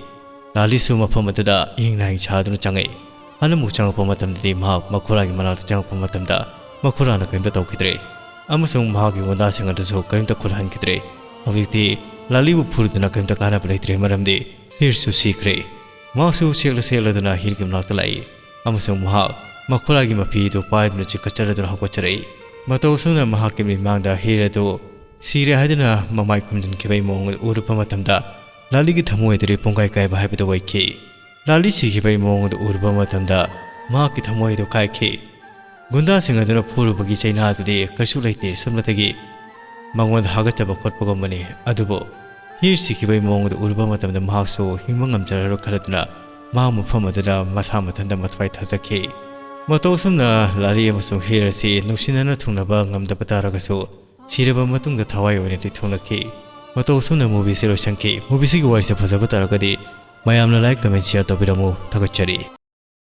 ꯂꯥꯂꯤꯁꯨ ꯃꯐꯝ ꯑꯗꯨꯗ ꯏꯍꯤꯡ ꯅꯥꯍꯤꯡ ꯁꯥꯗꯨꯅ ꯆꯪꯉꯛꯏ꯫ ꯍꯟꯅ ꯑꯃꯨꯛ ꯆꯪꯉꯛꯄ ꯃꯇꯝꯗꯗꯤ ꯃꯍꯥꯛ ꯃꯈꯨꯔꯥꯒꯤ ꯃꯅꯥꯛꯇ ꯆꯪꯉꯛꯄ ꯃꯇꯝꯗ ꯃꯈꯨꯔꯥꯅ ꯀꯔꯤꯝꯇ ꯇꯧꯈꯤꯗ꯭ꯔꯦ, ꯑꯃꯁꯨꯡ ꯃꯍꯥꯛꯀꯤ ꯒꯨꯟꯗꯥꯁꯤꯡ ꯑꯗꯨꯁꯨ ꯀꯔꯤꯝꯇ ꯈꯨꯠꯍꯟꯈꯤꯗ꯭ꯔꯦ꯫ ꯍꯧꯖꯤꯛꯇꯤ ꯂꯥꯂꯤꯕꯨ ꯐꯨꯔꯨꯗꯨꯅ ꯀꯔꯤꯝꯇ ꯀꯥꯟꯅꯕ ꯂꯩꯇ꯭ꯔꯦ, ꯃꯔꯝꯗꯤ ꯍꯤꯔꯁꯨ ꯁꯤꯈ꯭ꯔꯦ꯫ ꯃꯍꯥꯛꯁꯨ ꯁꯦꯛꯂ ꯁꯦꯛꯂꯗꯨꯅ ꯍꯤꯔꯒꯤ ꯃꯅꯥꯛꯇ ꯂꯥꯛꯏ, ꯑꯃꯁꯨꯡ ꯃꯍꯥꯛ ꯃꯈꯨꯔꯥꯒꯤ ꯃꯐꯤ ꯑꯗꯨ ꯄꯥꯏꯗꯨꯅ ꯆꯤꯡꯈꯠꯆꯔꯗꯨꯅ ꯍꯧꯒꯠꯆꯔꯛꯏ꯫ ꯃꯇꯧ ꯑꯁꯨꯝꯅ ꯃꯍꯥꯛꯀꯤ ꯃꯤꯠꯃꯥꯡꯗ ꯍꯤꯔ ꯑꯗꯨ ꯁꯤꯔꯦ ꯍꯥꯏꯗꯨꯅ ꯃꯃꯥꯏ ꯈꯨꯝꯖꯤꯟꯈꯤꯕꯒꯤ ꯃꯑꯣꯡ ꯑꯗꯨ ꯎꯔꯨꯕ ꯃꯇꯝꯗ ꯂꯥꯂꯤꯒꯤ ꯊꯃꯣꯏ ꯑꯗꯨꯗꯤ ꯄꯨꯡꯀꯥꯏ ꯀꯥꯏꯕ ꯍꯥꯏꯕꯗꯨ ꯑꯣꯏꯈꯤ꯫ ꯂꯥꯂꯤ ꯁꯤꯈꯤꯕꯒꯤ ꯃꯑꯣꯡ ꯑꯗꯨ ꯎꯔꯨꯕ ꯃꯇꯝꯗ ꯃꯍꯥꯛꯀꯤ ꯊꯃꯣꯏ ꯑꯗꯨ ꯀꯥꯏꯈꯤ꯫ ꯒꯨꯟꯗꯥꯁꯤꯡ ꯑꯗꯨꯅ ꯐꯨꯔꯨꯕꯒꯤ ꯆꯩꯅꯥ ꯑꯗꯨꯗꯤ ꯀꯔꯤꯁꯨ ꯂꯩꯇꯦ, ꯁꯨꯞꯅꯇꯒꯤ ꯃꯉꯣꯟꯗ ꯍꯥꯒꯠꯆꯕ ꯈꯣꯠꯄꯒꯨꯝꯕꯅꯤ꯫ ꯑꯗꯨꯕꯨ ꯍꯤꯔ ꯁꯤꯈꯤꯕꯒꯤ ꯃꯑꯣꯡ ꯑꯗꯨ ꯎꯔꯨꯕ ꯃꯇꯝꯗ ꯃꯍꯥꯛꯁꯨ ꯍꯤꯡꯕ ꯉꯝꯖꯔꯔꯣꯏ ꯈꯜꯂꯗꯨꯅ ꯃꯍꯥꯛ ꯃꯐꯝ ꯑꯗꯨꯗ ꯃꯁꯥ ꯃꯊꯟꯇ ꯃꯊ꯭ꯋꯥꯏ ꯊꯥꯖꯈꯤ꯫ ꯃꯇꯧ ꯑꯁꯨꯝꯅ ꯂꯥꯂꯤ ꯑꯃꯁꯨꯡ ꯍꯤꯔ ꯑꯁꯤ ꯅꯨꯡꯁꯤꯅꯅ ꯊꯨꯡꯅꯕ ꯉꯝꯗꯕ ꯇꯥꯔꯒꯁꯨ, ꯁꯤꯔꯕ ꯃꯇꯨꯡꯗ ꯊꯋꯥꯏ ꯑꯣꯏꯅꯗꯤ ꯊꯨꯡꯂꯛꯈꯤ꯫ ꯃꯇꯧ ꯑꯁꯨꯝꯅ movie ꯑꯁꯤ ꯂꯣꯏꯁꯤꯟꯈꯤ꯫ Movie ꯑꯁꯤꯒꯤ ꯋꯥꯔꯤꯁꯦ ꯐꯖꯕ ꯇꯥꯔꯒꯗꯤ ꯃꯌꯥꯝꯅ like, comment, share ꯇꯧꯕꯤꯔꯝꯃꯨ꯫ ꯊꯥꯒꯠꯆꯔꯤ꯫